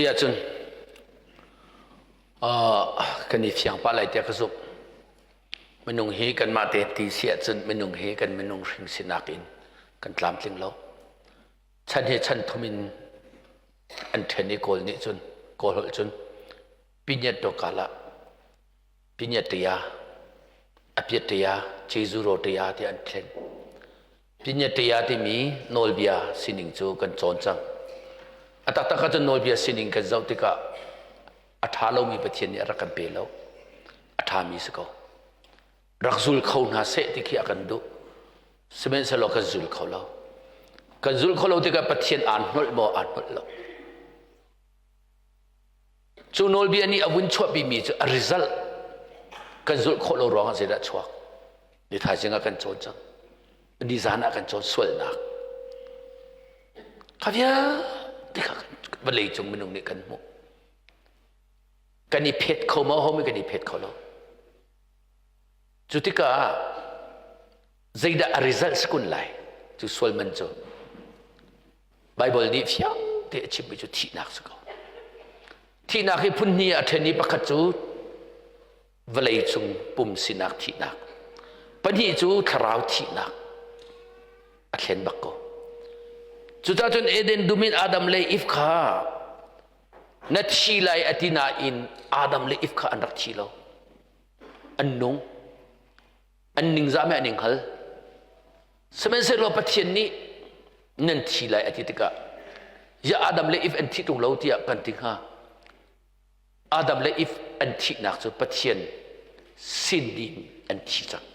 Si ahcun kan i fiang pah lai tiah ka zumh. Minung hi kanmah te ti si ahcun minung hi kan minung hring sinak in kan tlamtling lo. Chan hi chan thum in an ṭhen i Kawl nih cun Kawl holh cun pinyat to kala pinyat tia apiat tia chezuro tia tiah an thlen. Pinyataya timi nawlbia sining cu kan cawn cang. A taktak ahcun nawlbia sining kan zoh tikah a ṭha lomi Pathian nih a rak kan pe lo. A ṭhami si ko. Rak zul kho hna seh ti khi a kan duh. Sihmanhsehlaw kan zul kho lo. Kan zul kho lo tikah Pathian aan hnolh maw aan hnolh lo. Cu nawlbia nih a vun chuahpimi cu a result kan zulh khawh lo ruangah zeidah chuak? Ni thaizing ah kan cawn cang. Ni zan ah kan cawn sualnak. Kha vialte kha vawlei cung minung nih kan hmuh. Kan i phet kho maw homi kan i phet kho lo. Cu tikah zeidah a result si kun lai? Cu sual man cu Baibal nih fiang te a chimmi cu thihnak si ko. Thihnak hi phun hnih ah a ṭhen i pakhat cu vawlei cung pum sinak thihnak. Pahnih cu thlarau thihnak. A thlen bak ko. Cucaah cun Eden dum in Adam le Eve kha na thi lai a ti nain Adam le Eve kha an rak thi lo. An nung. An ningzah meh an i hngal. Sihmanhsehlaw Pathian nih nan thi lai a ti tikah ya Adam le Eve an thi ṭung lo tiah kan ti hnga. Adam le Eve an thihnak cu Pathian sinin an thi cang.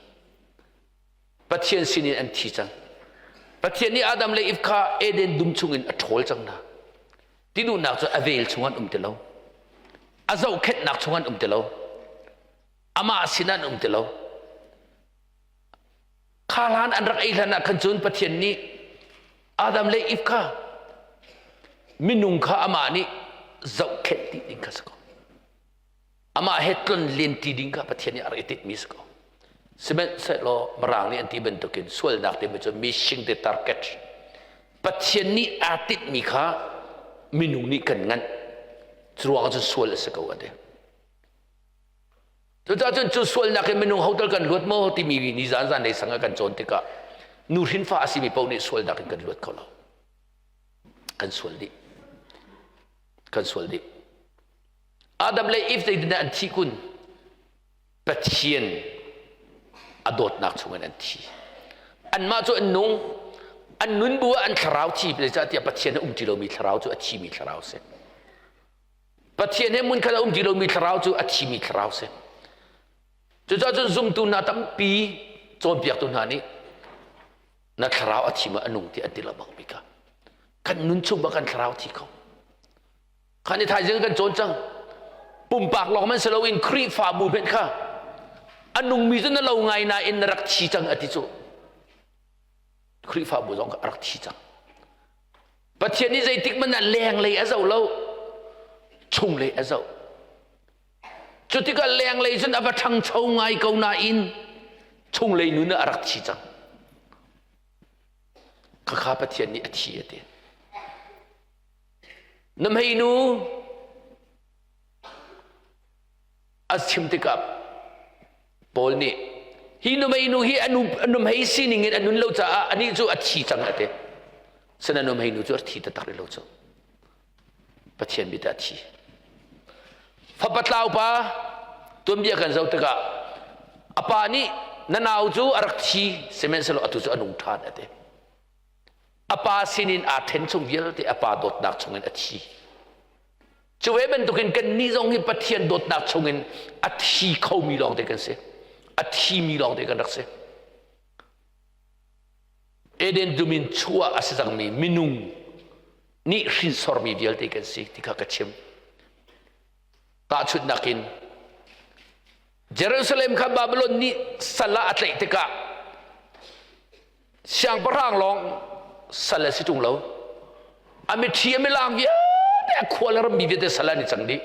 Pathian sinin an thi cang. Pathian nih Adam le Eve kha Eden dum chungin a ṭhawl cang hna. Ti duhnak cu a vel chung an um ti lo. A zohkhenhnak chung an um ti lo. Amah sin an um ti lo. Kha hlan an rak ei hlan ah khan cun Pathian nih Adam le Eve kha minung kha amah nih zohkhenh ti ding kha si ko. Amah he tlon len ti ding kha Pathian nih a rak i tinhmi si ko. Sihmanhsehlaw Mirang nih an ti bantukin sualnak timi cu missing the target. Pathian nih aa tinhmi kha minung nih kan nganh. Cu ruangah cun sual a si ko a ti. Cucaah cun cu sualnak in minung hotal kan luat maw timi nizan zan lei sang ah kan cawn tikah nu hrinfa a simi paoh nih sualnak in kan luat kho lo. Kan sual dih. Kan sual dih. Adam le Eve zeitindah an thih kun? Pathian a dawtnak chungin an thi. Anmah cu an nung, an nun bu ah an thlarau thi, zeicahtiah Pathian a um ti lomi thlarau cu a thimi thlarau a si. Pathian he hmunkhat a um ti lomi thlarau cu a thimi thlarau si. Cucaah cun zumtu hna tampi cawnpiaktu hna nih na thlarau a thi ma a nung ti an ti lo bak mi kha. Kan nun chung bak kan thlarau thi kho. Khan i thaizing kan cawn cang. Pumpak lawng man si loin Khrihfabu hmenh kha a nungmi cu na lo ngai nain na rak thi cang a ti cu. Khrihfabu zong kha a rak thi cang. Pathian nih zeitik hmanh ah lenglei a zoh lo, chunglei a zoh. Cu tikah lenglei cun a va ṭhangcho ngai ko nain chunglei nun ah a rak thi cang. Khakha Pathian nih a thi a ti. Na hmeinu a chim tikah Paul nih hi nuhmei nu hi a nuhmei sining in a nun lo caah anih cu a thi cang a ti. Sana nuhmei nu cu a thi taktak rih lo cu. Pathian mit ah a thi. Fapa tlau pa tuanbia kan zoh tikah a pa nih na nau cu a rak thi sihmanhsehlaw atu cu a nung ṭhan a ti. A pa sinin aa ṭhen chung vialte a pa dawtnak chungin a thi. Cu ve bantukin kannih zong hi Pathian dawtnak chungin a thi khomi lawngte kan si. A thimi lawngte kan rak si. Eden dum in chuah a si cangmi minung nih hrinsormi vialte kan si ti kha ka chim. Tahchunhnak in Jerusalem kha Babylon nih sal ah a tlaih tikah Siangpahrang lawng sal a si ṭung lo. A miṭhi a milang vialte a khua le rammi vialte sal an i cang dih.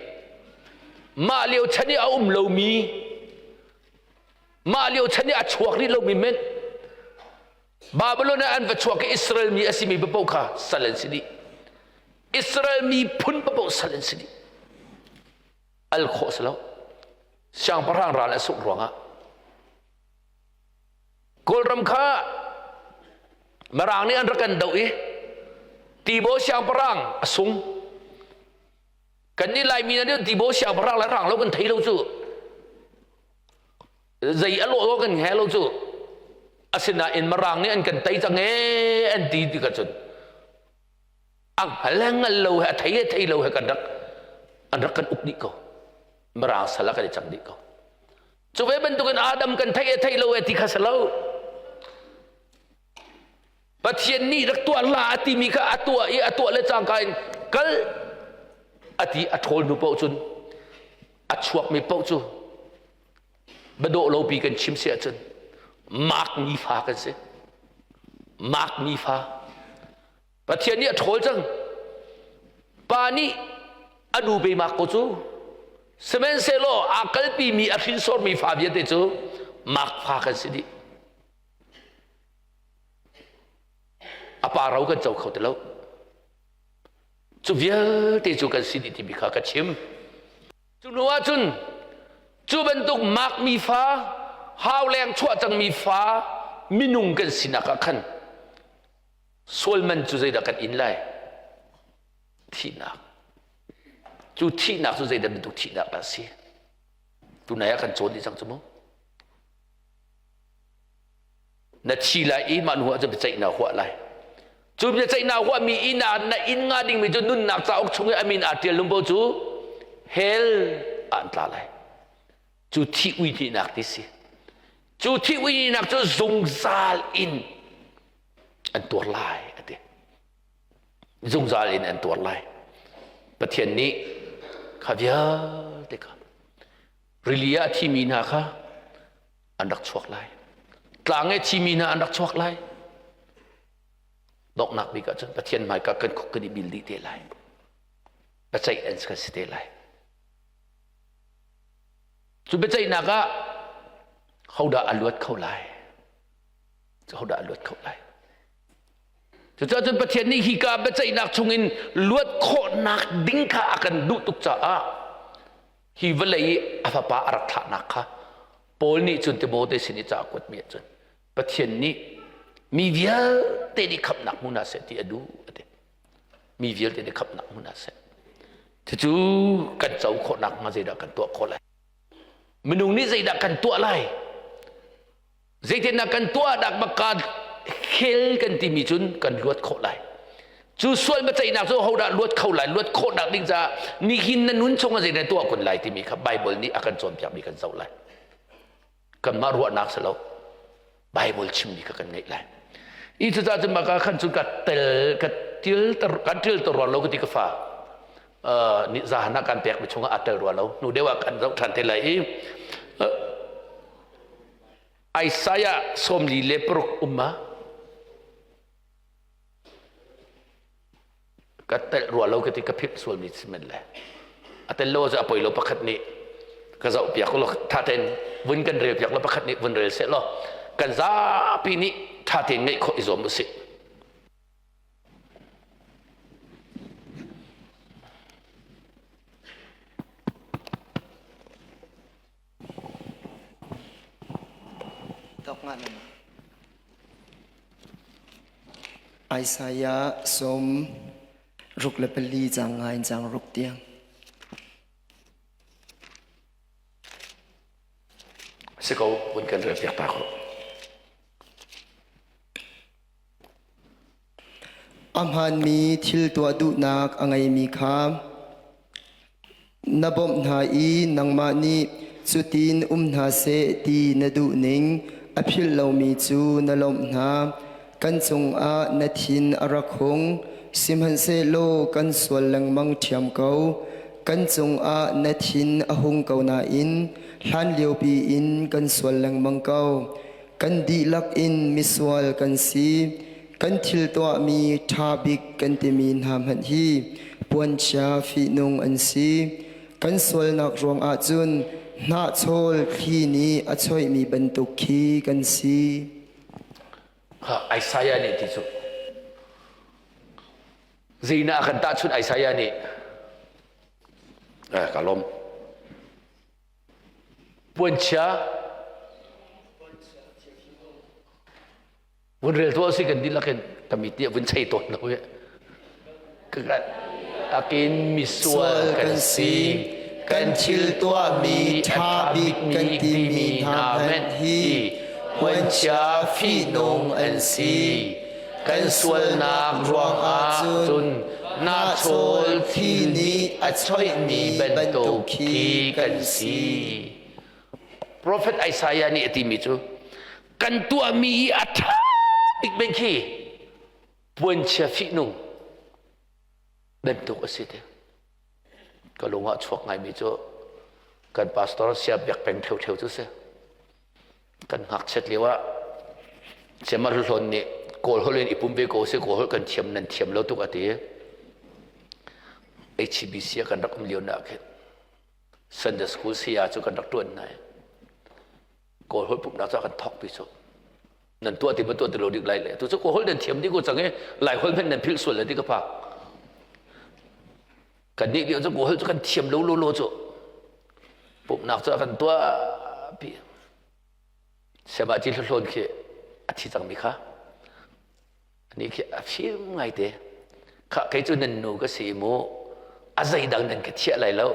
Mah lio chan i a um lomi, mah lio chan i a chuak rih lomi men, Babylon ah an va chuak i Israel mi a simi paoh kha sal an si dih. Israel miphun paoh sal an si dih. Al khawh si lo. Siangpahrang ral a sungh ruangah Kawlram kha Mirang nih an rak kan doh i Tibaw siangpahrang a sung. Kan nih Laimi na nih Tibaw siangpahrang le rang lo kan thei lo cu. Zei a lawh kan he lo cu. Asinain Mirang nih an kan tei cang ee an ti tikah cun a hngal le hngal lo he a thei he thei lo he kan rak an rak kan uk dih ko. Mirang sal ah kan i cang dih ko. Cu ve bantukin Adam kan theih e theih lo e ti kha si lo. Pathian nih rak tuah hlah a timi kha a tuah i a tuah le cangka in kal a ti a ṭhawl hnu paoh cun a chuakmi paoh cu biadawh lopi kan chim si ahcun mak mi fa kan si. Mak mi fa. Pathian nih a ṭhawl cang. Pa nih a nu beimak ko cu. Sihmanhsehlaw aa kalpimi a hrinsormi fa vialte cu mak fa kan si dih. A pa ro kan co kho ti lo. Cu vialte cu kan si dih timi kha ka chim. Cu hnu ah cun cu bantuk makmi fa, hauleng chuah cangmi fa minung kan sinak ah khan Sual man cu zeidah kan in lai? Thihnak. Cu thihnak cu zeidah bantuk thihnak dah a si? Tunai ah kan cawn dih cang cu mu. Na thi lai i mah hnu ah cun biaceihnak huah lai. Cu biaceihnak huahmi inn ah na inn nga dingmi cu nunnak cauk chung i a min aa ṭial lumbo cu hell ah an tla lai. Cu thih uihnihnak ti si. Cu thih uihnihnak cu zungzal in an tuar lai a ti. Zungzal in an tuar lai. Pathian nih kha vialte kha rili ah a thimi hna kha an rak chuak lai. Tlang i a thimi hna an rak chuak lai. Donghnak bik ahcun Pathian hmaika kan khuk kan i bil dih te lai. Biaceih an kan si te lai. Cu biaceihnak ah hodah a luat kho lai? Hodah a luat kho lai? Cucaah cun Pathian nih hika biaceihnak chungin luat khawhnak ding kha a kan duh tuk caah hi vawlei i a fapa a rak thlahnak kha Paul nih cun Timote sin i ca a kuatmi ah cun Pathian nih mi vialte nih khamhnak hmu hna seh ti a duh a ti. Mi vialte nih khamhnak hmu hna seh. Cucu kan co khawhnak hnga zeidah kan tuah khawh lai? Minung nih zeidah kan tuah lai? Zeitindah kan tuah dak baka khel kan timi cun kan luat khawh lai. Cu sual biaceihnak cu hodah luat kho lai, luat khawhnak ding caah nihin na nun chung ah zeidah tuah kun lai timi kha Bible nih a kan cawnpiakmi kan zoh lai. Kanmah ruahnak si lo. Bible chimmi kha kan ngeih lai. I cucaah cun maka khan cun ka tel ka til kan til ter ruang lo ka ti ka fa ni zahan ah kan pekmi chungah aa tel rua lo hnu deuh ah kan zoh ṭhan te lai i Isaiah 46 um ma ka tel rua lo ka ti ka phip sual mi si men le a tel lo cu a poi lo pakhat nih ka zoh piak lo tha tein vun kan rel piak lo pakhat nih vun rel seh law kan zapi nih tha tein ngeih khawh i zuam usih. Isaiah 64 cang ngai in cang ruk tiang. Si ko, vun kan rel piak ta ko. A hmaanmi thil tuah duhnak a ngeimi kha na bawmh hna i nangmah nih cutin um hna seh ti na duhning a philh lomi cu na lawmh hna. Kan cungah na thin a rak hung, sihmanhsehlaw kan sual lengmang ṭhiam ko. Kan cungah na thin a hung ko nain hlanliopi in kan sual lengmang ko. Kan dihlak in misual kan si. Kan thil tuahmi ṭha bik kan timi hna hmanh hi puanchia fihnung an si. Kan sualnak ruangah cun hnahchawl thli nih a choihmi bantuk khi kan si. Isaiah nih ti cu. Zeina a kan tahchunh Isaiah nih eh ka lawm puanchia vun rel tuah si kan dihlak in ka mit nih vun chei tawn lo i akin misual kan si kan thil tuahmi ṭha bik kan timi hna hmanh hi puanchia fihnung an si. Kan sualnak ruangah cun nahchawl thi nih a choihmi bantuk khi kan si. Profet Isaiah nih a timi cu kan tuahmi i a ṭha bik men khi puanchia fihnung bantuk a si te. Ka lung ah chuak ngaimi cu kan pastor sia biak peng ṭheuṭheu cu si. Kan ngakchiat lio ah Siamar Hlawn nih Kawl holh in i pum ve ko seh Kawl holh kan thiam nan thiam lo tuk a ti. HBC ah kan rak um lio nak khin Sunday school saya cu kan rak ṭuan hna i Kawl holh pumhnak cu a kan thawk pi cu. Nan tuah ti ma tuah ti lo dik lai le tu cu Kawl holh nan thiam dih ko cang i Lai holh hmanh nan philh sual le ti ka phak. Kannih lio cu Kawl holh cu kan thiam lo lo lo cu. Pumhnak cu a kan tuah pi. Siamah ci hlawn khi a thi cangmi kha ani khi a fim ngaite kha kei cu nan nu ka si mu a zeidang nan ka thiah lai lo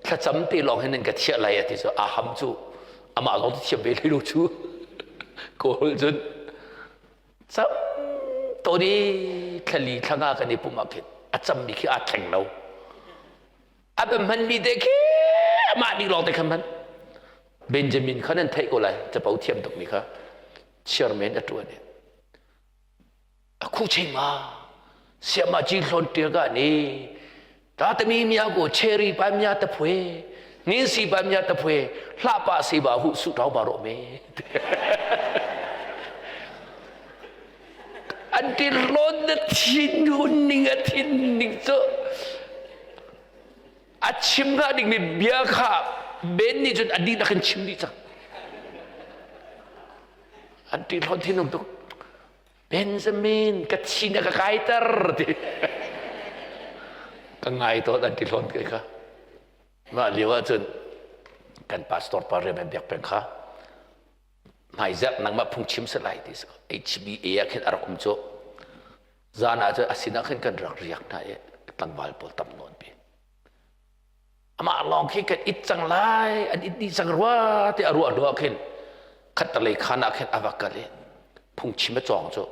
thlacam te lawng hin nan ka thiah lai a ti cu a ham cu amah lawng cu thiam ve hlei lo cu kawl cun cam toni thlali thlanga kan i pum ah khin a cammi khi aa thleng lo a va hmanmi te khi amah nih lawng te kha hman Benjamin kha nan theih ko lai capo thiam tukmi kha chairman a ṭuan i a khu cheng ma siama ji hlon tir ga ni ta tami mia go cherry pa mia ta phwe nin si pa mia ta phwe hla pa si ba hu su tau ba ro me an ti hlon na thin hun ning a thin ning cu a chim hnga dingmi bia kha Ben nih cun a dihlak in chim dih cang an ti hlawn thinung tuk Benjamin ka thi na ka kaiter ti ka ngai tawn an ti hlawn ke kha mah lio ah cun kan pastor pa rian biak peng kha hmaizarh nangmah phungchim se lai ti HBA ah khin a rak um cu zan ah cun a sinah khin kan rak riak hna i tlangval pawl tam nawn pi amah lawng khi kan it cang lai an it dih cang rua ti a ruah hnu ah khin khattalei khan ah khin a va kal i phungchim a cawng cu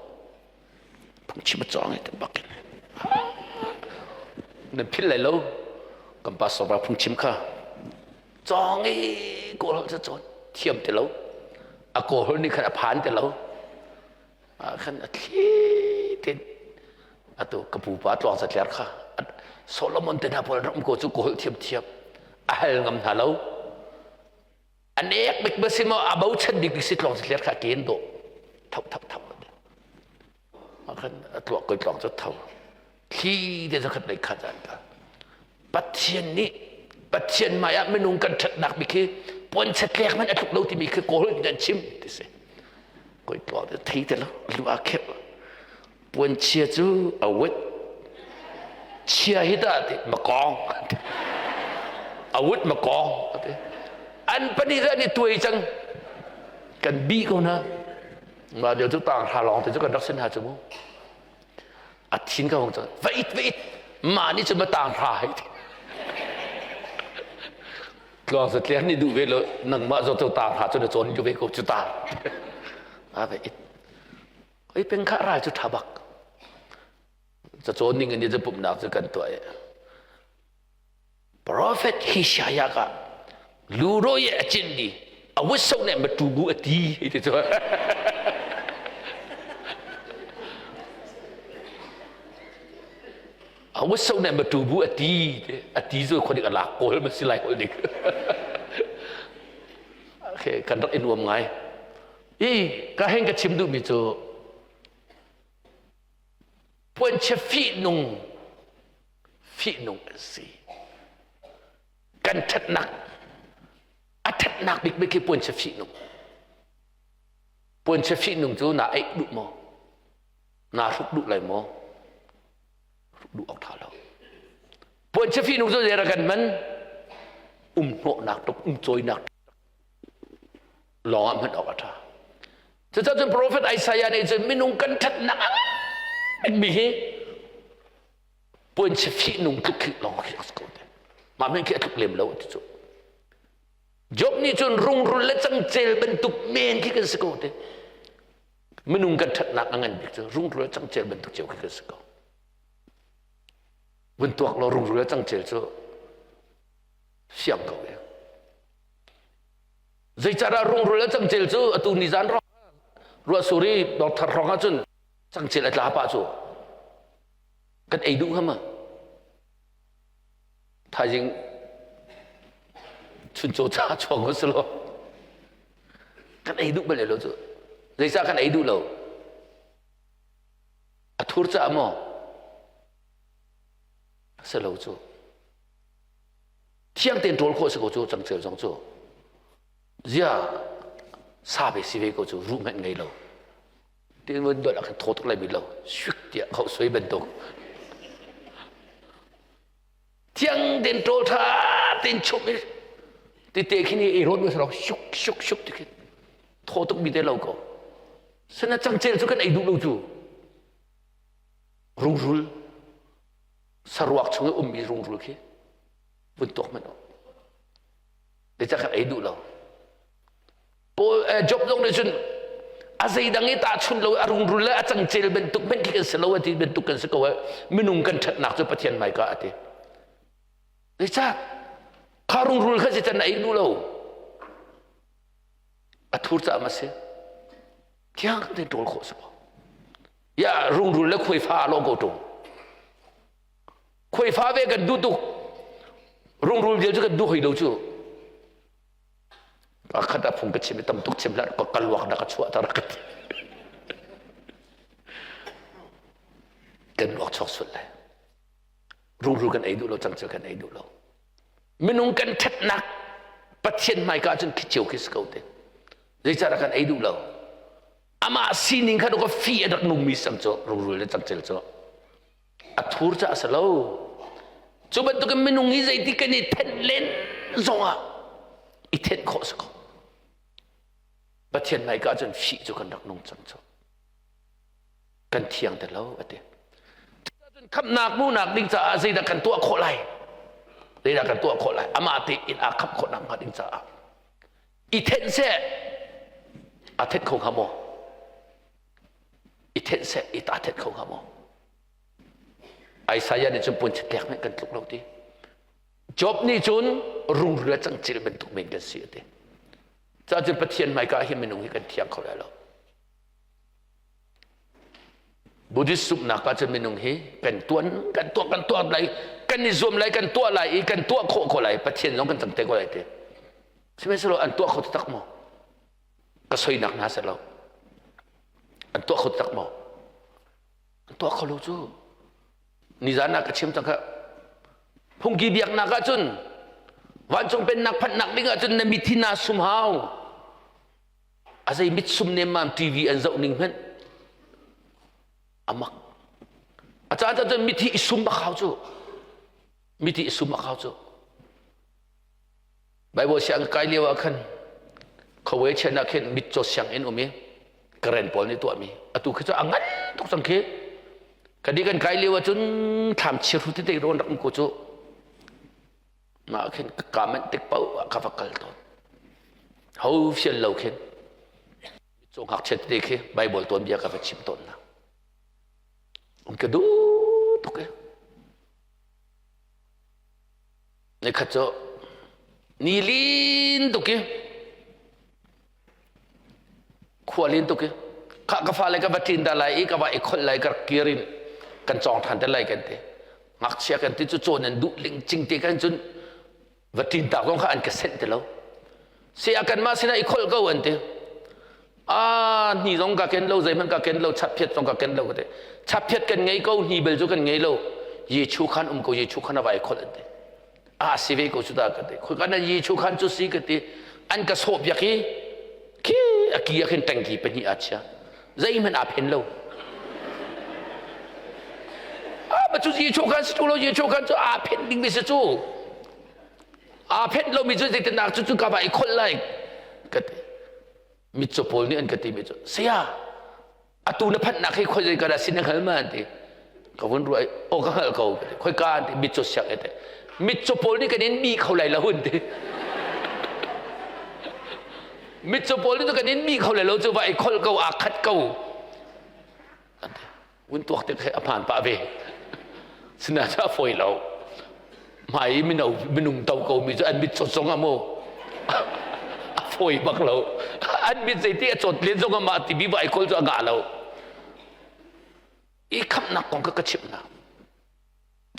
phungchim a cawng i bak in nan philh lai lo kan pastor pa phungchim kha cawng i kawl holh cu cawn thiam ti lo a kawl holh nih khan a phan ti lo ah khan a thli tin atu ka pupa tluang zatler kha Solomon te hna pawl ram ko cu kawl thiam thiam a hal ngam hna lo a nek bik ba si maw a bochan bik si tluang zatler kha ken do thau thau thau khan a tluak koi tluang cu tho thli te zakhat lei khat an kal Pathian nih Pathian hmai ah minung kan ṭhatnak bik hi puanchia tlek hmanh a tluk lo timi khi kawl in an chim ti si koi tluang te thei te lo lu a khep puanchia cu a wet chia hi dah ti makong a wut makong an pahnih an i tuai cang kan bi ko na Mah lio cu tang hra lawng te cu kan rak sin hna cu mu. A thin ka hung cang. Va it va it. Mah nih cun ma tang hra hei ti. Tluang sa tlian nih duh ve lo nangmah zo cu tang hra cu na cawn ju ve ko cu ta. A va it. Oi peng kha ral cu tha bak. Ca cawn ning in cu pumhnak cu kan tuah i. Prophet Hishaya ka luro ye a cin di a wusau ne ma tugu a ti ti cu a wusau ne ma tubu a ti a ti cu khodik a lak kawl ma si lai hol dik okay kan rak in uam ngai i ka heng ka chim duh mi cu puanchia fihnung fihnung an si kan ṭhatnak a ṭhatnak bikbik hi puanchia fihnung puanchia fihnung cu naa eih duh maw naa hruk duh lai maw Duh awk ṭha lo. Puanchia fihnung cu zei kan man um hnawhnak tuk um cawinak lawng ah hman awk a ṭha. Cucaah cun profet Isaiah nih cun minung kan ṭhatnak a ngan mi hi puanchia fihnung tluk khi lawng khi a si ko te. Mah men khi a tluk lem lo ti cu. Job nih cun rungrul le cangcel bantuk men khi kan si ko te. Minung kan ṭhatnak a ngan bik cu rungrul le cangcel bantuk cio khi kan si ko. Vun tuak law rungrul le cangcel cu siang ko e. Zeicahdah rungrul le cangcel cu atu nizan ruah ruah suri dawr thar hrawng ahcun cangcel a tla pah cu kan ei duh hnga ma? Thaizing chuncaw ca chuang ko selaw kan ei duh bal lo cu. Zeicah kan ei duh lo? A thur caah maw? Si lo cu. Thiang tein ṭawl khawh si ko cu cangcel zong cu. Zia sa ve si ve ko cu ruh hmanh ngei lo. Tin vun dot ah khan thaw tuk lai bi lo. Suk tiah khau soi bantuk. Thiang tein ṭawl ṭha tein chumh i tite khin i rawn mi sarok shuk shuk shuk ti khin thaw tuk mi te lo ko. Sana cangcel cu kan ei duh lo cu. Rungrul saruak chung i ummi rungrul khi vun tuak hmanh u. Zeicah kan ei duh lo. Paul eh, Job zong nih cun a zeidang i tahchun lo a rungrul le a cangcel bantuk hmanh khi kan si lo a ti bantuk kan si ko eh minung kan ṭhatnak cu Pathian hmaika a ti. Zeicah kha rungrul kha zeican na ei duh lo a thur caah ma si thiang tein ṭawl khawh si ko ya rungrul le khuaifa a lawng ko ṭung khuaifa ve kan duh tuk rungrul vial cu kan duh hoi lo cu Pakhat ah phung ka chim i tam tuk chim hlah ka kaluak dah ka chuah tar ka ti. Kan luak chuak sual lai. Rungrul kan ei duh lo, cangcel kan ei duh lo. Minung kan ṭhatnak Pathian hmaika ahcun khi cio khi si ko te. Zeicahdah kan ei duh lo? Amah sining kha ka fi a rak nungmi sang cu rungrul le cangcel cu. A thur caah a si lo. Cu bantukin minung hi zeiti kan i thenh len zongah i thenh khawh si ko. Pathian hmaika ahcun fih cu kan rak nung cang cu. Kan thiang te lo a ti. Cucaah khamhnak hmuhnak ding caah zeidah kan tuah khawh lai? Zeidah kan tuah khawh lai? Amah tein aa khamh khawh nakhnga ding caah i thenh seh a thenh kho hnga maw? I thenh seh i ta thenh kho hnga maw? Isaiah nih cun puanchia hmanh kan tluk lo ti. Job nih cun rungrul le cangcil bantuk men kan si a ti. Cah cun Pathian hmaika hi minung hi kan thiang kho lai lo. Buddhist zumhnak ah cun minung hi kan tuan kan tuah kan tuah lai kan i zuam lai kan tuah lai i kan tuah khawh ko lai Pathian zong kan cang te ko lai ti. Sihmanhsehlaw an tuah kho taktak maw? Ka soinak hna seh lo. An tuah kho taktak maw? An tuah kho lo cu. Nizan ah ka chim cang kha. Phungki biaknak ah cun vancung pennak phanhnak ding ah cun na mithi naa sum hau. A zei mit sum nemmam TV an zoh ning hmanh amak. A caan caan cun mithi i sum bak hau cu. Mithi i sum bak hau cu. Bible siang kai lio ah khan khawe chen ah khin mitcaw sianginn um i karen pawl nih tuahmi atu khi cu a ngan tuk cang khi kan i kan kai lio ahcun thlam chiahru tete rawn rak um ko cu mah khin ka manh tik paoh ah ka va kal tawn ho fial lo khin mitcaw ngakchia tete khi Bible tuanbia ka va chim tawn na um ka duh tuk e Nikhat cu ni lin tuk i khua lin tuk i khah ka fale ka va ṭin ta lai i ka va i kholh lai ka rak kir in kan cawng ṭhan te lai kan ti. Ngakchia kan ti cu cawn an duh ling cing te kan cun va ṭin tak zong kha an ka senh ti lo. Saya kanmah sinah i kholh ko an ti. Ah hni zong ka ken lo zeihmanh ka ken lo chaphiat zong ka ken lo ka ti. Chaphiat kan ngei ko hni bel cu kan ngei lo. Yechu khan um ko Yechu khan a vai kholh an ti. Ah si ve ko cu ta ka ti. Khoi kan Yechu khan cu si ka ti. An ka sawh piak i khi a ki ah khin tangki pahnih a chia. Zeihmanh aa phen lo. ma cu Jesuh khan si lo Jesuh khan cu aa phenh ding mi si cu. Aa phenh lomi cu zeitindah cu cu ka va i kholh lai ka ti. Mitcaw pawl nih an ka ti mi cu saya atu na phanhnak hi khoi ka dah sin na hngal ma an ti. Ka vun ruah i aw ka hngalh ko ka ti. Khoi ka an ti mitcaw siak te. Mitcaw pawl nih kan in mi kho lai lo an ti. Mitcaw pawl nih kan in mi kho lai lo cu va i kholh ko aa khat ko. An ti. Vun tuak tik he a hmaan pah ve. Sinain a fawi lo. Hmai i mino minung to ko mi cu an mit cawt zong ah mu a fawi bak lo. An mit zeiti a cawt len zong ah mah ti bi vai kol cu a ngah lo. I khamhnak kong ka ka chimh hna.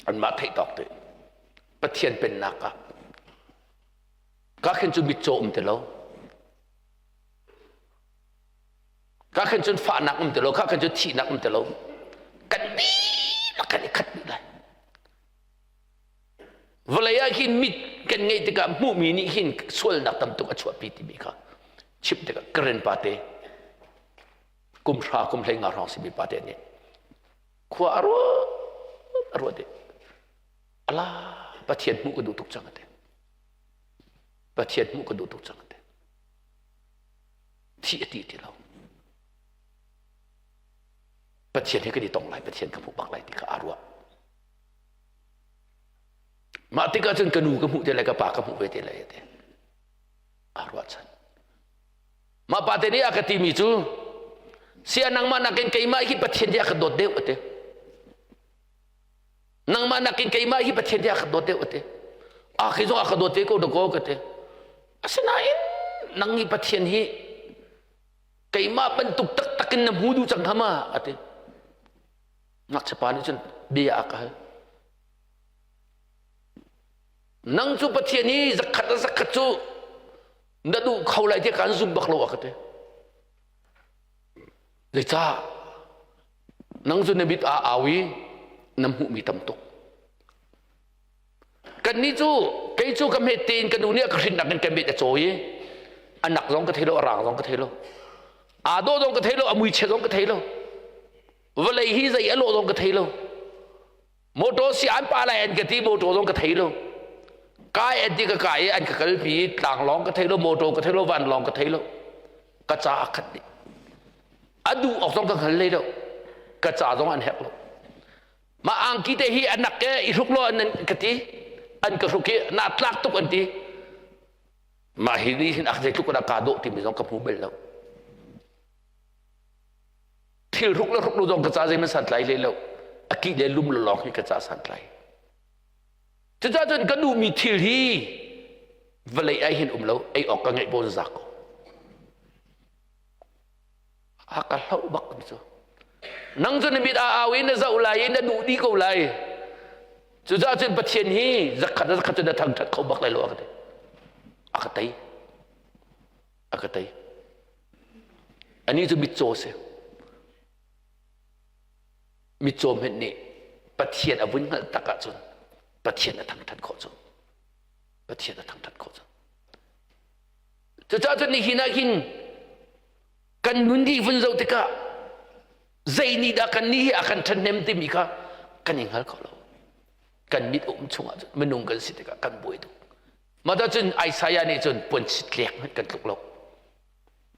Anmah theih tawk te. Pathian pennak ah ka khin cu mitcaw um ti lo. Ka khin cun fahnak um ti lo, ka khin cun thihnak um ti lo. Kan dihlak kan i khat dih lai. Vawlei ah hin mit kan ngeih tikah hmuhmi nih hin sualnak tam tuk a chuahpi timi kha chim tikah Karen pate kum hra kum hlei nga hrawng simi pate nih khua a ruat a ruat i ala Pathian hmuh ka duh tuk cang ate Pathian hmuh ka duh tuk cang ate Thih a ti ti lo. Pathian he kan i tong lai, Pathian ka hmuh bak lai ti kha aa ruah. Mah tikah cun ka nu ka hmuh te lai, ka pa ka hmuh ve te lai te. Aa ruahchan. Mah pa te nih a ka timi cu sia nangmah nakin keimah hi Pathian nih a ka dawt deuh a ti. Nangmah nakin keimah hi Pathian nih a ka dawt deuh a ti. A khi zong a ka dawt te ko dakaw ka ti. Asinain nang hi Pathian hi keimah bantuk taktak in na hmu duh cang hnga ma a ti. Ngakchia pa nih cun bia a ka hal. Nang cu Pathian hi zakhat a zakhat cu na duh kho lai tiah kaan zum bak lo a ka ti. Zeicah? Nang cu na mit aa au i na hmuhmi tam tuk. Kannih cu kei cu ka hmet tein ka nu nih a ka hrinnak in ka mit a cawi i a nak zong ka thei lo, a rang zong ka thei lo. Aa dawh zong ka thei lo, a mui chia zong ka thei lo. Vawlei hi zei a lawh zong ka thei lo. Motor si an pa lai an ka ti, motor zong ka thei lo. Kai an ti ka kai i an ka kalpi i tlanglawng ka thei lo, motor ka thei lo, vanlawng ka thei lo. Ka ca a khat dih. A duh awk zong ka hngal hlei lo. Ka ca zong an herh lo. Mah angki te hi a nak ke i hruk law an ka ti. An ka hruk i na tlak tuk an ti. Mah hi ni hin ak zeitluk in a kaa dawh timi zong ka hmu bal lo. Thil hruk le hruk lo zong ka ca zeihmanh santlai hlei lo. A kih le lum le lawng hi ka ca santlai. Cucaah cun ka duhmi thil hi vawlei ai hin um lo, ei awk ka ngeih bawn za ko. A ka hloh bak mi cu. Nang cu na mit aa au i na zoh lai i na duh dih ko lai. Cucaah cun Pathian hi zakhat zakhat cu na thangṭhat kho bak lai lo a ka ti. A ka tei. A ka tei. Anih cu mitcaw si. Mitcaw hmenh nih Pathian a vun hngalh tak ahcun Pathian a thangṭhat khawh cu. Pathian a thangṭhat khawh cu. Cucaah cun nihin ah hin kan nun dih vun zoh tikah zei nih dah kan nih hi a kan ṭhahnem timi kha kan i hngal kho lo. Kan mit um chungah cun minung kan si tikah kan buai tuk. Mah cun Isaiah nih cun puanchit lek hmanh kan tluk lo.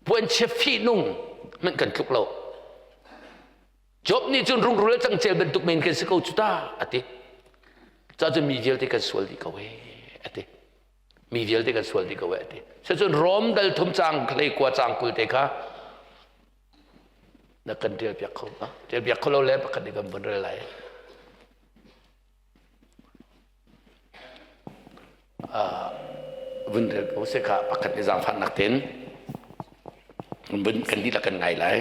Puanchia fihnung hmanh kan tluk lo. Job nih cun rungrul le cangcel bantuk men kan si ko cu ta a ti. Ca cun mi vialte kan sual dih ko ee a ti. Mi vialte kan sual dih ko ee a ti. Cucun Rom dal thum cang hlei kua cang kul te kha na kan tial piak kho ma? Tial piak kho lo le pakhat nih kan vun rel lai. Vun rel ko seh kha pakhat nih zaangfahnak tein vun kan dihlak kan ngai lai.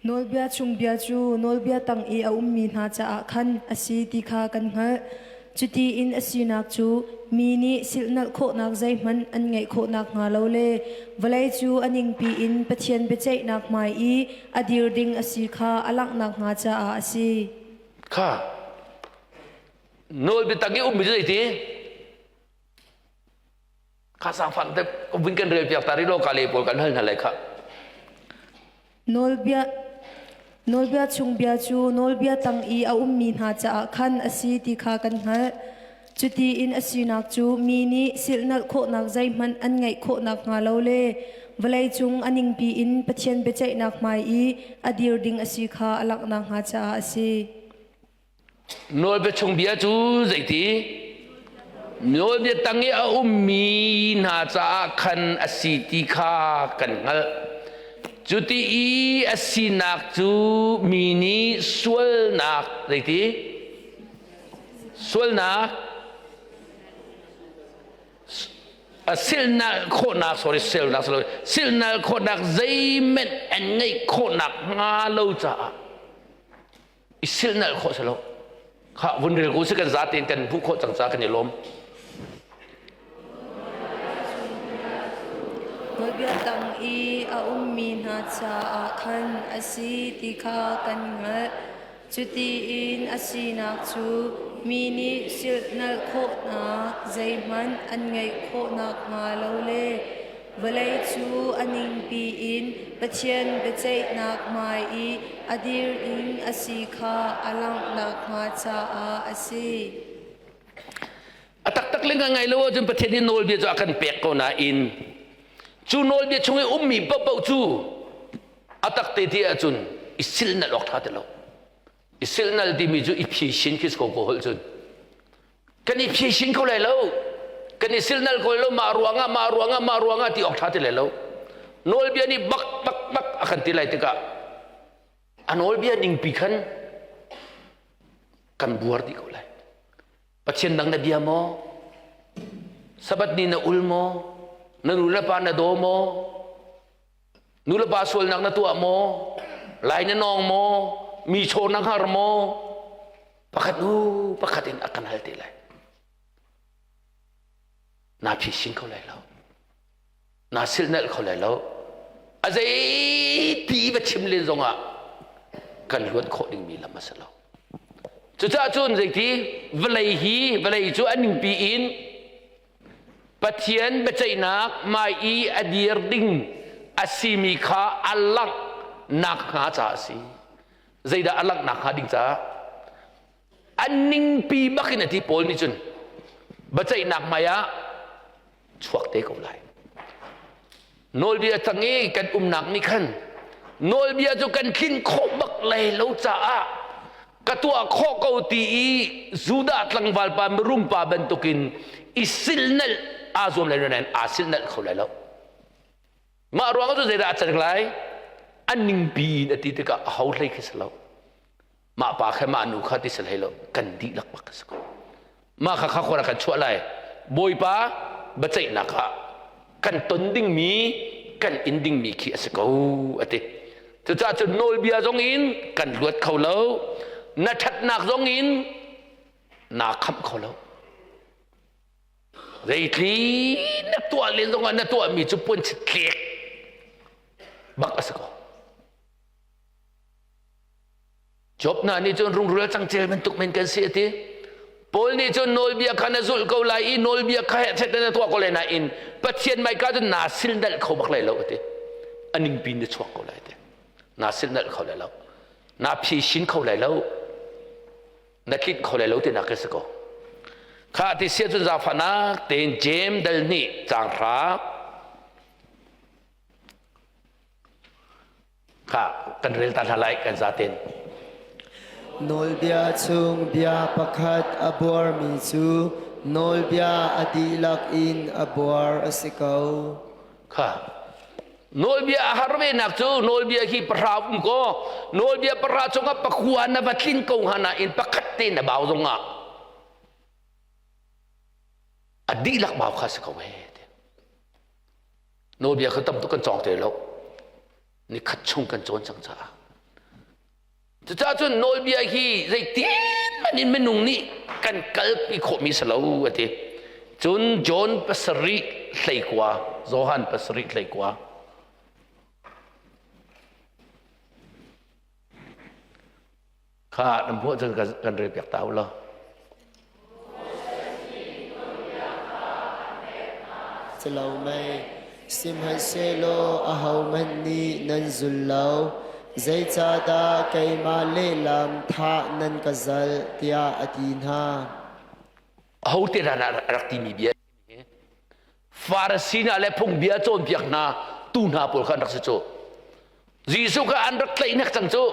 Nawlbia chung bia cu nawlbia tang i a ummi hna caah khan a si ti kha kan hngalh. Cuti in a sinak cu mi nih silhnalh khawhnak zeihmanh an ngeih khawh nakhnga lo le vawlei cu a ningpi in Pathian biaceihnak hmai i a dir ding a si kha a langh nakhnga caah a si. Kha nawlbia tang i ummi cu zeiti? Kha sangfang te vun kan rel piak ta rih lo ka le pawl kan hal hna lai kha. Nawlbia. Nawlbia chung bia cu nawlbia tang i a ummi hna caah khan a si ti kha kan hngalh. Cuti in a sinak cu mi nih silhnalh khawhnak zeihmanh an ngeih khawh nakhnga lo le vawleicung a ningpi in Pathian biaceihnak hmai i a dir ding a si kha a langh nakhnga caah a si. Nawlbia chung bia cu zeiti? Nawlbia tang i a ummi hna caah khan a si ti kha kan hngalh. Cuti i a sinak cu mi nih sualnak zeiti? Sualnak silnal khawhnak sorry silnak silnal khawhnak zeihmanh an ngeih khawhnak hnga lo caah i silnalh khawh si lo kha vun rel ko si kan za tein kan hmuh khawh cang ca kan i lawm. Nawlbia tang i a ummi hna caah khan a si ti kha kan hngalh. Cuti in a sinak cu mi nih silhnalh khawhnak zeihmanh an ngeih khawh nakhnga lo le Vawlei cu a ningpi in Pathian biaceihnak hmai i a dir ding a si kha a langh nakhnga caah a si. A taktak le ngai lo ahcun Pathian nih nawlbia cu a kan pek ko nain cu nawlbia chung i ummi paohpaoh cu a tak te ti ahcun i silnalh awk ṭha ti lo. I silnalh timi cu i phisin khi si ko ko holh cun. Kan i phisin kho lai lo. Kan i silnalh ko lo mah ruangah mah ruangah mah ruangah ti awk ṭha ti lai lo. Nawlbia nih bak bak bak a kan ti lai tikah a nawlbia ningpi khan kan buar dih ko lai. Pathian dang na bia maw? Sabbath ni na ul maw? Na nu le pa na daw maw? Nu le pa sualnak na tuah maw? Lai na nawng maw? Mi chaw na hngar maw? Pakhat hnu pakhat in a kan hal te lai. Naa phisin kho lai lo. Naa silhnalh kho lai lo. A zeiti va chim len zongah kan luat khawh dingmi lam a si lo. Cucaah cun zeiti vawlei hi vawlei cu a ningpi in Pathian biaceihnak hmai i a dir ding a simi kha a langh nakhnga caah a si. Zeidah a langh nakhnga ding caah? An ningpi bak in a ti Paul nih cun biaceihnak hmai ah chuak te ko lai. Nawlbia tang i kan umnak nih khan nawlbia cu kan tlinh khawh bak lai lo caah ka tuah khawh ko ti i Judah tlangval pa mirum pa bantukin i silnalh aa zuam lai lo nain aa silnalh kho lai lo. Mah ruang cu zeidah a can lai? A ningpi in a ti tikah a ho hlei khi si lo. Mah pa kha mah nu kha ti si hlei lo. Kan dihlak bak si ko. Mah kha kha khua kan chuah lai. Bawipa biaceihnak ah kan ton dingmi kan in dingmi khi a si ko a ti. Cucaah cun nawlbia zong in kan luat kho lo. Na ṭhatnak zong in naa khamh kho lo. Zeitli na tuah len zongah na tuahmi cu puanchit tlek bak a si ko. Job hna nih cun rungrul cangcel bantuk men kan si a ti. Paul nih cun nawlbia kha na zulh ko lai i nawlbia kha hechet na tuah ko lai nain Pathian hmaika cun naa silnalh kho bak lai lo a ti. A ningpi na chuak ko lai a ti. Naa silnalh kho lai lo. Naa phisin kho lai lo. Na tlinh kho lai lo tinak ka si ko. Kha ti sia cun zaangfahnak tein Jeim dal hnih caang hra Kha kan rel ta hna lai kan zaten. Nawlbia chung bia pakhat a buarmi cu nawlbia a dihlak in a buar a si ko. Kha nawlbia a har venak cu nawlbia hi pahra um ko nawlbia pahra chungah pakua na va tlin ko hnga nain pakhat te na bau zongah a dihlak bau kha si ko he. Nawlbia kha tam tuk kan cawng te lo. Ni khat chung kan cawn cang caah. Cucaah cun nawlbia hi zeitin hmanh in minung nih kan kalpi khawhmi si lo a ti. Cun John pasarih hleikua, Johan pasarih hleikua. Kha nan hmuh cun kan rel piak ta u law. Si lo mei, sihmanhsehlaw ahohmanh nih nan zul lo. Zeicahdah keimah lehlam thah nan ka zalh tiah a ti hna. Ahote dah a rak timi bia Farasi hna le phungbia cawnpiak hna tu hna pawl kha an rak si cu. Jesuh kha an rak tlaihnek cang cu.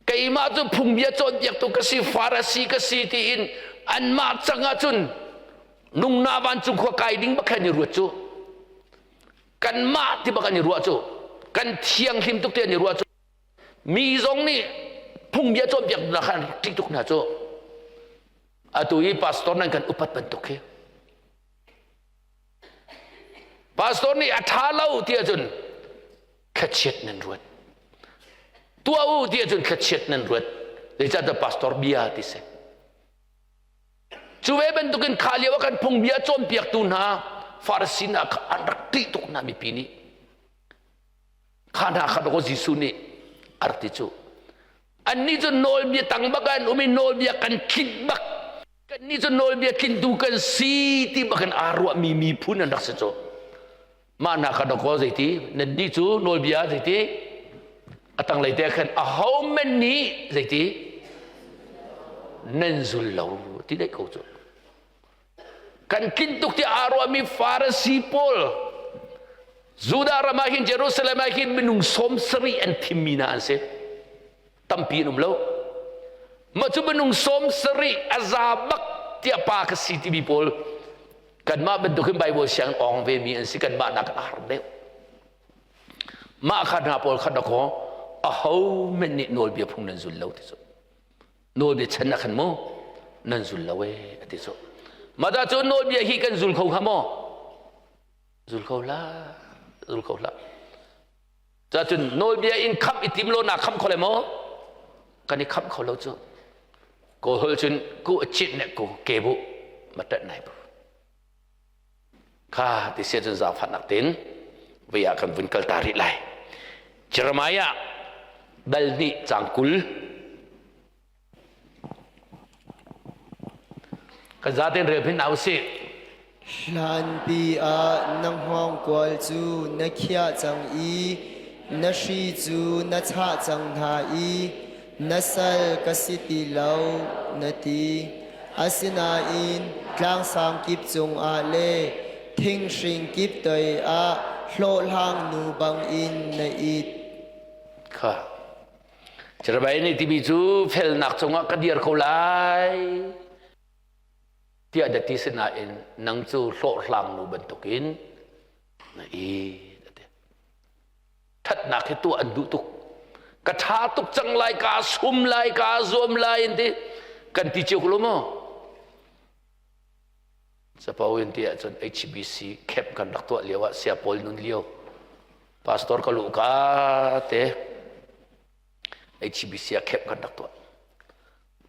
Keimah cu phungbia cawnpiaktu ka si, Farasi ka si tiin anmah cang ahcun nungna vancung khua kai ding bak khan i ruat cu. Kanmah ti bak an i ruah cu. Kan thianghlim tuk ti an i ruah cu. Mi zong nih phungbia cawnpiak hna kha an rak ṭih tuk hna cu. Atu i pastor nan kan upat bantuk khi. Pastor nih a ṭha lo ti ahcun thlachiat nan ruat. Tuah u ti ahcun thlachiat nan ruat. Zeicahtiah pastor bia ti si. Cu ve bantukin kha lio ah kan phungbia cawnpiaktu hna Farasi hna kha an rak ṭih tuk hna mipi nih. Kha hna kha dawkaw Jesuh nih a rak ti cu. Annih cu nawlbia tang bak ah an um i nawlbia kan tlinh bak. Kannih cu nawlbia tlintu kan si ti bak in aa ruahmi miphun an rak si cu. Mah hna kha dawkaw zeiti nannih cu nawlbia zeiti a tanglei te khan aho men nih zeiti nan zul lo ti daih ko cu. Kan tlinh tuk tiah aa ruahmi Farasi pawl Judah ram ah hin Jerusalem ah hin minung 70 an thimmi hna an si. Tampi an um lo. Mah cu minung 70 a za bak tiah pa ka si timi pawl kanmah bantukin Bible siang awng vemi an si kanmah nak a har deuh. Mah kha hna pawl kha dakaw aho men nih nawlbia phung nan zul lo ti cu. Nawlbia chan ah khan mu nan zul lo ee a ti cu. Mah dah cu nawlbia hi kan zul kho hnga maw? Zul kho hlah, zul kho hlah. Cacun nawlbia in khamh i tim lo na khamh kho le maw? Kan i khamh kho lo cu. Kawl holh cun ku a cit ne ku ke bu ma tat nai bu. Kha ti sia cun zaangfahnak tein voi ah kan vun kal ta rih lai. Jeremiah dal hnih caang 20. Kan zaten rel phin hna usih. Hlanpi ah na hngawngkual cu na khiah cang i na hri cu na chah cang hna i na sal ka si ti lo na ti. Asinain tlangsang kip cungah le thinghring kip toi ah hlawhhlang nu bangin na it. Kha. Jeremiah nih timi cu felnak cungah ka dir ko lai tiah da ti sinain nang cu hlawhhlang nu bantukin na i Thatnak hi tuah an duh tuk. Ka ṭha tuk cang lai, kaa sum lai, kaa zuam lai an ti. Kan ti cio ko lo maw? Capo in ti ahcun HBC camp kan rak tuah lio ah sia pawl nun lio pastor ka luh ka te HBC ah camp kan rak tuah.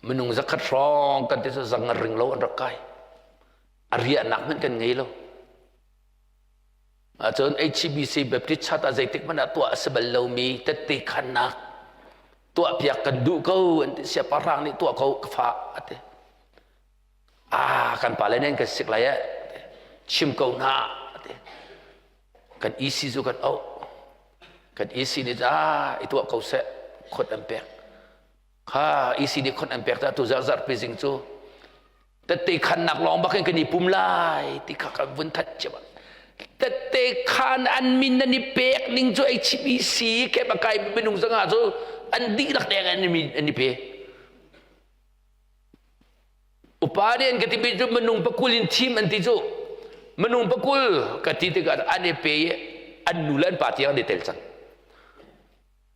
Minung zakhat hrawng kan ti cu zangar ring lo an rak kai. A riahnak hmanh kan ngei lo. Ahcun HCBC Baptist Church ah zeitik hmanh ah tuah a si bal lomi tette khannak tuahpiak kan duh ko an ti siangpahrang nih tuah ko ka fa a ti. Ah kan pale nih an kan sik lai eh chim ko hna a ti. Kan EC cu kan auh. Kan EC nih ah i tuah ko seh khot an pek. Kha EC nih khon an pek ta tu zarh zarhpi zing cu tette khannak lawng bak in kan i pum lai ti kha kan vun that cia tette khan an min nan i pek ning cu HBC ke pakai minung zanga cu an dihlak deng an an i pe upa nih an ka ti cu minung pakul in thim an ti cu minung pakul ka ti tikah an i pe i an nu le an pa tiang an i tel cang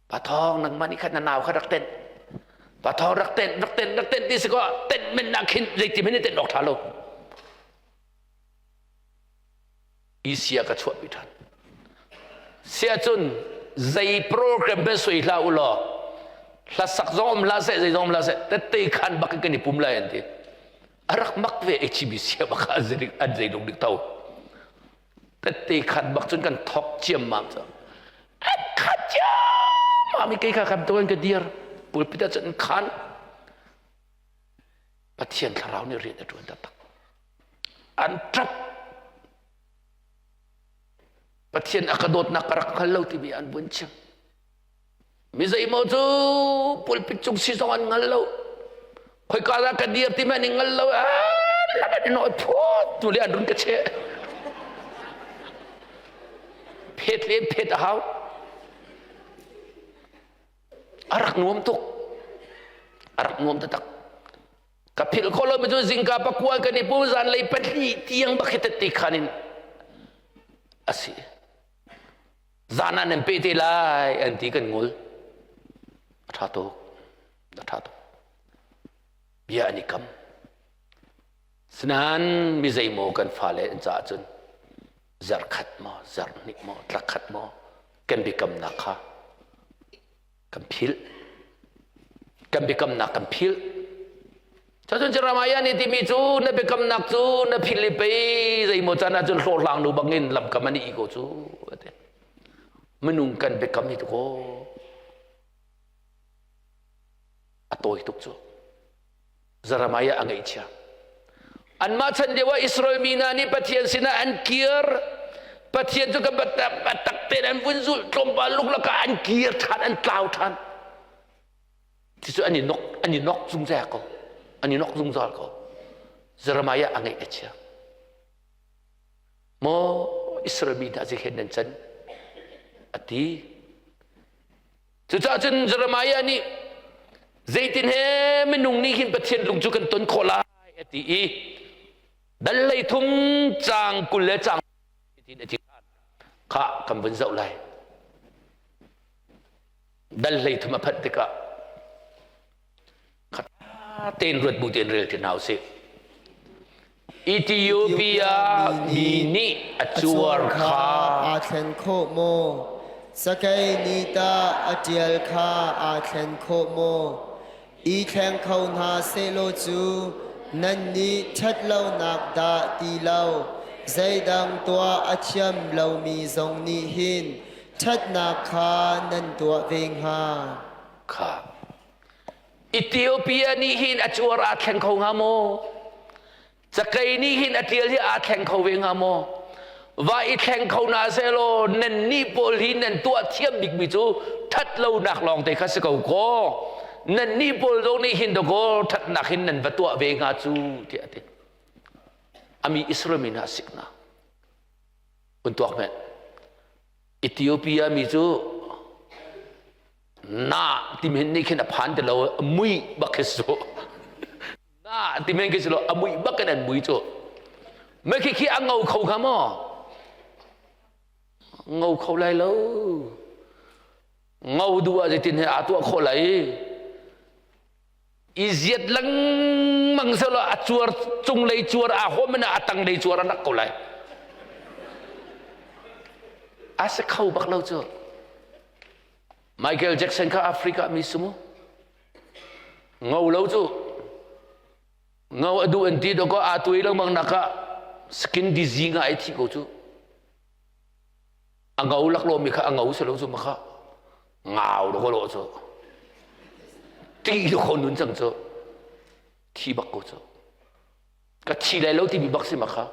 Pathawng nangmah nih khan na nau kha rak tenh. Pathawng rak tenh, rak tenh, rak tenh ti si kaw tenh men nak khin zeiti men tenh awk ṭha lo. Isia ka chuahpi ṭhan. Sia cun zei program ben soi hlah u law hlasak zong um hlah seh zei zong um hlah seh tette khan bak in kan i pum lai an ti. A rak mak ve HBC bak an zei an zei dong dik tho. Tette khat bak cun kan thok ciammam cu. An khat ciammam i kei kha kam tuan ka dir. Pulpit ah cun khan. Pathian thlarau nih rian a ṭuan taktak. An ṭap. Pathian a ka dawtnak ka rak hngal lo timi an vun chim. Mi zeimaw cu pulpit cung si zong an hngal lo. Khoika dah ka dir ti hmanh in hngal lo. Lam an i nawi phut tu le an run ka cheh. Phet le phet a hau. A rak nuam tuk. A rak nuam taktak. Ka philh khawh lomi cu zingka pakua kan i pum zanlei pahnih tiang bak hi tette khan in a si. Zan ah nan pe te lai an ti kan ngol. A ṭha tuk. A ṭha tuk. Bia an i kam. Sinain mi zeimaw kan fale an caah cun zarh khat maw, zarh hnih maw, thla khat maw kan biakamnak kha kan philh. Kan biakamnak kan philh. Cun Jeremiah nih timi cu na biakamnak cu na philh i pei zeimaw caan ahcun hlawhhlang nu bangin lamkam an i ko cu ati. Minung kan biakam hi tukaw a tawi tuk cu. Jeremiah a ngaihchia. Anmah chan lio ah Israel mi hna nih Pathian sinah an kir. Pathian cu kan tak tein an vun zulh tlawmpal luklak ah an kir ṭhan, an tlau ṭhan. Cucu an i nok, an i nok zungzal ko. An i nok zungzal ko. Jeremiah a ngaih a chia. Maw Israel mi hna zihen nan can? A ti. Cucaah cun Jeremiah nih zeitin he minung nih hin Pathian lung cu kan ton khawh lai a ti i dal lei thum caang 20 le caang tin a ti kha kan vun zoh lai. Dal hlei thum a phanh tikah kha tein ruat bu tein rel ti hna usih. Ethiopia mi nih a cuar kha aa thlen khawh maw? Sakei nih tah a ṭial kha aa thlen khawh maw? I thleng kho hna sehlaw cu nannih ṭhatlonak dah ti lo zeidang tuah a thiam lomi zong nih hin ṭhatnak kha nan tuah ve hnga. Kha Ethiopia nih hin a cuar aa thleng kho hnga maw? Cakei nih hin a ṭial hi aa thleng kho ve hnga maw? Va i thleng kho na sehlaw nannih pawl hi nan tuah thiam bikmi cu ṭhat lonak lawngte kha si ko kaw nannih pawl zong nih hin dakaw ṭhatnak hin nan va tuah ve hnga cu tiah a ti. Ami Israel mi hna sikna. Kun tuak hmenh. Ethiopia mi cu na timi nih khin a phan ti lo mui bak khi su na ti men khi si lo a mui bak in an mui cu me khi khi a ngo kho hnga maw ngo kho lai lo ngo duh ah zeitin he aa tuah khawh lai i ziat lengmang selo a cuar cunglei cuar aa hawm in a tanglei cuar a nak ko lai a si kho bak lo cu Michael Jackson kha Africa mi si mu ngo lo cu ngo a duh an ti dawkaw aa tuai lengmang nak ah skin disease nga ai thi ko cu a ngo laklawh mi kha a ngo si lo cu makha ngau dawkaw lo cu ti dawkaw nun cang cu thi bak ko cu ka thi lai lo timi bak si makha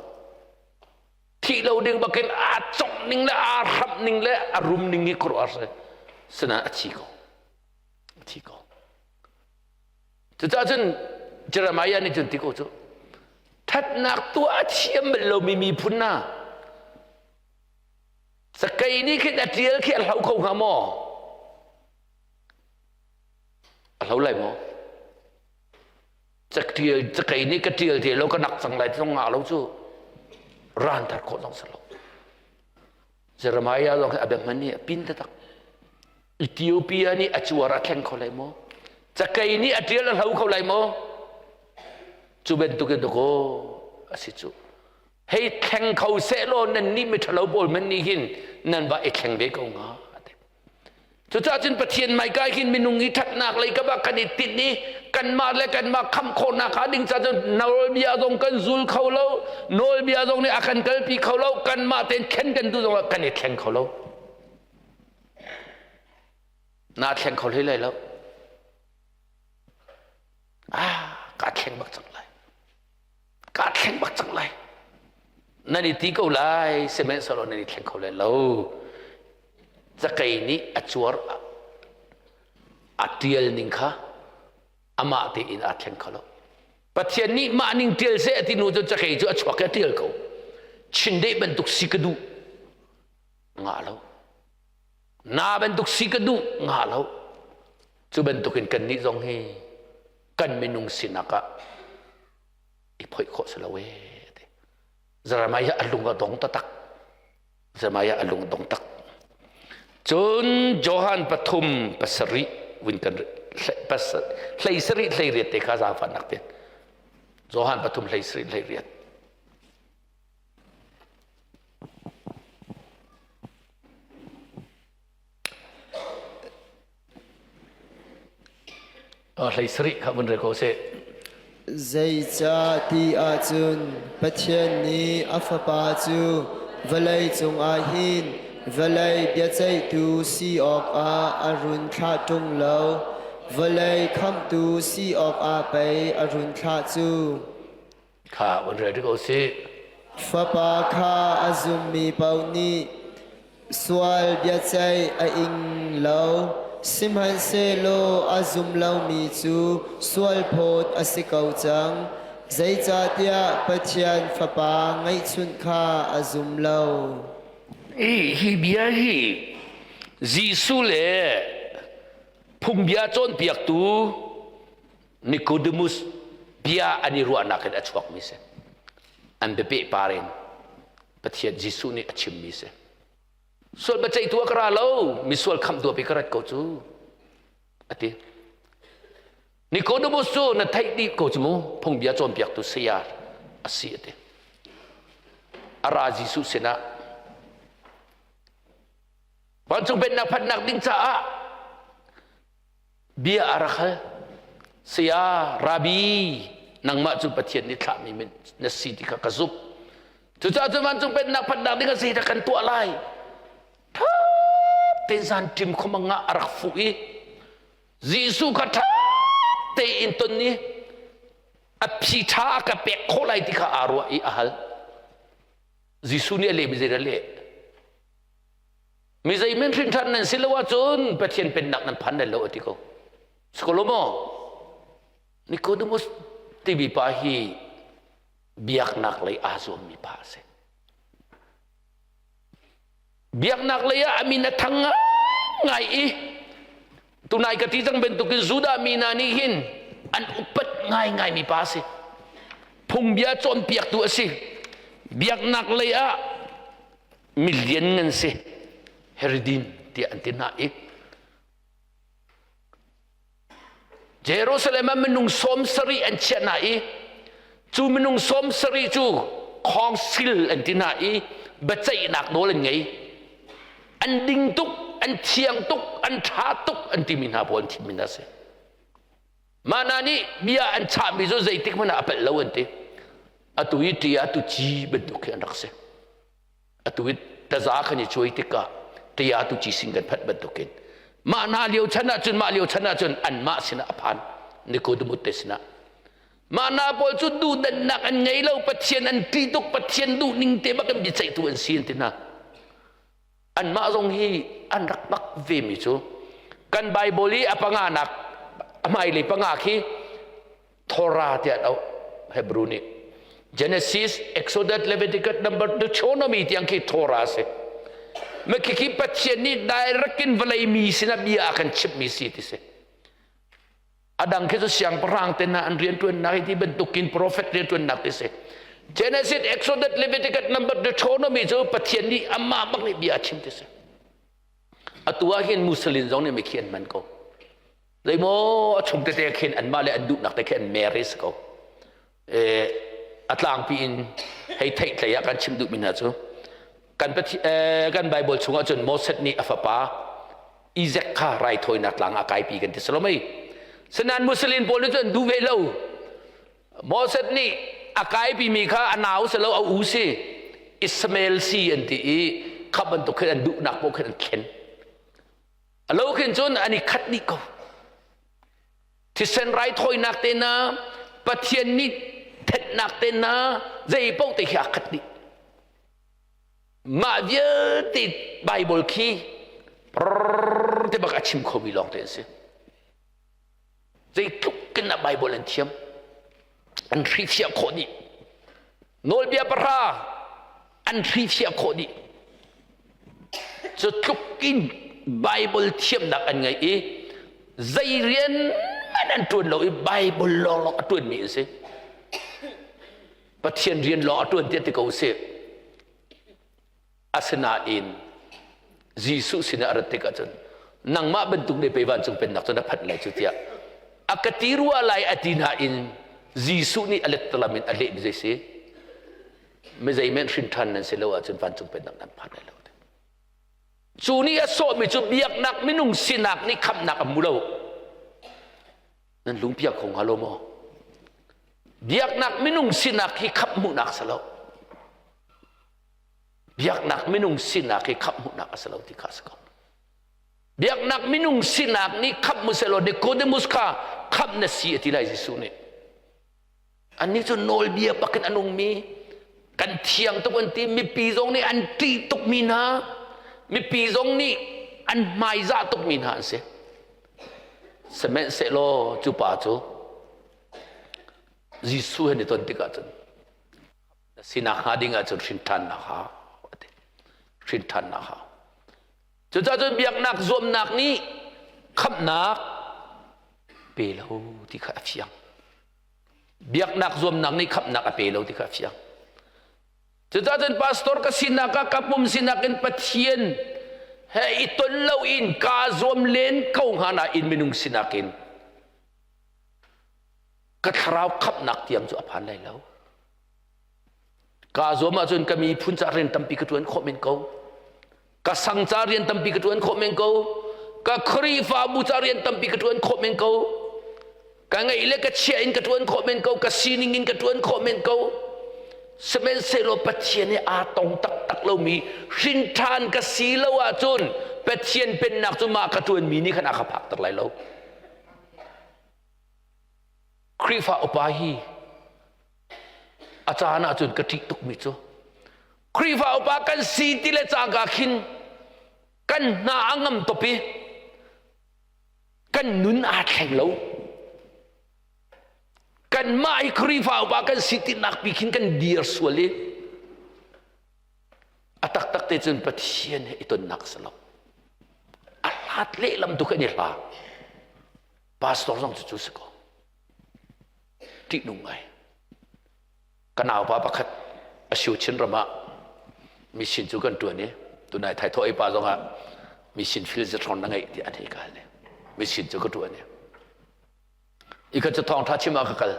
thih lo ding bakin aa congh ning le aa hramh ning le a rum ning hi khuaruah si sinain a thi ko a thi ko cucaah cun Jeremiah nih cun ti ko cu thatnak tuah a thiam bal lomi miphun hna cakei nih khin a ṭial khi a hlo kho hnga maw a hlo lai maw Catial cakei nih ka tial te lo ka nak cang lai zong ngah lo cu ran thar khawh zong si lo. Jeremiah zong hi a bia hman hi a pin taktak. Ethiopia nih a cuar a thleng kho lai maw? Cakei nih a tial a hlo kho lai maw? Cu bantuk in dakaw a si cu. Hei thleng kho sehlaw nan nih miṭhalo pawl man nih hin nan va i thleng ve ko hnga. Cucaah cun Pathian hmaika hin minung i ṭhatnak lei kap ah kan i tinh i kanmah le kanmah khamh khawhnak hnga ding caah cun nawlbia zong kan zul kho lo, nawlbia zong nih a kan kalpi kho lo, kanmah tein thlen kan duh zongah kan i thleng kho lo. Naa thleng kho hlei lai lo. Ah, kaa thleng bak cang lai. Kaa thleng bak cang lai. Nan i ti ko lai, sihmanhsehlaw nan i thleng kho lai lo. Cakei nih a cuar. A ṭial ning kha amah tein aa thleng kho lo. Pathian nih mah ning ṭial seh a ti hnu cun cakei cu a chuak i a ṭial ko. Chindeih bantuk si ka duh ngah lo. Na bantuk si ka duh ngah lo. Cu bantukin kannih zong hi kan minung sinak ah i phoih khawh si lo ee ti. Jeremiah a lung a dong taktak. Jeremiah a lung a dong tak. Cun Johan pathum pasarih vun kan hlei sarih hlei riat te kha zaangfahnak te. Johan pathum hlei sarih hlei riat. Hlei sarih kha vun rel ko seh. Zeicah ti ahcun Pathian nih a Fapa cu vawlei cungah hin vawlei biaceihtu si awkah a run thlah ṭung lo, vawlei khamhtu si awkah pei a run thlah cu. Kha vun rel ko sih. Fapa kha a zummi paoh nih sual biaceih a ing lo, sihmanhsehlaw a zum lomi cu sualphawt a si ko cang, zeicahtiah Pathian Fapa ngeihchunh kha a zum lo. Hi bia hi Jesuh le phungbia cawnpiaktu Nicodemus bia an i ruahnak in a chuakmi si. An biapeh par in Pathian Jesuh nih a chimmi si. Sual biaceihtu a ka ra lo, misual khamhtu a ka rat ko cu, a ti. Nicodemus cu na theih dih ko cu mu, phungbia cawnpiaktu saya a si a ti. A ra Jesuh sinah vancung pennak phanhnak ding caah Bia a rak hal. Saya, Rabbi, nangmah cu Pathian nih thlahmi na si ti kha ka zumh. Cucaah cun vancung pennak phanhnak ding a si dah kan tuah lai. Ṭha tein zan ṭim khumang ah a rak fuh i Jesuh kha ṭha tein ton i a phi ṭha a ka pek khawh lai ti kha aa ruah i a hal. Jesuh nih a leh mi zeidah a leh? Mi zeimen hrinṭhan nan si lo ahcun Pathian pennak nan phan lai lo a ti ko. Sikolo maw? Nicodemus timi pa hi biaknak lei aa zuammi pa a si. Biaknak lei ah a min a thang ngai i tunai ka ti cang bantukin Judah mi hna nih hin an upat ngaingaimi pa a si. Phungbia cawnpiaktu a si. Biaknak lei ah milian nan si Herodin tiah an ti hna i Jerusalem ah minung sawm sarih an chiah hna i cu minung sawm sarih cu khawngsil an ti hna i biaceihnak nawl an ngei an ding tuk an thiang tuk an ṭha tuk an timi hna pawl an thimmi hna si mah hna nih bia an chahmi cu zeitik hmanh ah a palh lo an ti atu i ṭi atu ci bantuk khi an rak si atu i taza kan i cuai tikah tia tu ci sin kan phanh bantukin mah hna lio chan ahcun mah lio chan ahcun anmah sinah a phan Nicodemus te sinah mah hna pawl cu duhdannak an ngei lo Pathian an ṭih tuk Pathian duh ning te bak in biaceihtu an si an ti hna anmah zong hi an rak bak ve mi cu kan Bible i a panganak a hmailei panga khi Torah tiah an auh Hebrew nih Genesis, Exodus, Leviticus, Number, Deuteronomy tiang khi Torah a si. Mah khikhi Pathian nih direct in vawlei mi sinah bia a kan chimhmi si ti si. A dang khi cu siangpahrang te hna an rianṭuannak hi ti bantukin prophet rianṭuannak ti si. Genesis, Exodus, Leviticus, Number, Deuteronomy cu Pathian nih amah bak nih bia a chim ti si. Atu ah hin Muslim zong nih mikhi an hman ko. Zeimaw a chung tete khin anmah le an duhnak te khi an mer i si ko. A tlangpi in hei theih tlei ah kan chim duhmi hna cu kan kan Bible chungah cun Moses nih a fapa Isaac kha raithawinak tlang ah kaipi kan ti si lo mei. Sinain Muslim pawl nih cun an duh ve lo. Moses nih a kaipimi kha a nau si lo a u si Ismael si an ti i kha bantuk khin an duhnak paoh khin an thlen. A lo khin cun an i khat dih ko. Thisen raithawinak te na Pathian nih thenhnak te na zei paoh te khi aa khat dih. Mah vialte Bible khi te bak a chim khomi lawng te an si. Zeitluk in a Bible an thiam. An hrifiah khawh dih. Nawlbia pahra an hrifiah khawh dih. Cu tluk in Bible thiamnak an ngei i zei rian hmanh an ṭuan lo i Bible lawnglawng a ṭuanmi an si. Pathian rian lawng a ṭuan tiah ti ko sih. Asinain Jesuh sinah a rat tikah cun nangmah bantuk nih pei vancung pennak cu na phanh lai cu tiah a ka ti rua lai a ti nain Jesuh nih a lettalam in a lehmi zei si mi zeimen hrin ṭhan nan si lo ahcun vancung pennak nan phan lai lo. Cu nih a sawhmi cu biaknak minung sinak nih khamhnak a hmu lo. Nan lungpiak kho hnga lo maw? Biaknak minung sinak hi khamh hmuhnak si lo. Biaknak minung sinak hi khamh hmuhnak a si lo ti kha a si ko. Biaknak minung sinak nih khamh mu selaw Nicodemus kha khamh na si a ti lai Jesuh nih. Annih cu nawlbia bakin a nungmi kan thiang tuk an ti mipi zong nih an ṭih tukmi hna mipi zong nih an hmaizah tukmi hna an si. Sihmanhsehlaw cu pa cu Jesuh he ni ton tikah cun na sinak hnga ding ahcun hrin ṭhannak hau a ti. Hrin ṭhannak hau. Cucaah cun biaknak zuamnak nih khamhnak pe lo ti kha a fiang. Biaknak zuamnak nih khamhnak a pe lo ti kha a fiang. Cucaah cun pastor ka sinak ah ka pum sinak in Pathian he i ton lo in kaa zuam len ko hnga nain minung sinak in ka thlarau khamhnak tiang cu a phan lai lo. Kaa zuam ahcun ka miphun ca rian tampi ka ṭuan khawh men ko. Ka sang ca rian tampi ka ṭuan khawh men ko. Ka Khrihfabu ca rian tampi ka ṭuan khawh men ko. Ka ngeih le ka chia in ka ṭuan khawh men ko. Ka sining in ka ṭuan khawh men ko. Sihmanhsehlaw Pathian he aa tong taktak lomi hrinṭhan ka si lo ahcun Pathian pennak cu mah ka ṭuanmi nih khan a ka phakter lai lo. Khrihfa upa hi a caan ahcun ka ṭih tukmi cu Khrihfa upa kan si ti le cangka khin kan hna a ngam top i kan nun aa thleng lo. Kanmah hi Khrihfa upa kan si tinak pi khin kan dir sual i a taktak te cun Pathian he i tonnak si lo. A hlat lehlam tu kha an i hla. Pastor zong cu cu si ko. Ṭihnung ngai. Ka naupa pakhat a siu Chin ram ah mission cu kan ṭuan i tunai thaithawh ei pa zong ah mission fil zethrawn na ngeih tiah an hei ka hal i mission cu ka ṭuan i i ka cu thawngṭha chim ah ka kal.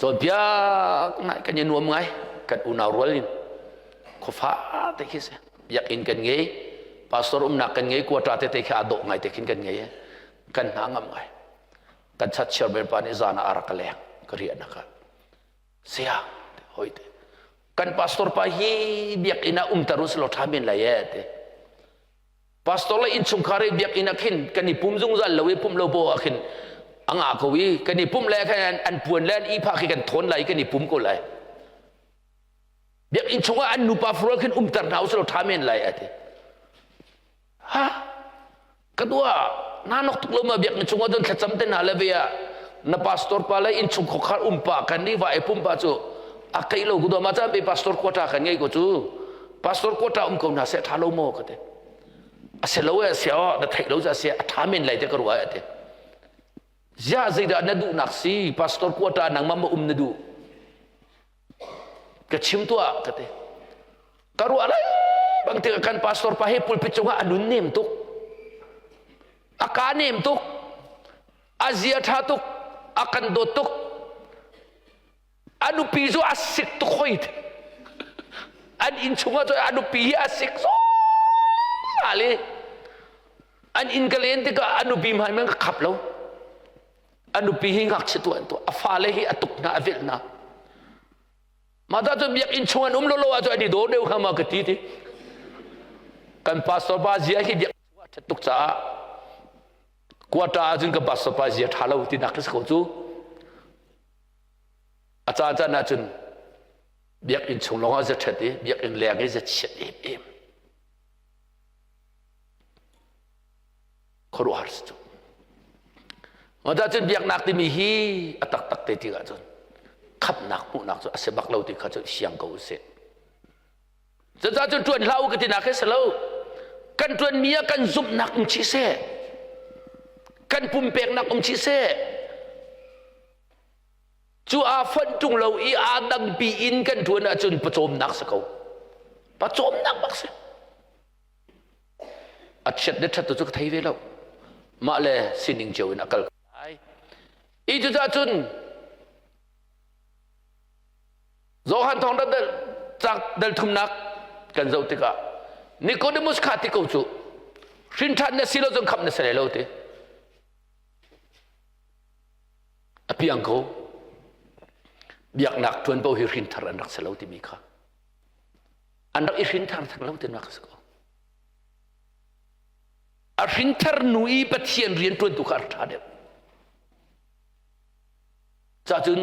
Cawnpiak ngai kan i nuam ngai kan unau rual in khuafa te khi si biakinn kan ngei pastor umnak kan ngei quarter tete khi aa dawh ngai te khin kan ngei kan hna ngam ngai kan chat chairman pa nih zan ah a rak ka leng ka riahnak ah saya hoi te kan pastor pa hi biakinn ah umter usih law ṭha men lai e te Pastor le innchungkhar i biakinn ah khin kan i pum zungzal lo i pumh lo bo ah khin a ngah ko i kan i pumh le khan an puan le an ihphah khi kan thawn lai i kan i pum ko lai. Biakinn chungah an nupa fural khin umter hna usih law ṭha men lai a ti. Ha? Ka dua na nok tuk lo ma biakinn chungah cun thlacam te hna le ve ah na pastor pa le innchung khuakhar um pa kan i va i pum pa cu a keih lo ku dua ma caan pe pastor quota kan ngei ko cu pastor quota um ko hna seh ṭha lo maw ka ti a si lo e sia na theih lo ca sia a ṭha men lai te ka ruah a ti ziah zeidah na duhnak si pastor quota nangmah ma um na duh ka chim tuah ka ti ka ruah lai bang ti kan pastor pa hi pulpit cungah a nun nem tuk a ka nem tuk a zia ṭha tuk a kan dawt tuk a nupi cu a sik tuk hoi an inn chungah cun a nupi hi a sik zungzal i an inn ka len tikah a nupi hmai man ka khap lo a nupi hi ngakchia tu an tuah a fale hi a tuk hna a velh hna mah ta cun biakinn chung an um lo lo ahcun an i dawr deuh hnga ma ka ti ti kan pastor pa zia hi biakinn chungah ṭhat tuk caah quarter ahcun kan pastor pa zia ṭha lo ti nak ka si ko cu A caan caan ahcun biakinn chung lawngah za ṭhat i biakinn leng i za chiat emem. Khuaruahhar si cu. Cun biaknak timi hi a taktak te ti ahcun khamhnak hmuhnak cu a si bak lo ti kha cu siang ko usih. Cucaah cun ṭuan hlah u ka tinak hi si lo. Kan ṭuanmi ah kan zumhnak um chih seh. Kan pumpeknak um chih seh. Cu aa fonh ṭung lo i aa dangpi in kan ṭuan ahcun pawcawmnak si ko. Pawcawmnak bak si. A chiat le ṭhat tu cu ka thei ve lo. Mah le sining cio in a kal lai. I cucaah cun Johan thawngṭha dal cak dal thumnak kan zoh tikah Nicodemus kha ti ko cu hrin ṭhan na si lo cun khamh na si lai lo ti. A piang ko. Biaknak ṭuanvo hi hrinthar an rak si lo timi kha. An rak i hrinthar theng lo tinak a si ko. A hrinthar nu i Pathian rian ṭuantu kha a ṭha deuh. Cacun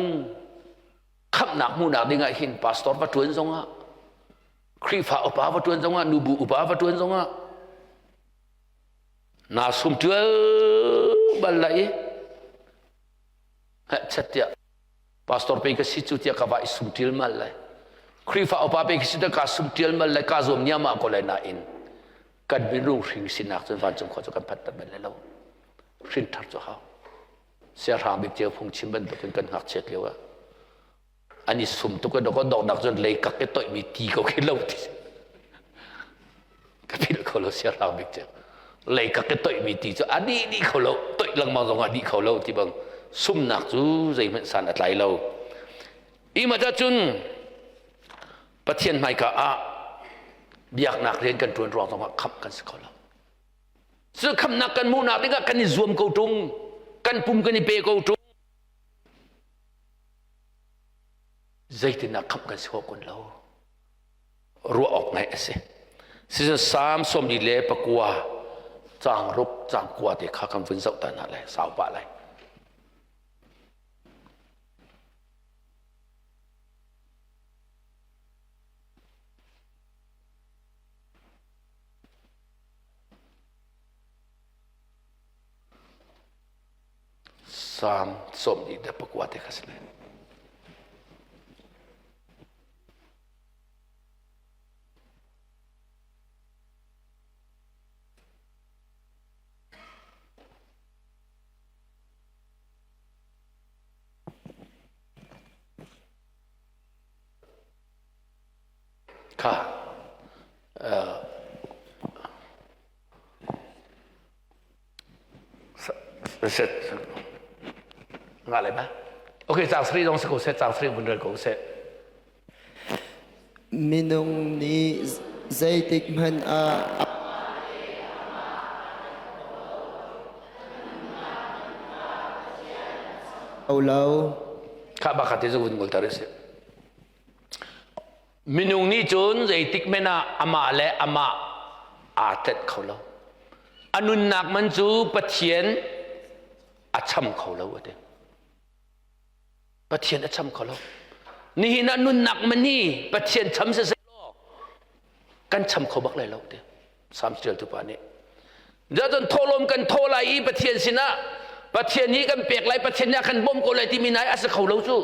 khamhnak hmuhnak dingah hin pastor va ṭuan zongah Khrihfa upa va ṭuan zongah nubu upa va ṭuan zongah naa sum ṭual bal lai i chet tiah pastor pe ka si cu tiah ka va i sum ṭil mal lai Khrihfa upa pe ka si tiah ka sum ṭial mal lai ka zuam niamah ko lai nain kan minung hring sinak cun vancung khua cu kan phat bal lai lo hrin thar cu hau siahrang bik cio phungchim bantukin kan ngakchiat lio ah an i sum tuk i dok dok cun lei kak i toihmi ti ko khi lo ti ka philh kho lo siahrang bik cio lei kak i toihmi ti cu a dih dih kho lo toih lengmang zong a dih kho lo ti bang sumnak cu zeihmanh san a tlai lo ima cun Pathian hmaika ah biaknak rian kan ṭuan ruang zongah khamh kan si kho lo Cu khamnak kan hmuhnak dingah kan i zuam ko ṭung, kan pum kan i pe ko ṭung. Zeitindah khamh kan si khawh kun lo? Ruah awk ngaih a si. Sicun Salm 49 caang ruk caang kua te kha kan vun zoh ta hna lai, sau pah lai. Salm 49 te kha si lai. Kha set nga lai ma okay caang sri zong si ko seh caang sri vun rel ko seh Minung nih zeitik hmanh ah lo. Kha ba kha te zu vun ngol tar si. Minung nih cun zeitik men ah amah le amah aa tlanh kho lo. A nunnak man cu Pathian a cham kho lo a ti. Pathian a cham kho lo. Nihin ah nunnak man hi Pathian cham siseh law kan cham kho bak lai lo ti. Psalm ṭialtu pa nih. Cun thawhlawm kan thawh lai i Pathian sinah Pathian hi kan pek lai Pathian nih a kan bawmh ko lai timi nai a si kho lo cu.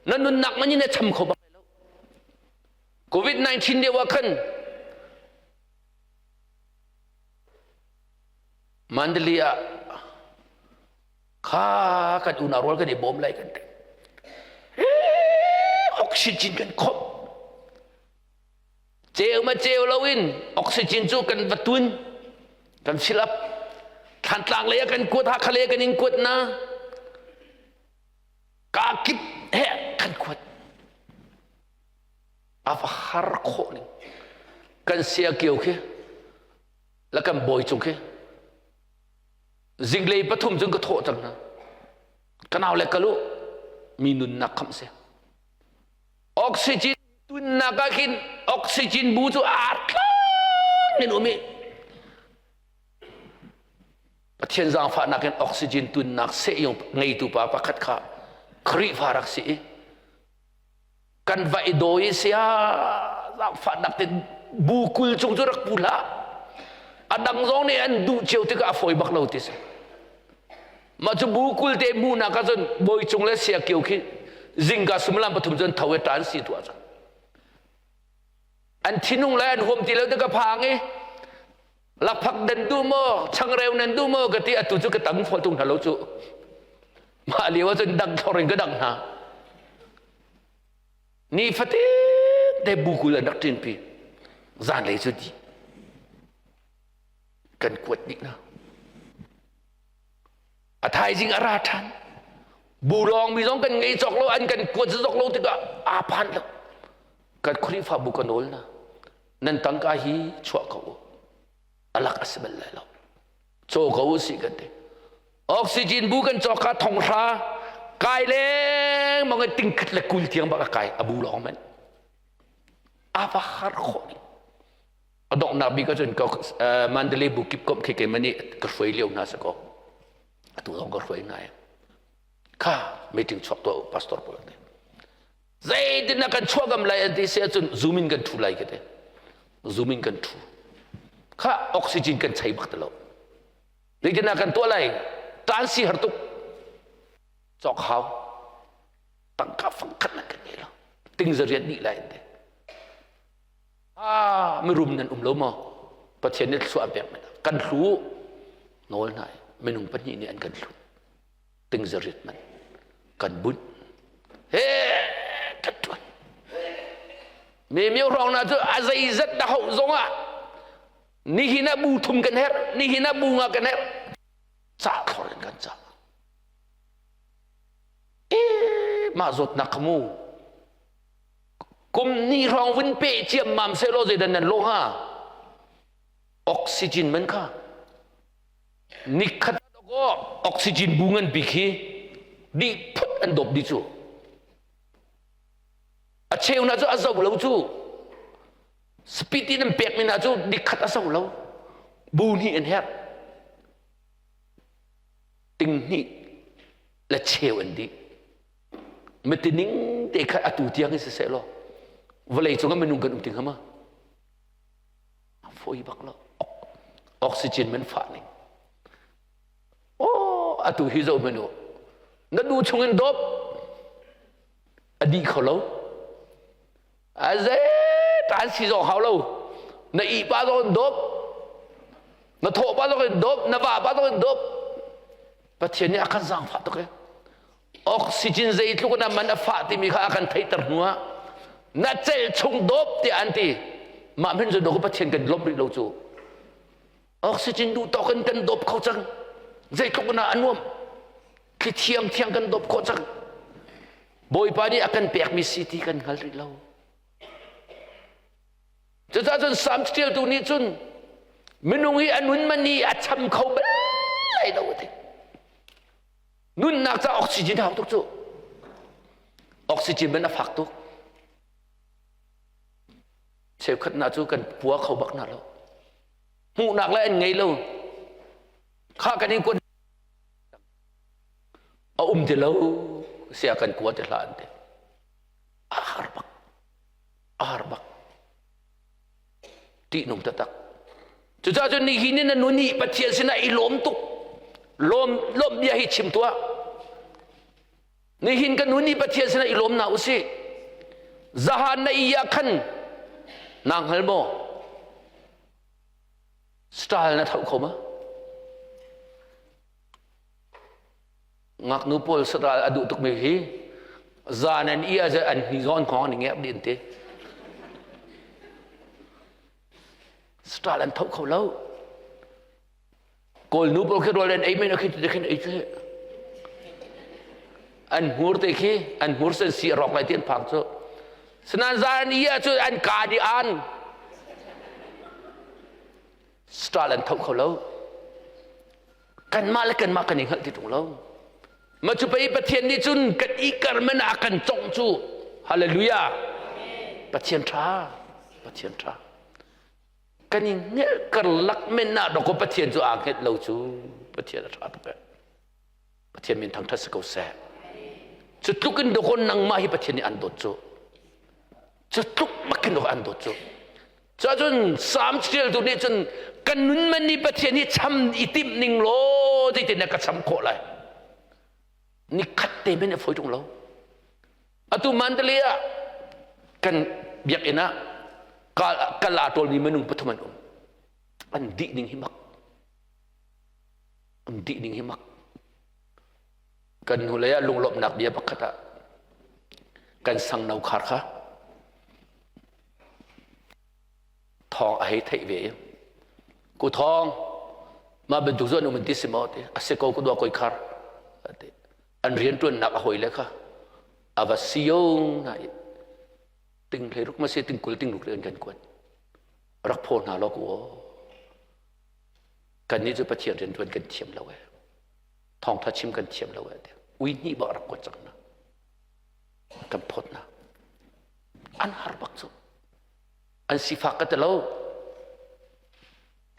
Na nunnak man in na cham kho bak lai lo. COVID-19 lio ah khan Mandalay ah kha kan unau rual kan i bawm lai kan ti. Oxygen kan khomh. Ceu ma ceu loin oxygen cu kan va tun kan fill up Thlantlang lei ah kan kuat Hakha lei ah kan in kuat na ka kip he kan kuat a va har khawh ning kan sia kio khi la kan bawi cung khi zinglei pathum cun ka thawh cang hna ka nau le kalu mi nunnak khamh si Oxygen tunnak ah khin oxygen bu cu aa tlang in um i Pathian zaangfahnak in oxygen tunnak sehyung ngeitu pa pakhat kha Khrihfa rak si i kan va i dawi sia zaangfahnak te bu kul cung cu rak pu hlah a dang zong nih an duh cio tikah a fawi bak lo ti si. Mah cu bu 20 te hmuhnak ah cun bawi cung le sia kio khi zingka suimilam pathum cun tho i ṭan si tuah cang. An thinung le an huam ti lo te ka phang i lakphak nan duh maw changreu nan duh maw ka ti atu cu ka tang fawl tung hna lo cu mah lio ah cun dang thlor in ka dang hna ni fatin te bu 20 an rak ṭinpi zanlei cu di kan kuat dih hna A thaizing a ra ṭhan. Bu lawngmi zong kan ngei cawk lo, an kan kuat zok lo tikah aa phan lo. Kan Khrihfabu ka nawl na. Nan tangka hi chuah ko u. A lak a si bal lai lo. Caw ko u si kan ti. Oxygen bu kan cawk kha thong hra kai leng mang in ting khat le 20 tiang bak a kai a bu lawng men. A va har khawh ding. A donghnak bik ahcun ka Mandalay bu kip komh khi keimah nih ka hruai lio hna si kaw atu zong ka hruai hna i kha meeting chuak tuah u pastor pawl te zeitin na kan chuah gam lai an ti si ahcun zoom in kan thu lai ka ti zoom in kan thu kha oxygen kan chei bak ti lo zeitin na kan tuah lai tan si har tuk cawk hau tangka fangkhat nan kan ngei lo ting zariat dih lai an ti Ah, mirum nan um lo maw? Pathian nih thluachuah a pek men. Kan hlu nawl hna i minung pahnih nih an kan hlut. Ting zariat man kan bunh. He kan tuan. Mi mio hrawng na cu a zeizat na hauh zong ah nihin ah bu thum kan herh, nihin ah bu nga kan herh. Cah thlor in kan cah. E mah zawtnak kha mu Kum hnih hrawng vun peh ciammam sehlaw zeidah nan lawh hnga? Oxygen man kha nikhat kaw oxygen bu ngan bik hi dih phut an dawp dih cu. A cheu na cu a zo lo cu. Speed in an pek mi hna cu nikhat a zo lo. Bu hnih an herh. Ting hnih le cheu an dih. Matining te kha atu tiang in siseh law vawlei cung ah minung kan um ti hnga ma? A fawi bak lo. Oxygen man fah ning. Oh, atu hi zo menu. Na du chung in dawp a dih kho lo. A ze tan si zong hau lo. Na ih pa zong in dawp. Na thawh pa zong in dawp. Na va pa zong in dawp. Pathian nih a kan zaangfah tuk e. Oxygen zeitluk in a man a fah timi kha a kan theihter hnuah na celh chung dawp tiah an ti. Mah hmanh cu dawk Pathian kan lawmh rih lo cu. Oxygen duh tawk in kan dawp kho cang. Zeitluk in a nuam. Thli thiang thiang kan dawp khawh cang. Bawipa nih a kan pekmi si ti kan hngal rih lo. Cucaah cun Salm ṭialtu nih cun minung hi a nun man hi a cham kho bal lai lo a ti. Nunnak ca oxygen hau tuk cu. Oxygen man a fak tuk. Cheukhat hna cu kan pua kho bak hna lo. Hmuhnak le an ngei lo. Kha kan in kuat a um ti lo sia kan kua ti hlah an ti. A har bak. A har bak. Ṭihnung taktak. Cucaah cun nihin in na nun hi Pathian sinah i lawm tuk. Lawm lawmh bia hi chim tuah. Nihin kan nun hi Pathian sinah i lawm na usih. Zahan na i ah khan naa hngal maw? Style na tho kho ma? Ngaknu pawl saral a duh tukmi hi zan an i ah an hni zawn khong an i ngerh dih an ti. Style an tho kho lo. Kawl nu pawl khi rawl an ei men khi ti khin ei cu an hmur te khi an hmur sen si a rawk lai ti an phang cu. Sinan zan i ah cun an ka di an style an tho kho lo. Kanmah le kanmah kan i hngalh ti ṭung lo. Ma cu pei Pathian nih cun kan i karman ah kan congh cu. Hallelujah. Pathian ṭha. Pathian ṭha. Kan i hngelh karlak men ah dawkaw Pathian cu aa hngelh lo cu. Pathian a ṭha tuk eh. Pathian min thangṭhat si ko seh. Cu tluk in dawkaw nangmah hi Pathian nih an dawt cu. Cu tluk bak in dawkaw an dawt cu. Cun Salm ṭialtu nih cun kan nun man nih Pathian hi cham i timh ning law zeitin ka cham khawh lai. Pakhat te men a fawi ṭung lo. Atu Mandalay ah kan biakinn ah kal aa ṭawlmi minung pathum an um. An dih ning hi mak. An dih ning hi mak. Kan hnulei ah lunglawmhnak bia pakhat ah kan sangno khar kha thawng a hei theih ve i ku thawng mah bantuk cu an um ti si maw ti a si ko ku dua koi khar ti an rianṭuannak a hawi le kha a va siyo na i ting hlei ruk ma si ting kul ting ruk le an kan kuat rak phaw hna lo ku kan nih cu Pathian rianṭuan kan thiam lo e thawngṭha chim kan thiam lo e ui hnih bak rak kuat cang na kan phawt na an har bak cu an sifak ka ti lo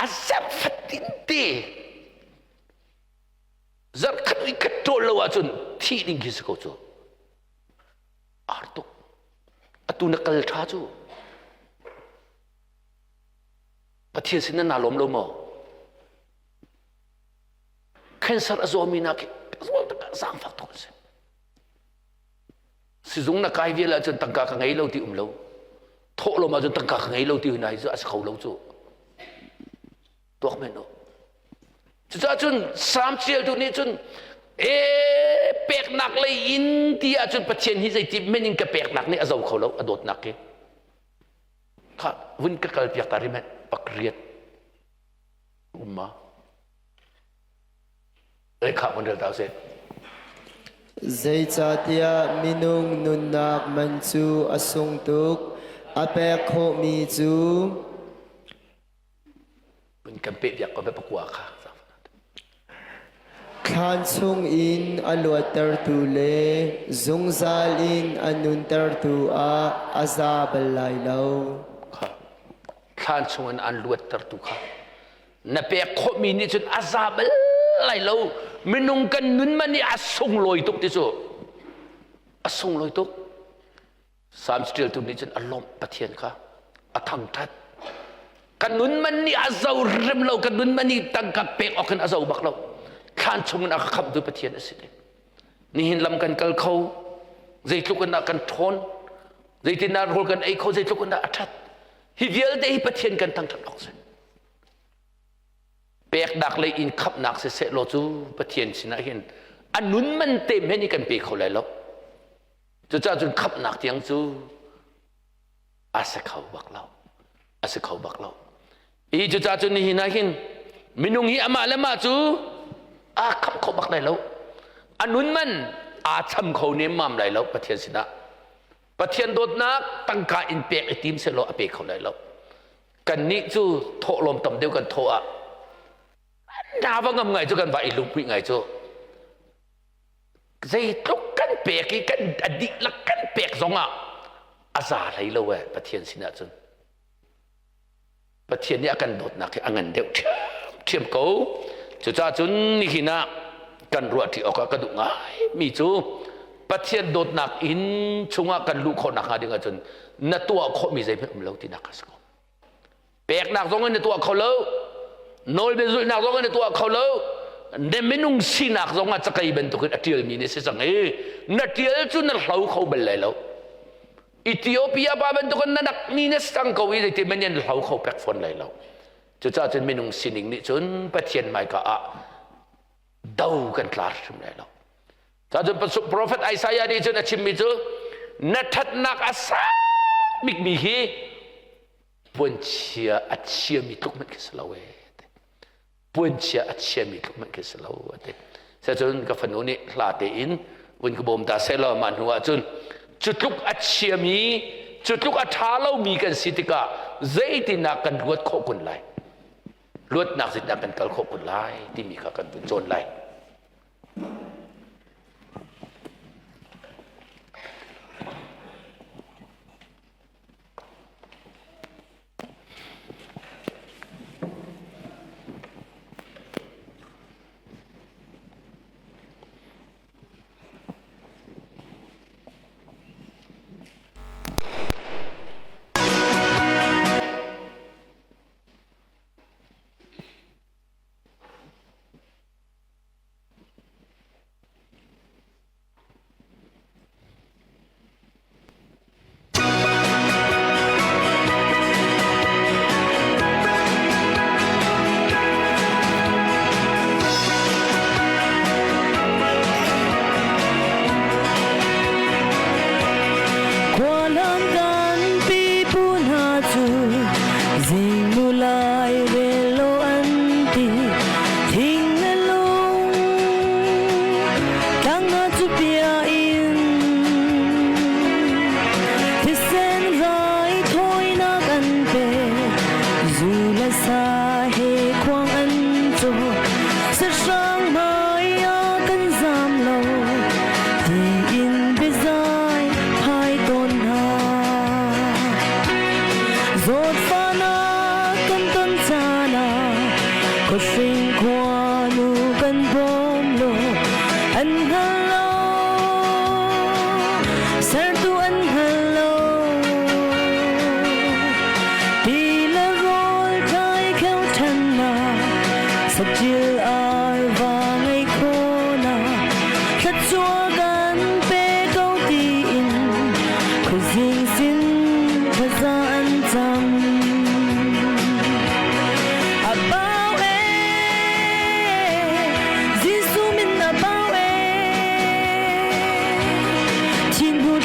a zerh fatin te zarh khat ri khat ṭawl lo ahcun thih ding khi si ko cu ar tuk atu na kal ṭha cu Pathian sin na lawm lo maw cancer a zawmi nak zaangfak tuk a si Sizung na kai vial ahcun tangka ka ngei lo ti um lo. Thawhlawm ahcun tangka ka ngei lo ti hna hi cu a si kho lo cu. Tuak men u. Cucaah cun Salm ṭialtu nih cun e peknak lei in ti ahcun Pathian hi zeiti men in ka peknak nih a zo kho lo a dawtnak hi. Kha vun ka kal piak ta ri men pakriat umma. Zeicahtiah minung nunnak man cu a sung tuk, a pek khawhmi cu Thlan chungin a luattertu le zungzal in a nuntertu ah a za bal lai lo. Thlan chungin an luattertu kha na pek khawhmi nih cun a za bal lai lo minung kan nun man nih a sunglawi tuk ti cu a sunglawi tuk Psalm ṭialtu nih cun a lawmh Pathian kha a thangṭhat kan nun man nih a zo rim lo kan nun man nih tangka pek awk in a zo bak lo thlan chungin a ka khamhtu Pathian a si nihin lam kan kal kho zeitluk in dah kan ṭhawn zeitin dah rawl kan ei kho zeitluk in dah a ṭhat hi vialte hi Pathian kan thangṭhat awk si peknak lei in khamhnak siseh law cu Pathian sinah hin a nun man te men hi kan pe kho lai lo cucaah cun khamhnak tiang cu a si kho bak lo a si kho bak lo hi cucaah cun nihin ah hin minung hi amah le mah cu aa khamh kho bak lai lo a nun man aa cham kho nemmam lai lo Pathian sinah Pathian dawtnak tangka in pek i tim sehlaw a pe kho lai lo kannih cu thawhlawm tam deuh kan thawh ah na va ngam ngai cu kan va i lunghmuih ngai cu zeitluk kan pek i kan a dihlak kan pek zongah a za hlei lo eh Pathian sinah cun Pathian nih a kan dawtnak hi a ngan deuh ṭhiamṭhiam ko. Cucaah cun nihin ah kan ruahṭi awkah ka duh ngaimi cu Pathian dawtnak inn chungah kan luh khawh nakhnga ding ahcun na tuah khawhmi zeihmanh um lo tinak a si ko. Peknak zong in na tuah kho lo, nawlbia zulhnak zong in na tuah kho lo, na minung sinak zong ah cakei bantukin a ṭialmi na si cang i na ṭial cu na hlo kho bal lai lo. Ethiopia pa bantukin na nak mi na sang ko i zeitin man yan hlo kho pek fawn lai lo. Cucaah cun minung sining nih cun Pathian hmaika ah do kan tlar hrim lai lo. Cun prophet Isaiah nih cun a chimmi cu na ṭhatnak a sang bikmi hi puanchia a chiami tluk hmanh khi si lo ee. Puanchia a chiami tluk hmanh khi si lo a ti. Cun ka fanu nih hla tein vun ka bawm ta seh law mah hnu ah cun cu tluk a chiami cu tluk a ṭha lomi kan si tikah zeitinah kan luat khawh kun lai luatnak zeitinah kan kal khawh kun lai timi kha kan vun cawn lai.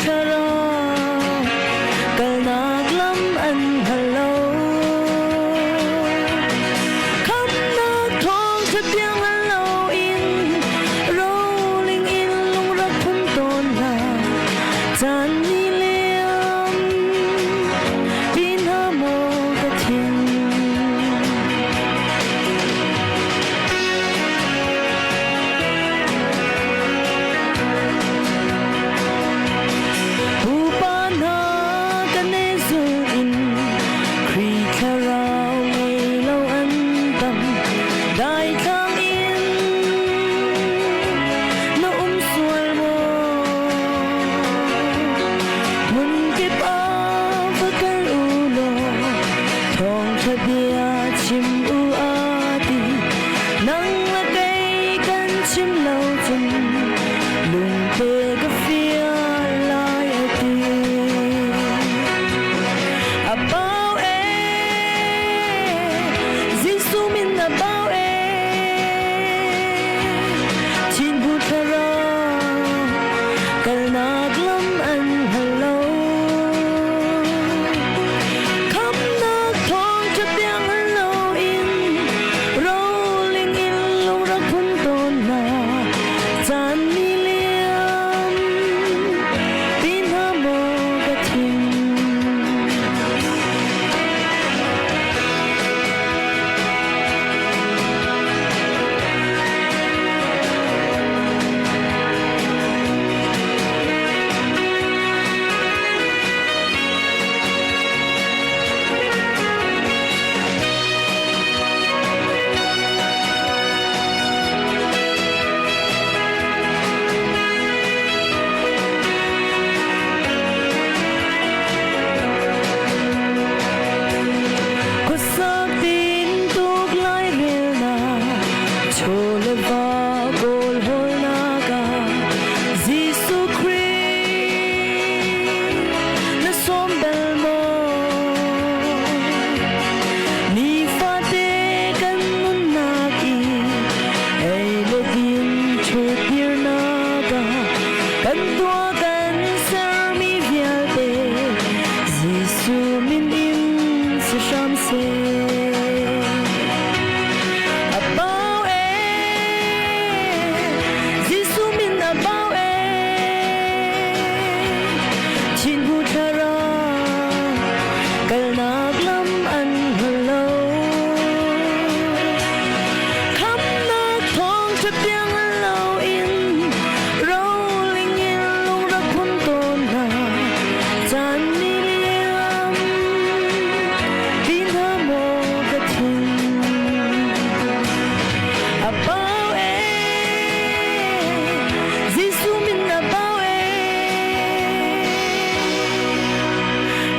thlarau kalnak lam an hngal lo. Khamnak thawng ṭha tiang hngal loin roling in lungrak phun tawn hna. Caan ni liam pi hna maw ka thin. Pupa hna kan i zulh in Khrih thlarau ngei lo an tam. Daithlang in na um sual maw? Hmun kip ah va kal u law thawngṭha bia chim u a ti. Nang le kei kan chim lo cun lungte ka fial lai a ti. A pau e, Jesuh min a pau e, Chin bu thlarau kalnak lam an hngal lo. Khamnak thawng ṭha tiang hngal loin roling in lungrak phun tawn hna. Caan ni liam ti hna maw ka thim. Khuasak tin tuk lai relnak chaw le va kawl hawlnak ah Jesuh Khrih na sawm bal maw? Nifate kan nunnak i ei le din ṭhutdirnak ah kan tuah kan sermi vialte Jesuh min in si hram seh. A pau e, Jesuh min a pau e, Chin bu thlarau kalnak lam an hngal lo. Khamnak thawng ṭha tiang hngal loin roling in lungrak phun tawn hna. Caan ni liam ti hna maw ka thin. A pau e, Jesuh min a pau e.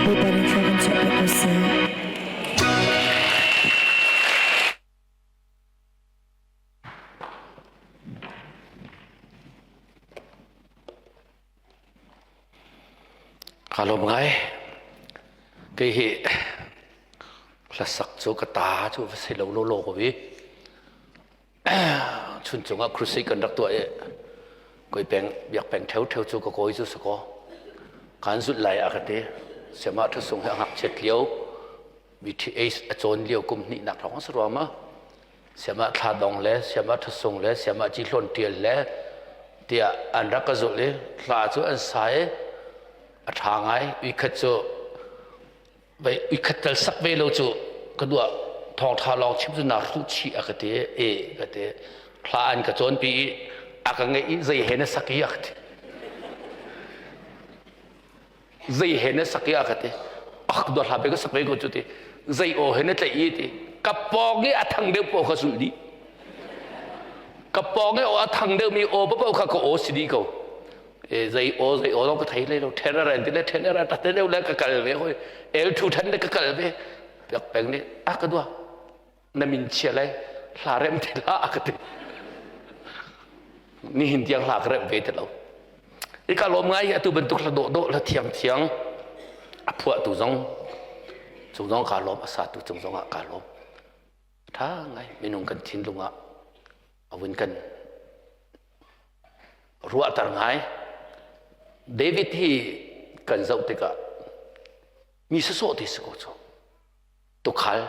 Bawipa nih thla kan chuahpiak ko seh. Kaa lawm ngai. Kei hi hlasak cu ka ta cu va si lo lawlaw ko i chuncung ah crusade kan rak tuah i koi peng biak peng theu theu cu ka kawi cu sakaw kan zulh lai a ka ti siamah thasung he a ngakchiat lio BTH a cawn lio kum hnihnak lawng a si rua ma siamah thla dong le siamah thasung le siamah ci hlawn tial le tiah an rak ka zulh i hla cu an sa i a ṭha ngai uikhat cu vei uikhat tal sak ve lo cu ka duah thawngṭha lawng chim cu naa hruh chih a ka ti e ka ti hla an ka cawnpi i a ka ngeih i zei he na sak i a ka ti zei he na sak i a ka ti ak dua hla pe ka sak ve ko cu ti zei aw he na tlaih i ti ka pawng i a thang deuh paoh kha zulh dih ka pawng i aw a thang deuh mi aw paoh kha ka aw si dih ko e zei aw zei aw ka thei hlei lo then a ren ti le then a ta te deuh le ka kal ve hoi el thu than le ka kal ve piak peng nih a ka dua na min chia lai hla rem ti la a ka ti nihin tiang hla ka rem ve ti lo i ka lawm ngai atu bantuk hla dawh dawh hla thiang thiang a phuah tu zong cung zong ka lawm a sa tu cung zong ah ka lawm tha ngai minung kan thinlung ah a vun kan ruahter ngai. David hi kan zoh tikah mi sawsawh te si ko cu. Tukhal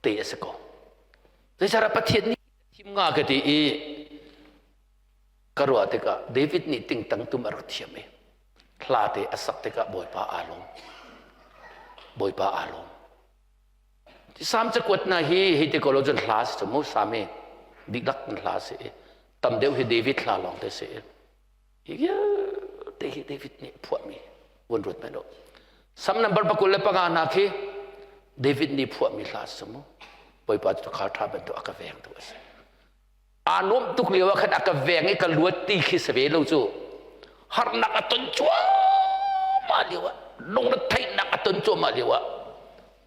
te a si ko. Zeicahtiah Pathian nih thim nga ka ti i ka ruah tikah David nih tingtang tum a rak thiam i hla te a sak tikah Bawipa aa lawm. Bawipa aa lawm. Salm cakuat hna hi hei ti ko lo cun hla si cu mu Salm hi dihlak in hla si i tam deuh hi David hla lawng te si i hi vialte hi David nih phuahmi vun ruat hmanh u. Salm number 25 hna khi David nih phuahmi hla si cu mu. Bawipa cu kha ṭha bantuk a ka vengtu a si. Aa nuamh tuk lio ah khan a ka veng i ka luat ti khi si ve lo cu. Harnak a ton cuahmah lio ah lungretheihnak a ton cuahmah lio ah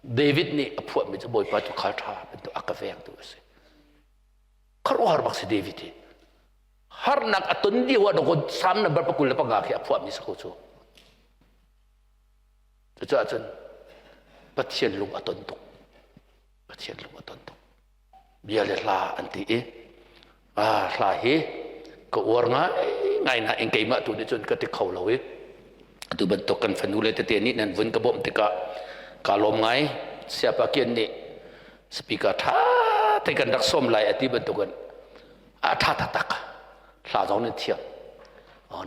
David nih a phuahmi cu Bawipa cu khal ṭha bantuk a ka vengtu a si. Khuaruahhar bak si David hi. Harnak a ton lio ah dawkaw Salm number 25 khi a phuahmi si ko cu. Cucaah cun Pathian lung a ton tuk. Pathian lung a ton tuk. Bia le hla an ti i hla hi ka uar ngai ngai nain keimah tu nih cun ka ti kho lo i atu bantuk kan fanu le tete nih nan vun ka bawmh tikah kaa lawm ngai. Siapa Kian nih speaker ṭha te kan rak sawm lai a ti bantukin a ṭha taktak hla zong nan thiam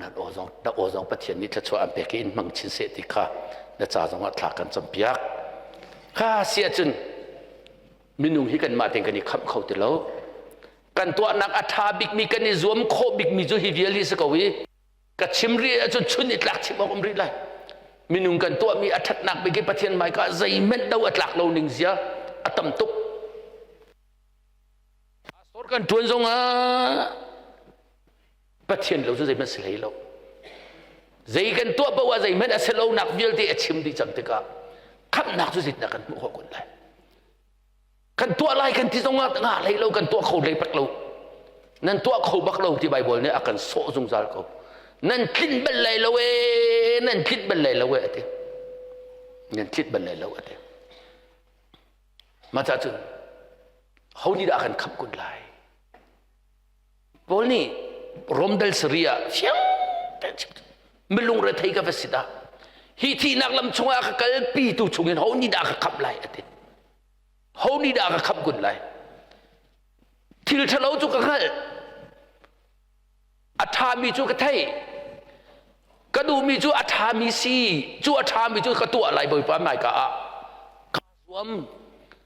nan aw zong na aw zong Pathian nih thluachuah an pek i in hmang chin seh ti kha na ca zong ah thla kan campiak kha si ahcun minung hi kanmah tein kan i khamh kho ti lo. Kan tuahnak a ṭha bikmi, kan i zuam khawh bikmi cu hi vial hi si ko i ka chim rih ahcun chun i tlak chim awk um rih lai. Minung kan tuahmi a ṭhatnak bik hi Pathian hmaika ah zeihmanh do a tlak lo ning zia a tam tuk. Pastor kan ṭuan zongah Pathian lo cu zeihmanh si hlei lo. Zei kan tuah paoh ah zeihmanh a si lonak vialte a chim dih cang tikah khamhnak cu zeitindah kan hmuh khawh kun lai? Kan tuah lai kan ti zongah ngah hlei lo, kan tuah kho hlei bak lo. Nan tuah kho bak lo ti Baibal nih a kan sawh zungzal ko. Nan tlinh bal lai lo ee, nan tlinh bal lai lo ee a ti. Nan tlinh bal lai lo a ti. Mah cah cun ho nih dah a kan khamh kun lai? Paul nih Rom dal sari ah fiang tein chim milung rethei ka va si dah hi thihnak lam chungah ka kalpi tu chungin ho nih dah ka khamh lai a ti. Ho nih dah ka khamh kun lai? Thil ṭhalo cu ka hngalh, a ṭhami cu ka theih, ka duhmi cu a ṭhami si cu a ṭhami cu ka tuah lai. Bawipa hmaika ah zuam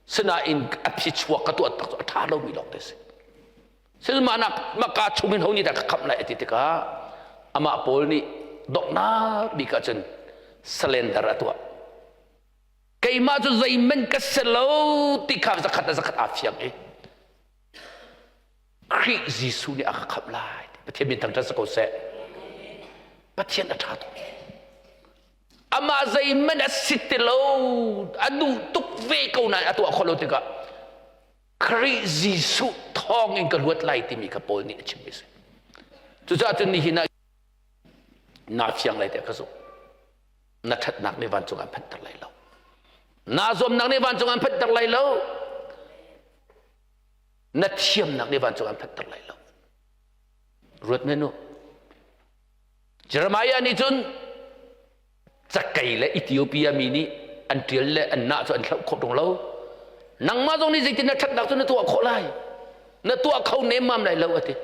sinain a phichuak ka tuah tak cu a ṭha lomi lawng te si. Silmahnak maka chungin ho nih dah ka khamh lai a ti tikah amah Paul nih donghnak bik ah cun surrender a tuah. Keimah cu zeihmanh ka si lo ti kha zakhat a zakhat aa fiang i Khrih Jesuh nih a ka khamh lai. Pathian min thangṭhat si ko seh. Pathian a ṭha tuk. Amah zeihmanh a si ti lo, a duh tuk ve ko nain a tuah khawh lo tikah Khrih Jesuh thawng in ka luat lai timi kha Paul nih a chimmi a si. Cucaah cun nihin ah naa fiang lai tiah ka zumh. Na ṭhatnak nih vancung an phanhter lai lo. Naa zuamnak nih vancung an phanhter lai lo. Na thiamnak nih vancung an phanhter lai lo. Ruat men u. Jeremiah nih cun cakei le Ethiopia mi nih an ṭial le an nah cu an hloh khawh ṭung lo. Nangmah zong nih zeitin na ṭhatnak cu na tuah khawh lai? Na tuah kho nemmam lai lo a ti.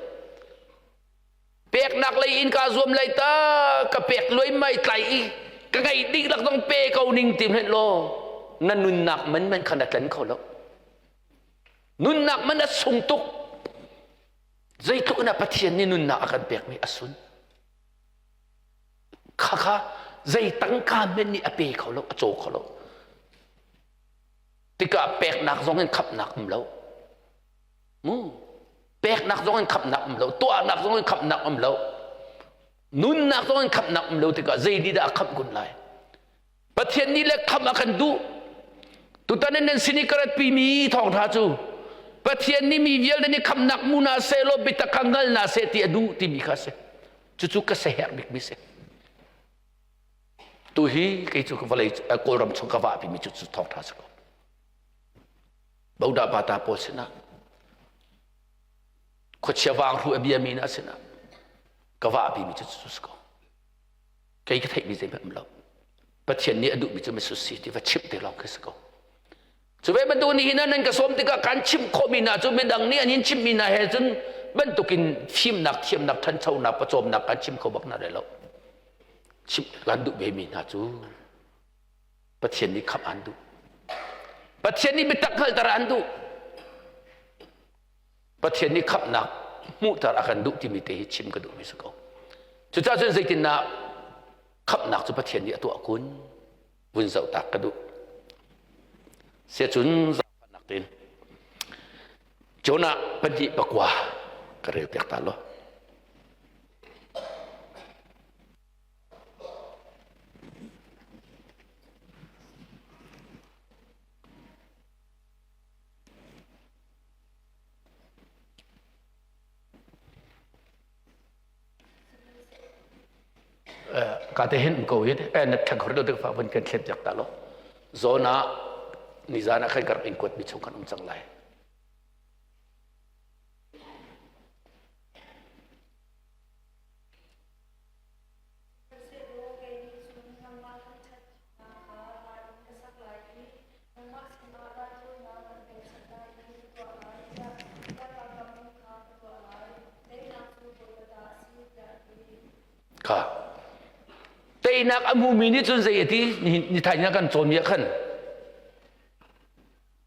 Peknak lei in kaa zuam lai ta, ka pek luaimai tlai i ka ngeih dihlak zong pe ko ning ti hmenh law na nunnak man man kha na tlen kho lo. Nunnak man a sung tuk. Zeitluk in ah Pathian nih nunnak a kan pekmi a sun. Khakha zei tangka men nih a pe kho lo, a caw kho lo. Tikah peknak zong in khamhnak um lo. Mu peknak zong in khamhnak um lo, tuahnak zong in khamhnak um lo. Nunnak zong in khamhnak um lo tikah zei nih dah a khamh kun lai? Pathian nih le khamh a kan duh. Tutan in nan sin i ka ratpimi thawngṭha cu Pathian nih mi vialte nih khamhnak mu na seh law biatak kha hngal na seh ti a duh timi kha a si. Cucu ka siaherh bikmi si. Tu hi kei cu vawlei Kawlram chung ka vahpimi cu cu thawngṭha si ko. Bodah bata pawl sinah khuachia vang hru a biami na sinah ka vahpimi cu cu si ko. Kei ka theihmi zeihmanh um lo. Pathian nih a duhmi cu misus si ti va chimh te lawng khi si ko. Cu ve bantuk nih hin nan ka sawm tikah kan chimh khawhmi hna cu midang nih an in chimhmi hna he cun bantukin fimnak, thiamnak, ṭhanchonak, pawcawmnak kan chim kho bak hna lai lo. Chimh kan duh vemi hna cu Pathian nih khamh an duh. Pathian nih biatak hngalhter an duh. Pathian nih khamhnak hmuhter a kan duh timi te hi chim ka duhmi si ko. Cucaah cun zeitindah khamhnak cu Pathian nih a tuah kun? Vun zoh tak ka duh. Siacun zaangfahnak tein Jonah pahnih pakua ka rel piak ta law. Ka te hin ko hi na thak hor do fa vun kan thlep jak ta lo zona nizan ah khan ka rak in kuat mi chung kan um cang lai. Kha teinak a hmumi nih cun zei a ti ni thai kan cawn ah khan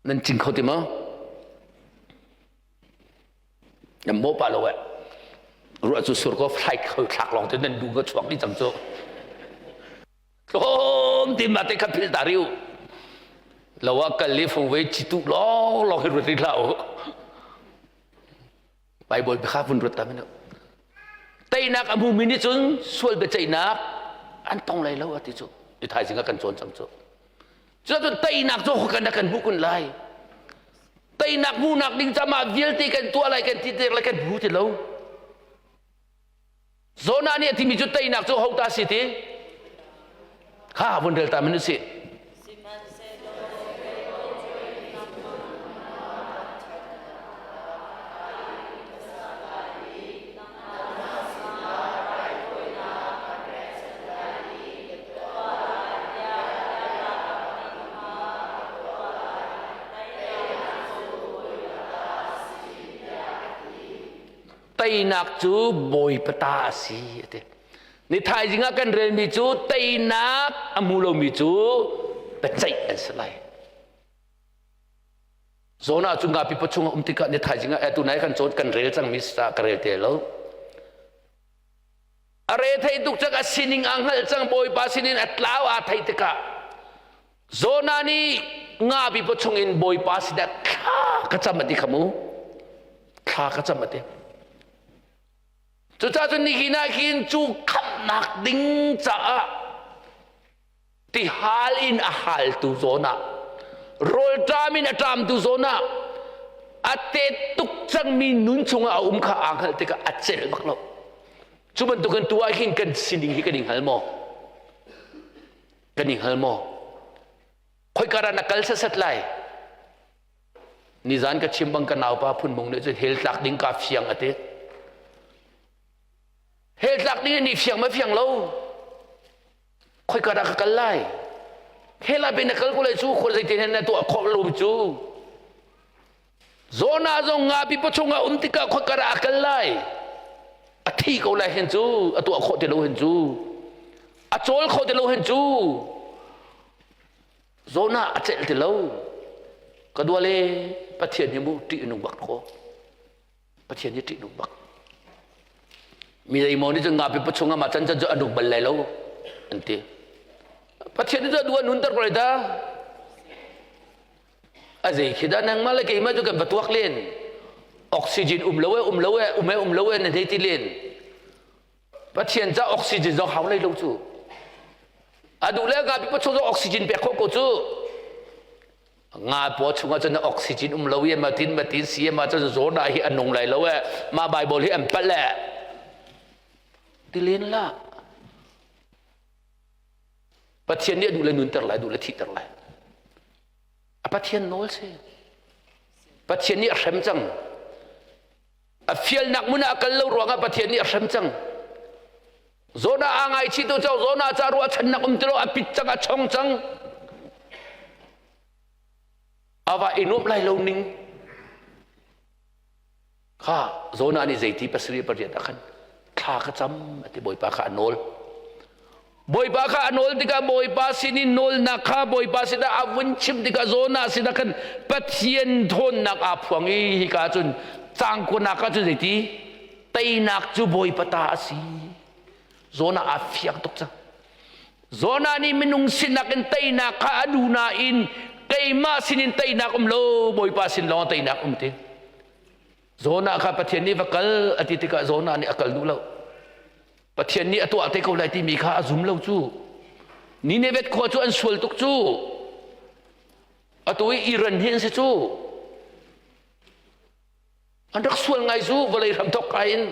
nan cing kho ti maw Nan maw pa lo eh. Ruah cu sur ko flight kho thlak lawng te nan du ka chuak ni cang cu. Tlawm ti ma te kha phil ta riu. Lo ah kal li fung ve chi tu lawng lawng hi ruat ri hlah u. Bible bia kha vun ruat ta menu. Teinak a hmumi nih cun sual biaceihnak an tong lai lo a ti cu. I thaizing ah kan cawn cang cu. Cucun teinak cu kan kan hmuh kun lai. Teinak hmuhnak ding caah vialte kan tuah lai kan ti lai kan hmu ti lo. Jonah nih a timi cu teinak cu ho ta si ti? Kha vun rel ta min usih. Teinak cu Bawipa ta a si a ti. Ni thaizing ah kan relmi cu teinak a hmu lomi cu biaceih an si lai. Jonah cu ngapi pawchung a um tikah ni thaizing ah tu nai kan cawn kan rel cangmi sa ka rel te lo. A re thei tuk cang a sining a hngalh cang Bawipa sinin a tlau aa theih tikah Jonah nih ngapi pawchung in Bawipa sinah thla ka cam a ti kha mu. Thla ka cam a ti. Cucaah cun nihin ah hin cu khamhnak ding caah tihal in a haltu zawn ah rawlṭam in a ṭamtu zawn ah a te tuk cangmi nun chungah a um kha aa hngalh tikah a celh bak lo. Cu bantukin tu ah hin kan sining hi kan i hngal maw? Kan i hngal maw? Khoika dah na kal sasat lai? Nizan ka chim bang ka naupa phunmung nih cun hell tlak ding ka fiang a ti. Hell tlak ding ni fiang ma fiang lo. Khoika dah ka kal lai? Hell ah na kal ko lai cu khua zeitin na tuah khawh lo cu. Zona zong ngapi pawchung ah um tikah khoika dah a kal lai? A thi ko lai hen cu, a tuah khawh ti lo hen cu. A cawl khawh ti lo hen cu. Zona a celh ti lo. Ka duale Pathian hi mu ṭih nung bak ko. Pathian hi ṭih nung bak. Mi zeimaw nih cun ngapi pachung ah mah can can cu a nung bal lai lo an ti. Pathian nih cu a duh a nunter ko lai ta. A zei khi dah nangmah le keimah cu kan va tuak len. Oxygen um lo e um lo e um e um lo e na hei ti len. Pathian ca oxygen zong hau lai lo cu. A duh le ngapi pachung zong oxygen pek khawh ko cu. Nga paw chungah cun oxygen um lo i ma tin ma tin si ma cun zawn ah hi an nung lai lo e ma Bible hi an palh e ti len la Pathian nih a duh le nunter lai duh le thihter lai a Pathian nawl si Pathian nih a hrem cang a fialnak mun ah a kal lo ruangah Pathian nih a hrem cang. Zona aa ngaichih tu cu zona ca ruahchannak um ti lo a pit cang a chong cang. Ava i nuam lai lo ning. Kha zona nih zeiti pasarih pariat ah khan thla ka cam ati Bawipa kha a nawl. Bawipa kha a nawl tikah Bawipa sin in nawlnak kha Bawipa sinah a vun chim tikah Jonah sinah khan Pathian thawnnak aa phuang i hika cun cangkuanak ah cun zeiti teinak cu Bawipa ta a si. Jonah aa fiang tuk cang. Jonah nih minung sinak in teinak kha a duh nain keimah sinin teinak um lo Bawipa sin lawng teinak um ti. Jonah kha Pathian nih va kal a ti tikah Jonah nih a kal duh lo. Pathian nih a tuah te ko lai timi kha a zum lo cu. Nineveh khua cu an sual tuk cu. Atu i Iran hi an si cu. An rak sual ngai cu vawlei hram thok kai in.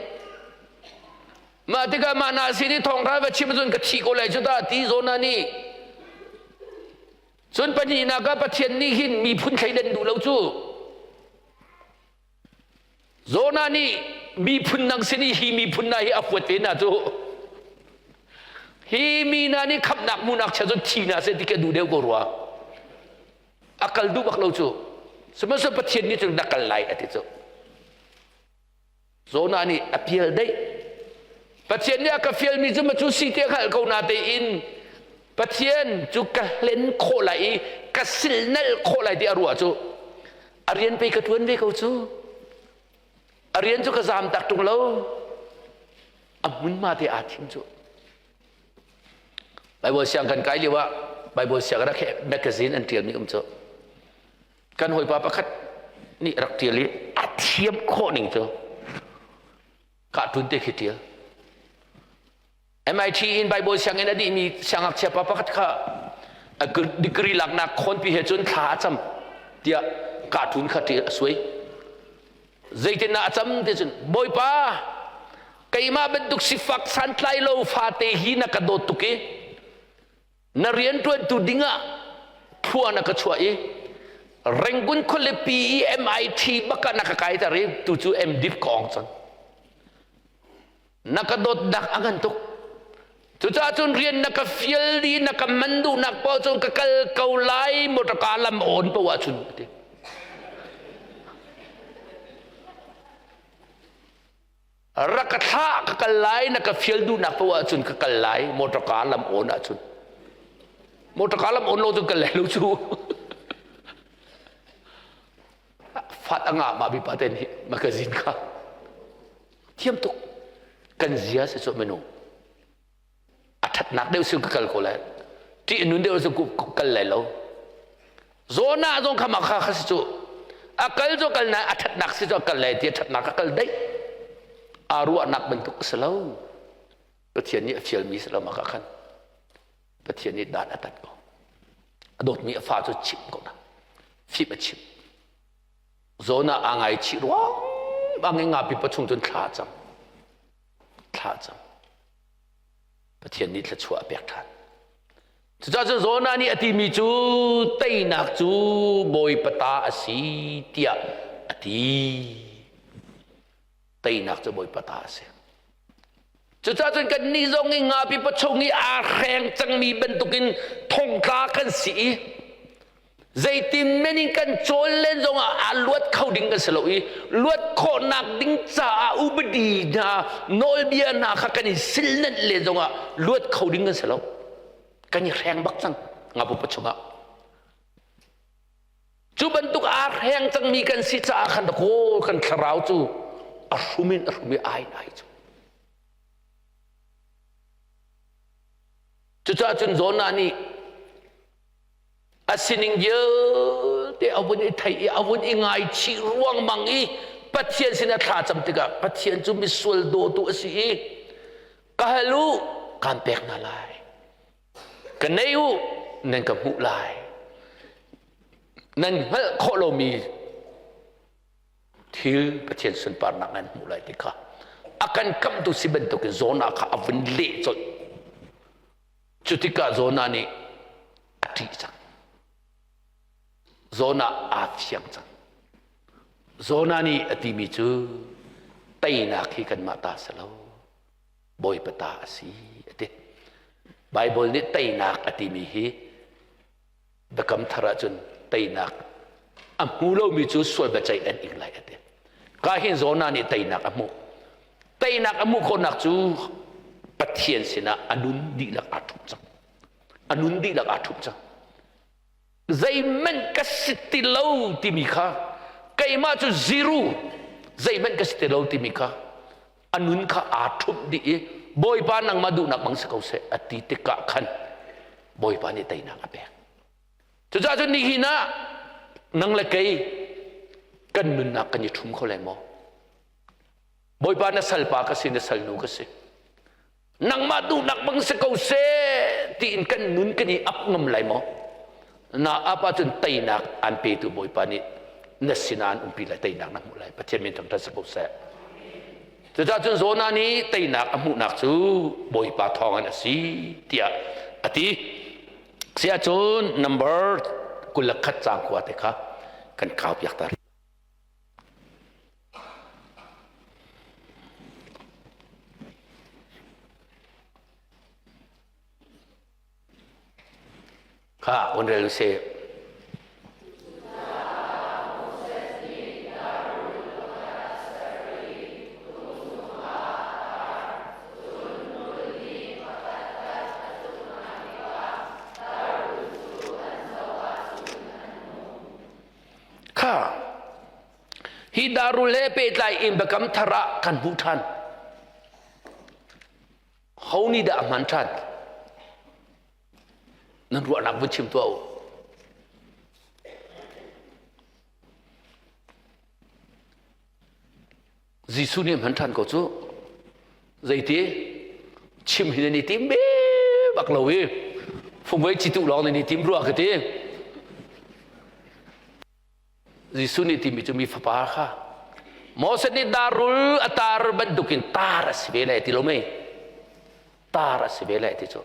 Mah tikah mah na sin i thawngtha va chim cun ka thi ko lai cu ta ti Jonah nih. Cun pahnihnak ah Pathian nih hin miphun thleidan duh lo cu. Jonah nih miphun dang sin i hi miphun hna hi a huat ve hna cu. Hi mi hna nih khamhnak hmuhnak chia cun thi hna seh ti ka duh deuh ko rua. A kal duh bak lo cu. Sihmanhsehlaw Pathian nih cun na kal lai a ti cu. Jonah nih a pial deih. Pathian nih a ka fialmi cu ma cu si ti a hngalh ko na tein Pathian cu ka hlen khawh lai i ka silnalh khawh lai ti a ruah cu a rian pei ka ṭuan ve ko cu. A rian cu ka zaam tak ṭung lo. A hmunhma te aa thim cu. Bible siang kan kai lio ah Bible siang rak magazine an ṭialmi um cu. Kan hawipa pakhat nih rak ṭial i a thiam khawh ning cu cartoon te khi ṭial. MIT in Bible sianginn a dihmi siangngakchia pa pakhat kha a degree laknak khawnpi he cun thla a cam tiah cartoon kha ṭial a suai. Zeitindah a cam ti cun Bawipa keimah bantuk sifak santlai lo fate hi na ka dawt tuk i na rianṭuantu dingah thlua na ka chuah i Rangoon khualipi i MIT bak ah na ka kaiter i tu cu MDiv ka ong cang. Na ka dawtnak a ngan tuk. Cucaah cun rian na ka fial di na ka man duhnak paoh cun ka kal ko lai motorka lam awn paoh ahcun a ti. Rak ka thlah ka kal lai na ka fial duhnak paoh ahcun ka kal lai motorka lam awn ahcun motorka lam awn lo cun kal lai lo cu fat a ngah mah bipa te nih magazine kha thiam tuk kan zia si cu minung a ṭhatnak deuh sin ka kal ko lai ṭih nun deuh sin kal lai lo Jonah zong kha mah kha kha si cu a kal cu kal na a ṭhatnak si cu a kal lai ti a ṭhatnak a kal daih aa ruahnak bantuk a si lo Pathian nih a fialmi si lo mah kha khan Pathian nih dan a tat ko a dawtmi a fa cu chimh ko na fim a chimh Jonah aa ngaichih ruang bang in ngapi pachung cun thla a cam thla a cam Pathian nih thluachuah a pek ṭhan. Cucaah cun Jonah nih a timi cu teinak cu Bawipa ta a si tiah a ti. Teinak cu Bawipa ta a si. Cucaah cun kannih zong i ngapi pachung i aa hreng cangmi bantukin thongtla kan si i zeitin men in kan cawl len zongah aa luat kho ding kan si lo i luat khawhnak ding caah upadi hna nawlbia hna kha kan i silnenh len zongah luat kho ding kan si lo kan i hreng bak cang ngapupa chungah cu bantuk aa hreng cangmi kan si caah khan kaw kan thlarau cu a hrum in a hrum i ai ai cu cucaah cun Jonah nih A sining vialte a vun i theih i a vun i ngaichih ruangmang i Pathian sin a thlacam tikah Pathian cu misual dawtu a si i ka hal u kaan pek hna lai ka nei u nan ka hmuh lai nan hngalh khawh lomi thil Pathian sunparnak nan hmuh lai ti kha a kan kamhtu si bantukin Jonah kha a vun leh colh Cu tikah Jonah nih a ṭih cang. Jonah aa fiang cang. Jonah nih a timi cu teinak hi kanmah ta si lo. Bawipa ta a si a ti. Baibal nih teinak a timi hi Biakam Thar ahcun teinak a hmu lomi cu sual biaceih an ing lai a ti. Ka hin Jonah nih teinak a hmuh. Teinak a hmuh khawhnak cu Pathian sinah a nun dihlak aa ṭhup cang. A nun dihlak aa ṭhup cang. Zeihmanh ka si ti lo timi kha keimah cu zero zeihmanh ka si ti lo timi kha a nun kha aa ṭhumh dih i Bawipa nangmah duhnak bang si ko seh a ti tikah khan Bawipa nih teinak a pek. Cucaah cun nihin ah nang le kei kan nunnak kan i ṭhum kho lai maw? Bawipa na salpa ka si, na salnu ka si. Nangmah duhnak bang si ko seh tiin kan nun kan i ap ngam lai maw? Na ap ahcun teinak an petu Bawipa nih na sinah an umpi lai teinak na hmuh lai. Pathian min thangṭhat si ko seh. Cucaah cun Jonah nih teinak a hmuhnak cu Bawipa thawngin a si tiah a ti. Si ahcun number 21 caang khua te kha kan kau piak ta. Kha on rel usih. Kha hi darul he pehtlai in biakam thar ah kan hmuh ṭhan. Ho nih dah a hman ṭhan? Nan ruahnak vun chim tuah u. Jesuh nih hman ṭhan ko cu. Zeiti? Chim hi nan i tim ve bak lo i fungvei ci tuh lawng nan i tim rua ka ti. Jesuh nih timi cu mi fapa kha Moses nih darul a tar bantukin tar a si ve lai ti lo mei? Tar a si ve lai ti cu.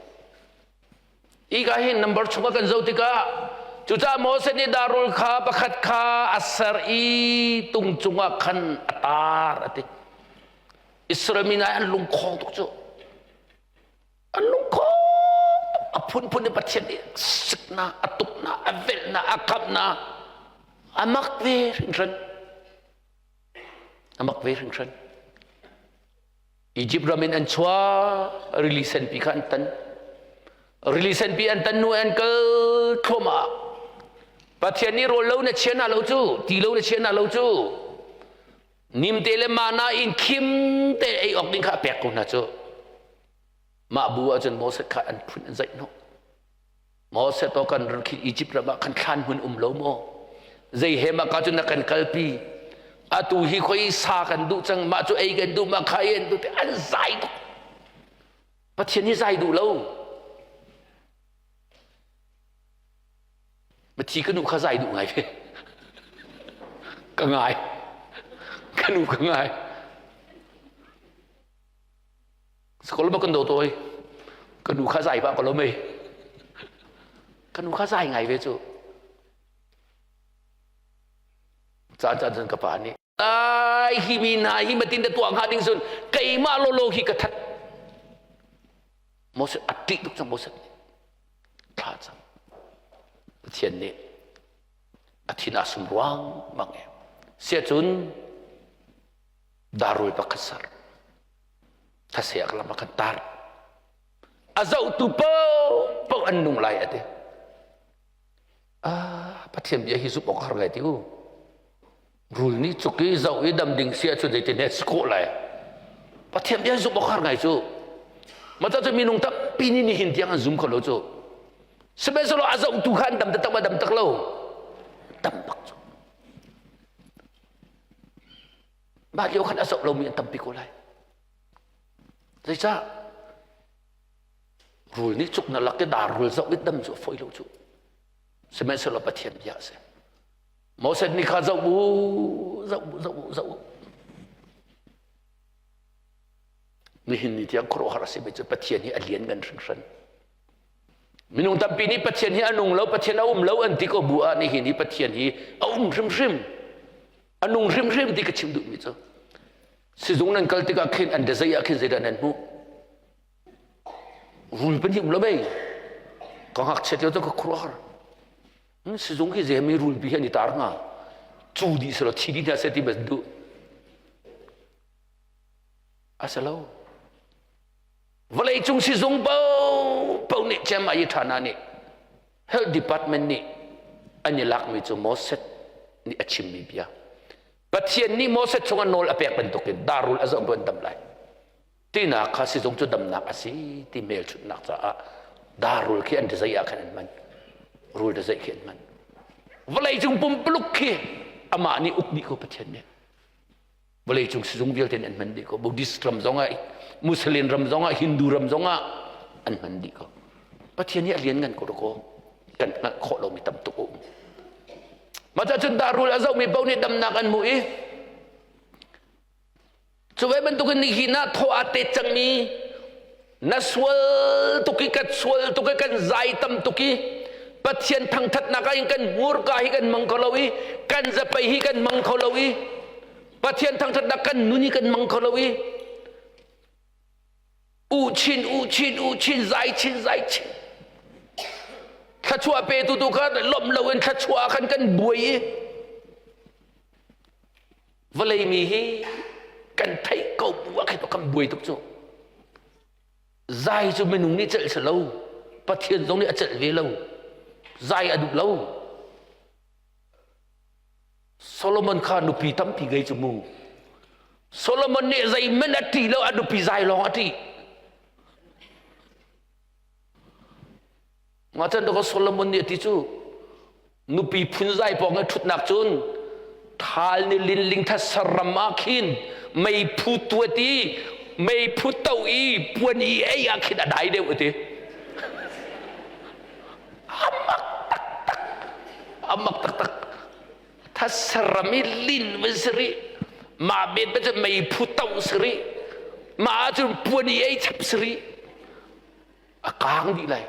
Ika hin number chungah kan zoh tikah cucaah Moses nih darul kha pakhat kha a ser i tung cungah khan a tar a ti. Israel mi hna an lungkhong tuk cu. An lungkhong tuk. A phunphun in Pathian nih sikna, a tukna, a velhna, a khamhna, a mak ve hringhran. A mak ve hringhran. Egypt ram in an chuah, rili senpi kha an tan. Rili senpi an tan hnu an kal thluahmah. Pathian nih rawl lo na chia hna lo cu, ti lo na chia hna lo cu. Nimte le mana in khim te ei awk ding kha a pek ko hna cu. Mah bu ahcun Moses kha an phun an zaih hnawh. Moses to kan ran khi Egypt ram ah khan thlan hmun um lo maw? Zei he mah ka cu na kan kalpi. Atu hi khoi sa kan duh cang mah cu ei kan duh mah kha ei an duh te an zai tuk. Pathian hi zai duh lo. Mathi ka nu kha zai duh ngai ve. Ka ngai. Ka nu ka ngai. Sakol ba kan do toi. Ka nu kha zai ba ko lo mei. Ka nu kha zai ngai ve cu. Caan caan cun ka pa nih ai hi mi hna hi matin da tuah hnga ding cun keimah lolo hi ka that. Moses a ṭih tuk cang Moses thla cang. Pathian nih a thin a sum ruang mang e. Sia cun darul pakhat ser. Thase a lam a kan tar. A zohtu paoh an nung lai a ti. Ah, Pathian bia hi zumh awk har ngai ti u. Rul nih cuk i zoh i dam ding si ahcun zeitin he si khawh lai. Pathian bia hi zumh awk har ngai cu. Mah cu minung tampi nih nihin tiang an zum kho lo cu. Sihmanhsehlaw a zohtu kha an dam taktak ma dam tak lo. Dam bak cu. Mah lio khan a zoh lomi an tampi ko lai. Zeicah? Rul nih cuk na lak i dar rul zoh i dam cu a fawi lo cu. Sihmanhsehlaw Pathian bia a si. Moses nih kha zoh u, zoh u, zoh u, zoh u. Nihin ni tiang khuaruahhar a simi cu Pathian hi a lian ngan hringhran. Minung tampi nih Pathian hi a nung lo, Pathian a um lo an ti ko bu ah nihin hi Pathian hi a um hrimhrim. A nung hrimhrim ti ka chim duhmi cu. Sizung nan kal tikah khin an dezei ah khin zeidah nan hmuh? Rul pahnih um lo bei. Ka ngakchiat lio cu ka khuaruahhar. Sizung khi zei mi rulpi hi an i tar hnga. Cu dih selaw thi dih hna seh ti bas duh. A si lo. Vawlei cung sizung paohpaoh nih cem ayi ṭha hna nih Health Department nih an i lakmi cu Moses nih a chimmi bia. Pathian nih Moses chungah nawl a pek bantukin darul a zoh an dam lai. Tinak kha sizung cu damnak a si ti hmelchunhnak caah darul khi an dazei ah khan an hman. Rul dazei khi an hman. Vawlei cung pumpuluk khi amah nih uk dih ko Pathian nih. Vawleicung sizung vialte an hman dih ko. Buddhist ram zongah, Muslim ram zongah, Hindu ram zongah an hman dih ko. Pathian hi a lian ngan ko ko. Kan hngalh khawh lomi tam tuk um. Mah cun darul a zohmi paoh nih damnak an hmuh i cu ve bantukin nihin ah thaw aa tet cangmi na sual tuk i kan sual tuk i kan zai tam tuk i Pathian thangthatnak ah in kan hmurka hi kan hmang kho lo i kan zapei hi kan hmang kho lo i Pathian thangthatnak kan nun hi kan hmang kho lo i u chin u chin u chin zai chin zai chin thluachuah petu tu kha lawmh loin thluachuah khan kan buai i Vawlei mi hi kan theih ko bu ah khin kan buai tuk cu. Zai cu minung nih celh si lo. Pathian zong nih a celh ve lo. Zai a duh lo. Solomon kha nupi tampi ngei cu mu. Solomon nih zeihmanh a ṭih lo, a nupi zai lawng a ṭih. Ngachan to Solomon nih a ti cu nupi phunzai pawng i ṭhutnak cun thal ni linling tha saram ah khin meiphu tuat i meiphu to i puan i ei ah khin a dai deuh a ti. Amak taktak. Amak taktak. Thasaram i lin van si rih. Mah bet bet cun meiphu to si rih. Mah ahcun puan i ei chap si rih. A kaang dih lai.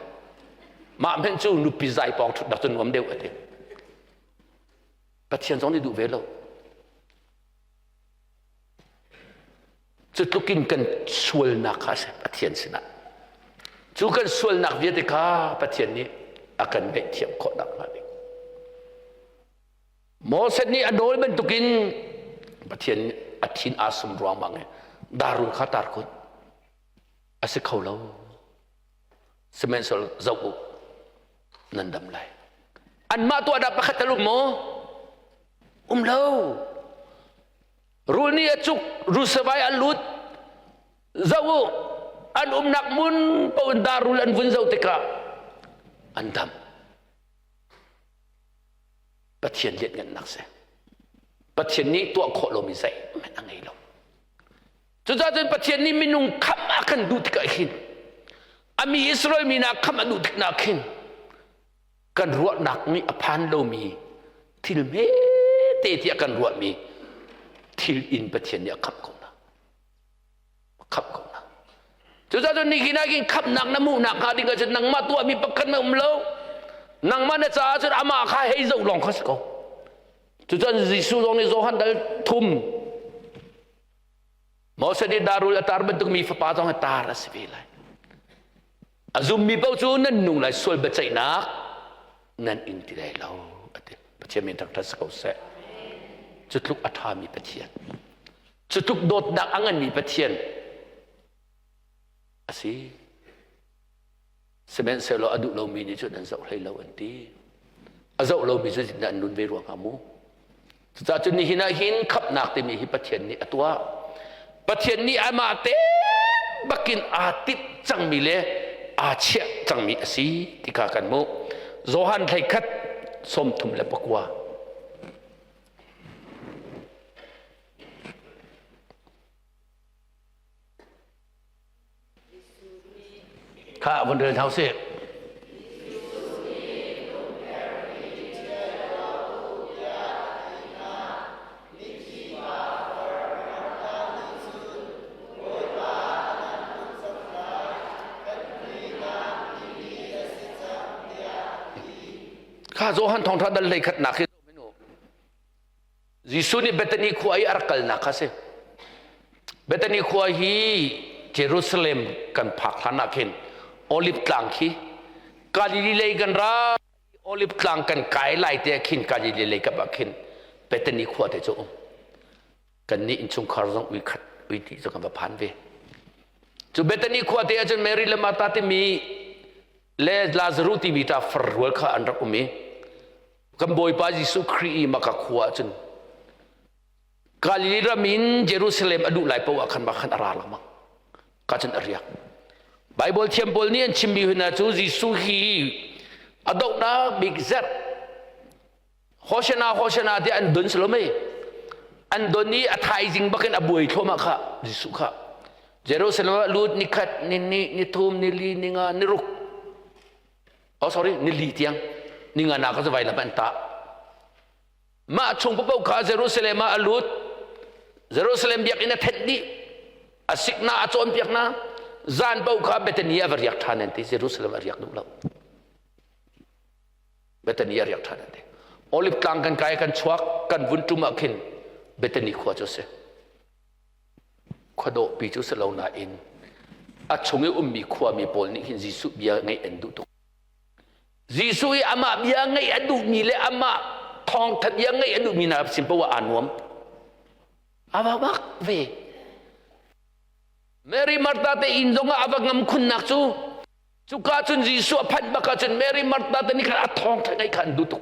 Mah hmenh cu nupi zai pawng ṭhutnak cu nuam deuh a ti. Pathian zong nih duh ve lo. Cu tluk in kan sualnak kha a si Pathian sinah. Cu kan sualnak vialte kha Pathian nih a kan ngaihthiam khawh nakhnga ding. Moses nih a nawl bantukin Pathian a thin aa sum ruangmang i darul kha tar kun. A si kho lo. Sihmanhsehlaw zoh u, nan dam lai. Anmah tuah dah pakhat tal um maw? Um lo. Rul nih a cuk, rul savai a lut. Zoh u, an umnak hmun paoh in dar rul an vun zoh tikah an dam. Pathian lianhngannak si. Pathian nih tuah khawh lomi zeihmanh a ngei lo. Cucaah cun Pathian nih minung khamh a kan duh tikah hin a mi Israel mi hna khamh a duh tiknak khin kan ruahnak nih a phan lomi thil hmete tiah kan ruahmi thil in Pathian nih a khamh ko hna. A khamh ko hna. Cucaah cun nihin ah hin khamhnak na hmuhnak hnga ding ahcun nangmah tuahmi pakhat na um lo. Nangmah na caah cun amah kha hei zoh lawng kha si ko. Cucun Jesuh zong nih Johan dal thum Moses nih darul a tar bantuk mi fapa zong a tar a si ve lai. A zummi paoh cu nan nung lai sual biaceihnak nan ing ti lai lo a ti. Pathian min thangṭhat si ko seh. Cu tluk a ṭhami Pathian. Cu tluk dawtnak a nganmi Pathian a si. Sihmanhsehlaw a duh lomi nih cun an zoh hlei lo an ti. A zoh lomi cu zeitindah an nun ve rua hnga mu? Cucaah cun nihin ah hin khamhnak timi hi Pathian nih a tuah. Pathian nih amah te bakin aa timh cangmi le aa chiah cangmi a si ti kha kan hmuh. Johan 11 39. Kha vun rel hna usih. Kha Johan thawngtha dal hlei khatnak hi Jesuh nih Bethany khua i a rak kalnak kha a si. Bethany khua hi Jerusalem kan phak hlan ah khin Olive tlang khi Galilee lei kan ra Olive tlang kan kai lai te khin Galilee lei kap ah khin Bethany khua te cu um. Kan nih innchungkhar zong ui khat ui ti cu kan va phan ve. Cu Bethany khua te ahcun Mary le Martha timi le Lazarus timi ta far rual kha an rak um i kan Bawipa Jesuh Khrih i maka khua ahcun Galilee ram in Jerusalem a duh lai paoh ah khan mah khan a ra lengmang. Ka cun a riak. Bible thiam pawl nih an chimmi hna cu Jesuh hi a donghnak bik zerh Hosanna Hosanna tiah an don si lo mei an don i a thaizing bakin a buai thluahmah kha Jesuh kha Jerusalem ah lut ni khat ni ni ni thum ni li ni nga ni ruk oh sorry ni li tiang ni nga na ka cu vailam an tah Mah chung paoh kha Jerusalem ah a lut. Jerusalem biakinn a thenh dih. A sikna a cawnpiak hna. Zan paoh kha Bethany a va riak ṭhan an ti. Jerusalem a riak duh lo. Bethany a riak ṭhan an ti. Olive tlang kan kai kan chuak kan vun ṭum ah khin Bethany khua cu a si. Khua dawhpi cu si lo nain a chung i ummi khuami pawl nih hin Jesuh bia ngaih an duh tuk. Jesuh i amah bia ngaih a duhmi le amah thawngtha bia ngaih a duhmi hna sin paoh ah aa nuam. A va bak ve. Mary Martha te inn zong ah a va ngam khunnak cu cuka cun Jesuh a phanh bak ahcun Mary Martha te nih khan a thawngtha ngaih kha an duh tuk.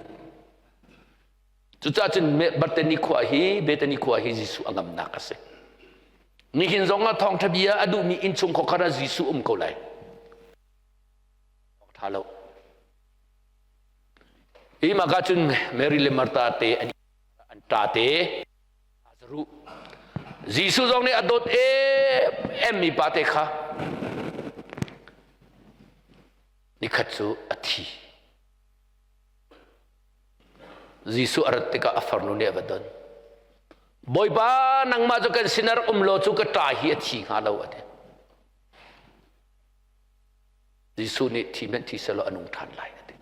Cucaah cun Bethany khua hi Bethany khua hi Jesuh a ngamnak a si. Nihin zong ah thawngtha bia a duhmi innchung khuakhat ah Jesuh um ko lai. Ṭha lo. Hi mah cun Mary le Martha te an an ṭa te Lazaruh. Jesuh zong nih a dawt em mi pa te kha nikhat cu a thi. Jesuh a rat tikah a farnu nih a va don. Bawipa nangmah cu kan sin ah rak um law cu ka ṭa hi a thi hnga lo a ti. Jesuh nih thi hmanh thi selaw a nung ṭhan lai a ti.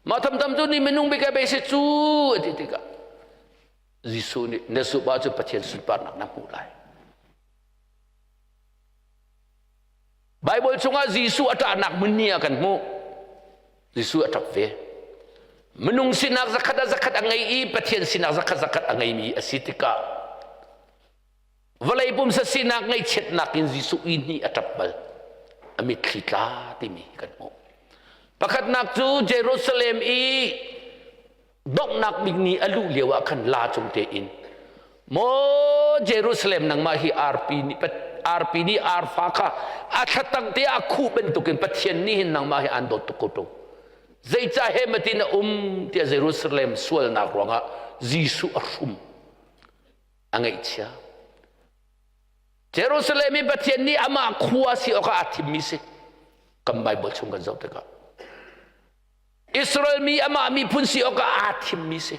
Mah thamtam cu ni minung bik bei si cu a ti tikah Jesuh nih na zumh ahcun Pathian sunparnak na hmuh lai. Bible chungah Jesuh a ṭahnak hmun ni ah kan hmuh. Jesuh a ṭap ve. Minung sinak zakhat ah zakhat a ngei i Pathian sinak zakhat zakhat a ngeimi a si tikah Vawlei pumsa sinak ngaihchiatnak in Jesuh i hnih a ṭap bal. A mitthli tla timi kan hmuh. Pakhatnak cu Jerusalem i donghnak bik ni a luh lio ah khan la cung tein maw Jerusalem nangmah hi arpi nih arpi nih arfa kha a thlatang te a khuh bantukin Pathian nih hin nangmah hi aan dawt tuk ko ṭung. Zeicah he matin a um tiah Jerusalem sualnak ruangah Jesuh a hrum. A ngaihchia. Jerusalem i Pathian nih amah khua si awkah aa thimmi si. Kan Bible chung kan zoh tikah. Israel mi amah miphun si awkah aa thimmi si.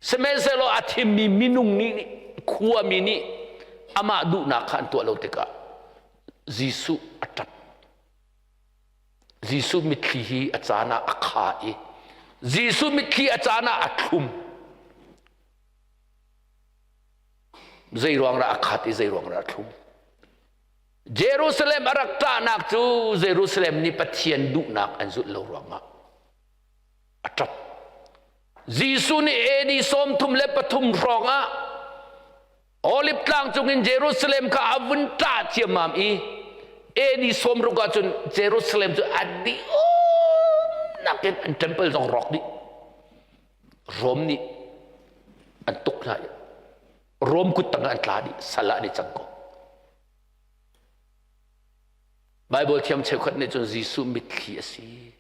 Sihmanhsehlaw a thimmi minung nih khuami nih amah duhnak kha an tuah lo tikah Jesuh a ṭap. Jesuh mitthli hi a caan ah a kha i Jesuh mitthli a caan ah a thlum. Zei ruang dah a khat i zei ruang dah a thlum? Jerusalem a rak ṭahnak cu Jerusalem nih Pathian duhnak an zulh lo ruangah a ṭap. Jesuh nih AD 33 hrawng ah Olive tlang cungin Jerusalem kha a vun ṭah ciammam i AD 60 ahcun Jerusalem cu a dih nakin an temple zong rawk dih. Rom nih an tuk hna i Rom kut tangah an tla dih sal ah an i cang ko. Bible thiam cheukhat nih cun Jesuh mitthli a si.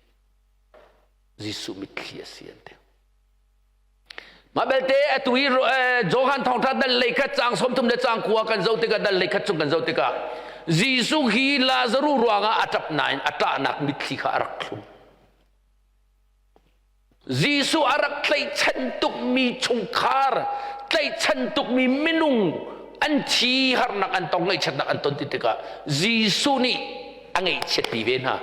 Jesuh mitthli a si an ti. Mah belte atu i Johan thawngṭha dal lei khat caang 30 le caang kua kan zoh tikah dal lei khat chung kan zoh tikah Jesuh hi Lazaruh ruangah a ṭap nain a ṭahnak mitthli kha a rak thlum. Jesuh a rak tlaihchan tukmi chungkhar, tlaihchan tukmi minung an thi harnak an tong ngaihchiatnak an ton ti tikah Jesuh nih a ngaihchiatpi ve hna.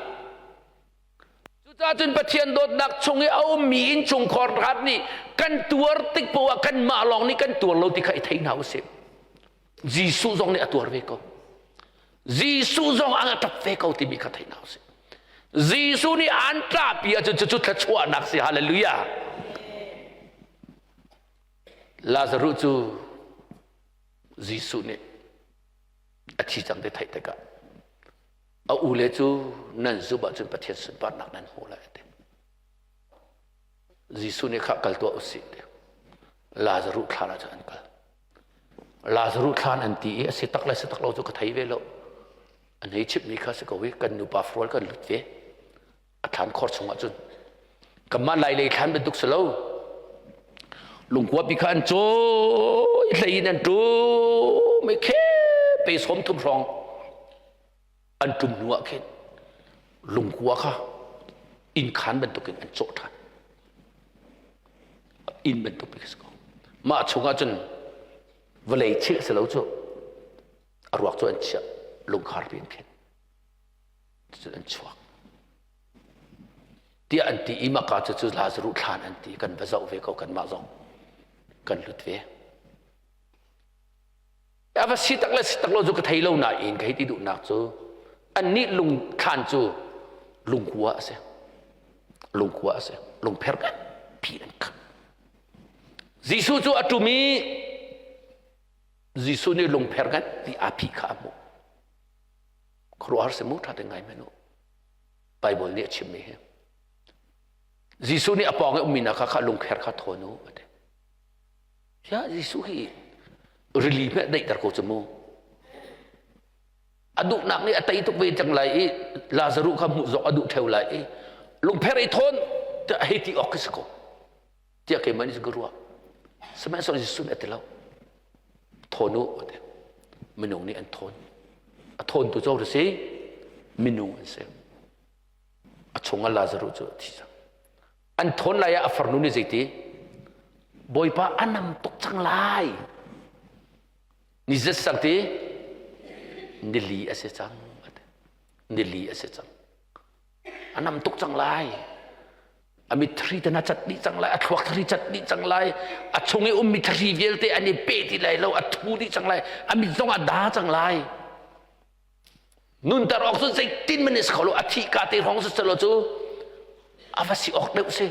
Cucaah cun Pathian dawtnak chung i a ummi innchungkhar hrat nih kan tuar tik poah ah kanmah lawng nih kan tuar lo ti kha i thei hna usih. Jesuh zong nih a tuar ve ko. Jesuh zong a ṭap ve ko timi kha thei hna usih. Jesuh nih an ṭahpi ahcun cucu thluachuahnak si. Hallelujah. Lazarus cu Jesuh nih a thi cang ti theih tikah a ule cu nan zumh ahcun Pathian sunparnak nan hmu lai a ti. Jesuh nih kha kal tuah usih ti. Lazarus thlan ah cun an kal. Lazarus thlan an ti i a si tak le si tak lo cu ka thei ve lo. An hei chimhmi kha si ko i kan nupa fual kan lut ve. A thlan khor chungah cun kanmah lai lei thlan bantuk si lo. Lungkua pi kha an cawi hlei in an ṭum i khe pe sawm thum hrawng an ṭum hnu ah khin lungkua kha inn khaan bantukin an cawh ṭhan. Inn bantuk pi si ko. Mah chungah cun vawlei chilh si lo cu a ruak cu an chiah lungkhar pi in khin cun an chuak. Tiah an ti i maka cu cu Lazaruh thlan an ti kan va zoh ve ko kanmah zong kan lut ve. A va si tak le si tak lo cu ka thei lo nain ka hei ti duhnak cu annih lung thlan cu lungkua a si. Lungkua a si. Lungpher nganpi an khat. Jesuh cu a ṭum i Jesuh nih lungpher nganpi aa phih kha a hmuh. Khuaruahhar si mu ṭha te ngai men u. Bible nih a chimmi hi. Jesuh nih a pawng i ummi hna kha kha lungkher kha thawn u a ti. Ya Jesuh hi rili hmeh daihter ko cu mu. A duhnak nih a tei tuk ve cang lai i Lazaruh kha hmuh zok a duh ṭheo lai i lungpher i thawn tiah hei ti awk khi si ko. Tiah keimah nih ka ruah. Sihmanhsehlaw Jesuh nih a ti lo. Thawn u a ti. Minung nih an thawn. A thawntu cu si minung an si. A chungah Lazaruh cu a thi cang. An thawn lai ah a farnu nih zeiti? Bawipa a nam tuk cang lai. Ni zet sang ti nili a si cang. Nili a si cang. A nam tuk cang lai. A mitthri te na cat dih cang lai. A thluak thri cat dih cang lai. A chung i ummi thri vialte an i pe ti lai lo. A thu dih cang lai. A mit zong a da cang lai. Nunter awk cu zeitin man is kho lo a thih ka te hrawng si lo cu a va si awk deuh si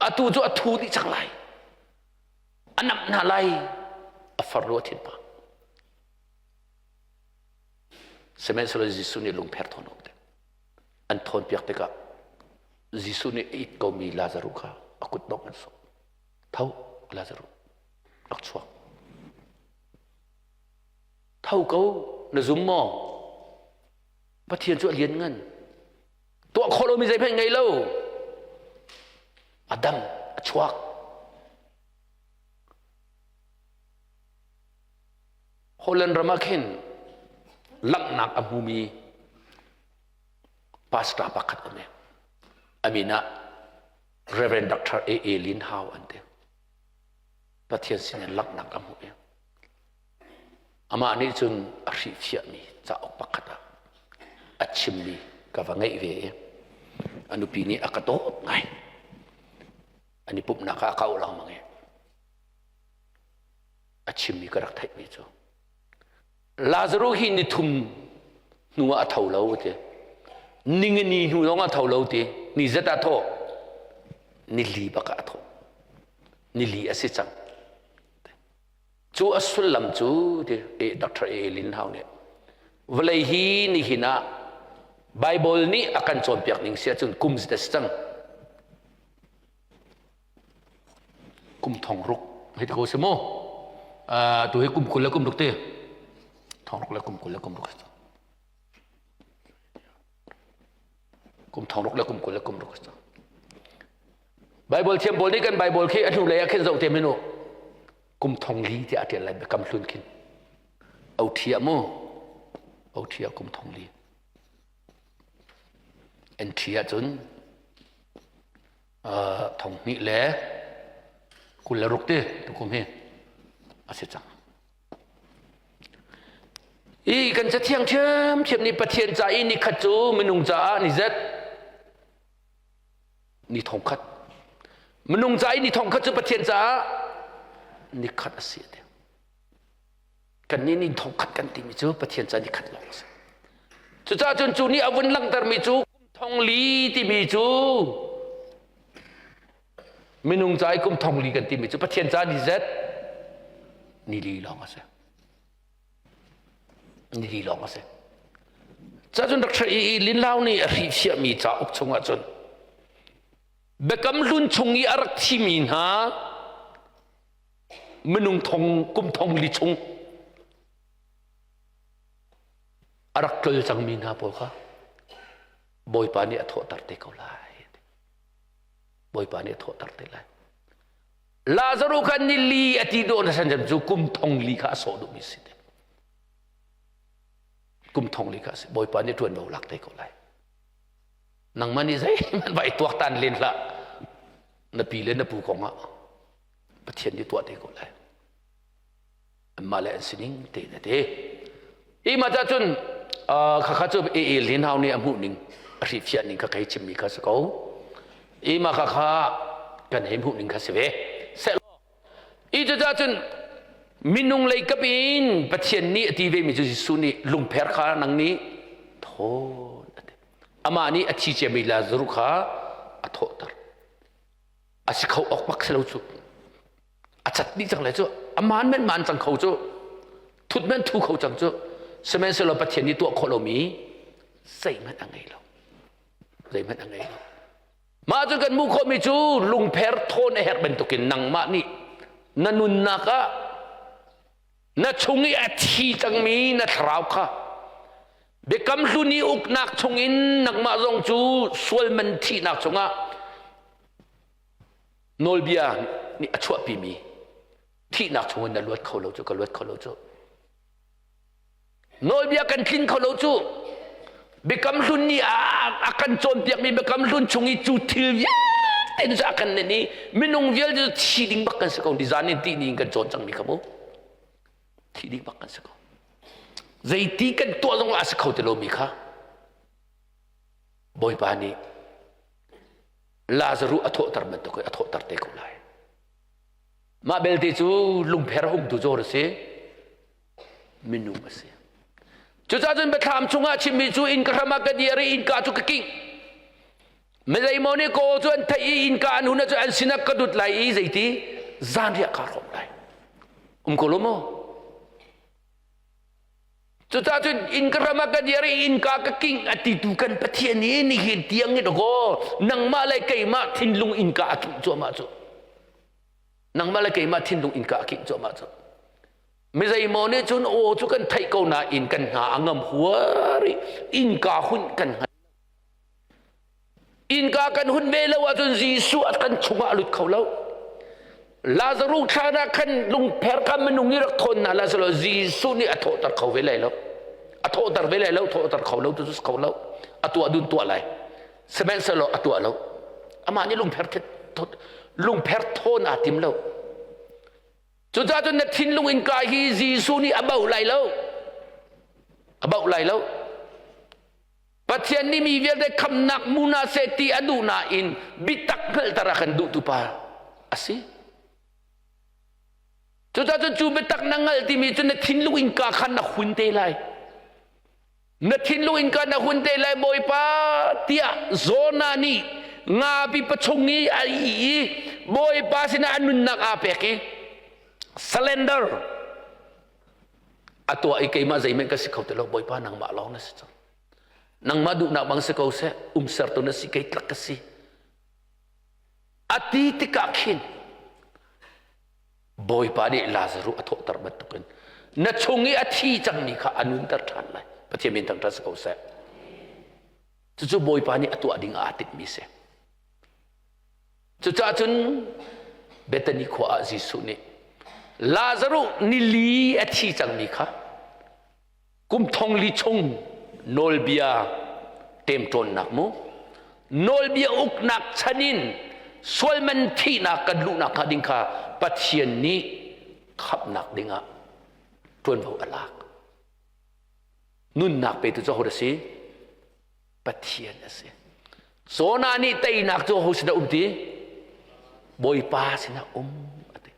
atu cu a thu dih cang lai a namh hna lai a farnu a thin pa sihmanhsehlaw Jesuh nih lungpher thawn awk te an thawn piak tikah Jesuh nih a it komi Lazaruh kha a kut dong an sawh tho Lazaruh rak chuak Tho ko, na zum maw? Pathian cu a lianngan. Tuah khawh lomi zeihmanh ngei lo. A dam, a chuak. Holland ram ah khin langhnak a hmumi pastor pakhat um i a min ah Reverend Dr. A. A. Lin Hau an ti. Pathian sin in langhnak a hmuh i Amah nih cun a hrihfiahmi cauk pakhat ah a chimmi ka va ngeih ve i a nupi nih a ka dawt ngai. An i pumhnak ah a ka auh lengmang i a chimmi ka rak theihmi cu Lazaruh hi ni thum hnu ah a tho lo ti. Ningani hnu zong a tho lo ti. Ni zat ah thawh. Ni li bak ah a thawh. Ni li a si cang. Cu a sullam cu ti Dr. A. Lin Hau nih vawlei hi nihin ah Bible nih a kan cawnpiak ning si ahcun kum zat a si cang. Kum thong ruk hei ti ko si mu. Uh, tu hi kum 20 le kum ruk ti. Thong ruk le kum 20 le kum ruk. Kum thong ruk le kum 20 le kum ruk. Bible thiam pawl nih kan Bible khi a hnulei ah khin zoh te minu kum thong li tiah a ṭial lai biakam hlun khin OT ah mu OT ah kum thong li NT ah cun thong hnih le 26 ti tukum hi a si cang i kan cathiang ṭhiamṭhiam nih Pathian ca i nikhat cu minung caah ni zet ni thong khat minung ca i ni thong khat cu Pathian caah ni khat a si ti kannih ni thong khat kan timi cu Pathian ca ni khat lawng a si cucaah cun cu nih a vun langhtermi cu kum Thongli timi cu minung ca i kum thongli kan timi cu Pathian ca ni zet ni li lawng a si. Ni li lawng a si. Cacun Dr. E. E. Linlau nih a hrihfiahmi cauk chungah cun Biakam Hlun chung i a rak thimi hna minung thong kum thong li chung a rak tlol cangmi hna pawl kha Bawipa nih a thawhter te ko lai. Bawipa nih a thawhter te lai. Lazaruh kha ni li a ti dawh na san cu kum thong li kha a sawh duhmi si te. Kum thong li kha a si. Bawipa nih ṭuanvo lak te ko lai. Nangmah nih zeihmanh va i tuaktan len hlah. Na pi le na pu kong ah Pathian nih tuah te ko lai. Anmah le an sining tein a ti. Hi mah cah cun khakha cu e lin hau nih a hmuh ning a hrihfiah ning kha kei chimmi kha si ko. I mah khakha kan hei hmuh ning kha si ve. Sehlaw i cucaah cun minung lei kap in Pathian nih a ti ve mi cu Jesuh nih lungpher kha nang nih thawn a ti. Amah nih a thi ciami Lazarus kha a thawhter. A si kho awk bak si lo cu. A cat dih cang le cu a maan men maan cang kho cu thut men thu kho cang cu sihmanhsehlaw Pathian nih tuah khawh lomi zeihmanh a ngei lo zeihmanh a ngei lo mah cu kan hmuh khawhmi cu lungpher thawn a herh bantukin nangmah nih na nunnak ah na chung i a thi cangmi na thlarau kha biakam hlun i uknak chungin nangmah zong cu sual man thihnak chungah nawlbia nih a chuahpimi thihnak chungin na luat kho lo cu ka luat kho lo cu nawlbia kan tlin kho lo cu biakam hlun nih a kan cawnpiakmi biakam hlun chung i cu thil vialte cu a kan nen i minung vialte cu thi ding bak kan si ko nizan in tih ni in kan cawn cangmi kha mu thi ding bak kan si ko zeiti kan tuah zong ah a si kho ti lomi kha Bawipa nih Lazaruh a thawhter bantuk in a thawhter te ko lai. Mah belte cu lungpher hungtu zawn a si. Minung a si. Cucaah cun biathlam chungah chimmi cu innka hram ah ka dir i innka cu ka kingh. Mizeimaw nih kaw cu an theih i innka an hun ahcun an sinah ka dut lai i zeiti zanriah kaa hrawm lai. Um ko lo maw? Cucaah cun innka ram ah ka dir i innka ka kingh a titu kan Pathian hi nihin tiang hi dakaw nangmah le keimah thinlung innka a kingh cuahmah cu. Nangmah le keimah thinlung innka a kingh cuahmah cu. Mi zeimaw nih cun aw cu kan theih ko nain kan hna a ngam huar i innka hun kan hngal. Innka kan hun ve lo ahcun Jesuh a kan chungah a lut kho lo. Lazaruh thlan ah khan lungpher kha minung nih rak thawn hna la Jesuh nih a thawhter kho ve lai lo. A thawhter ve lai lo, thawhter kho lo tu cu kho lo. A tuah dun tuah lai. Sihmanhsehlaw a tuah lo. Amah nih lungpher lungpher thawn aa tim lo. Cucaah cun na thinlung innka hi Jesuh nih a bauh lai lo. A bauh lai lo. Pathian nih mi vialte khamnak mu hna seh ti a duh nain biatak hngalhter a kan duhtu pa a si. Cucaah cun cu biatak na hngalh timi cu na thinlung innka khan na hun te lai. Na thinlung innka na hun te lai Bawipa tiah Jonah nih ngapi pachung i a ih i Bawipa sinah a nunnak aa pek i surrender a tuah i keimah zeihmanh ka si kho ti lo bawipa nangmah lawng na si cang nangmah duhnak bang si ko seh umsertu na si kei tlak ka si a ti tikah khin bawipa nih Lazaruh a thawhter bantukin na chung i a thi cangmi kha a nunter ṭhan lai Pathian min thangṭhat si ko seh cucu bawipa nih a tuah ding aa timhmi si Cucaah cun Bethany khua ah Jesuh nih Lazaruh nili a thi cangmi kha kum thong li chung nawlbia ṭemṭawnnak mu nawlbia uknak chan in sualman thihnak kan luhnak hnga ding kha Pathian nih khamhnak dingah ṭuanvo a lak. Nunnak petu cu ahodah a si? Pathian a si. Jonah nih teinak cu ho sinah um ti? Bawipa sinah um a ti.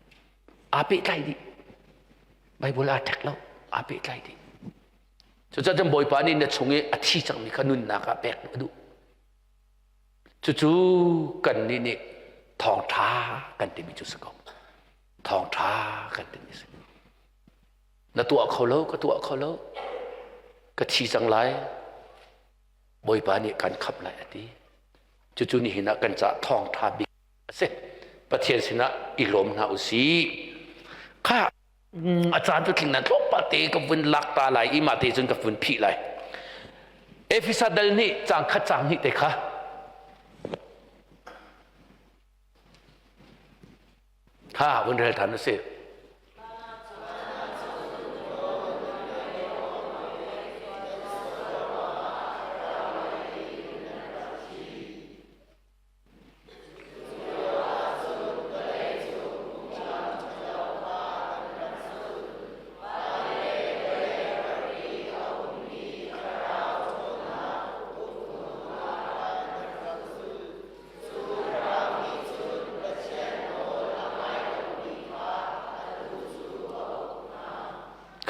Aa pehtlai dih. Bible aa ṭhek lo. Aa pehtlai dih. Cucaah cun Bawipa nih na chung i a thi cangmi kha nunnak ah pek a duh. Cucu kannih nih thawngṭha kan timi cu si ko. Thawngṭha kan timi si. Na tuah kho lo, ka tuah kho lo. Ka thi cang lai. Bawipa nih kan khamh lai a ti. Cucu nihin ah kan caah thawngṭha bik a si. Pathian sinah i lawm hna u sih. Kha a caan cu tling nan tlawmpal te ka vun lak ta lai i mah te cun ka vun phih lai. Efesa dal nih caang khat caang hnih te kha kha vun rel than u sih.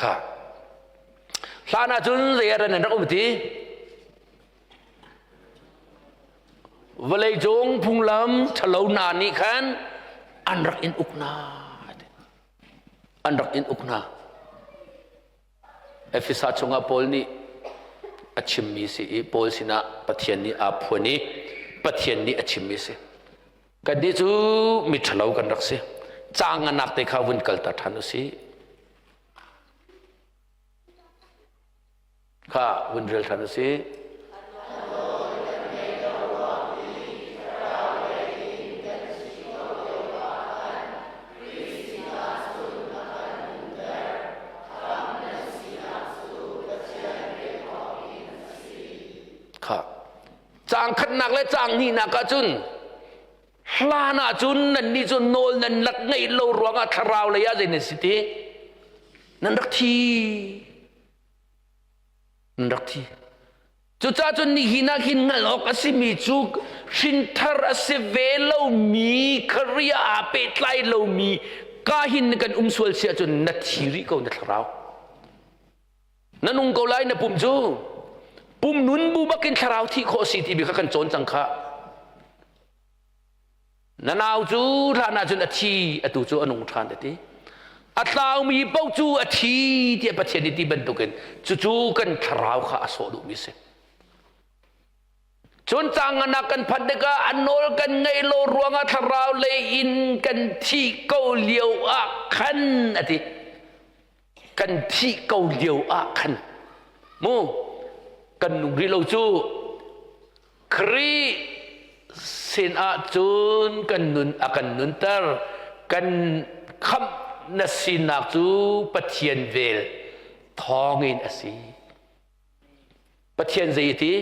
Kha hlan ah cun zei ah nan rak um ti Vawleicung phunglam ṭhalo hna nih khan an rak in uk hna. An rak in uk hna. Efesa chungah Paul nih a chimmi si i Paul sinah Pathian nih aa phuan i Pathian nih a chimmi si. Kannih cu mi ṭhalo kan rak si. Caang nganak te kha vun kalter ṭhan u sih. Kha vun rel ṭhan u sih. Kha caang khatnak le caang hnihnak ah cun hlan ah cun nannih cu nawl nan lak ngeih lo ruangah thlarau lei ah zei nan si ti nan rak thi Nan rak thi. Cucaah cun nihin ah hin hngalh awk a simi cu hrinthar a si ve lomi Korea aa pehtlai lomi ka hin kan um sual si ahcun na thi rih ko na thlarau. Na nung ko lai na pum cu. Pum nun bu bakin thlarau thih khawh a si timi kha kan cawn cang khah. Na nau cu hlan ahcun a thi, atu cu a nung ṭhan a ti. A tlaumi paoh cu a thi tiah Pathian nih ti bantukin cucu kan thlarau kha a sawh duhmi a si. Cun caangan ah kan phanh tikah a nawl kan ngaih lo ruangah thlarau lei in kan thih ko lio ah khan a ti. Kan thih ko lio ah khan mu kan nung rih lo cu Khrih sinah cun kan nun a kan nunter kan khamh na sinak cu Pathian vel thawngin a si. Pathian zei ti?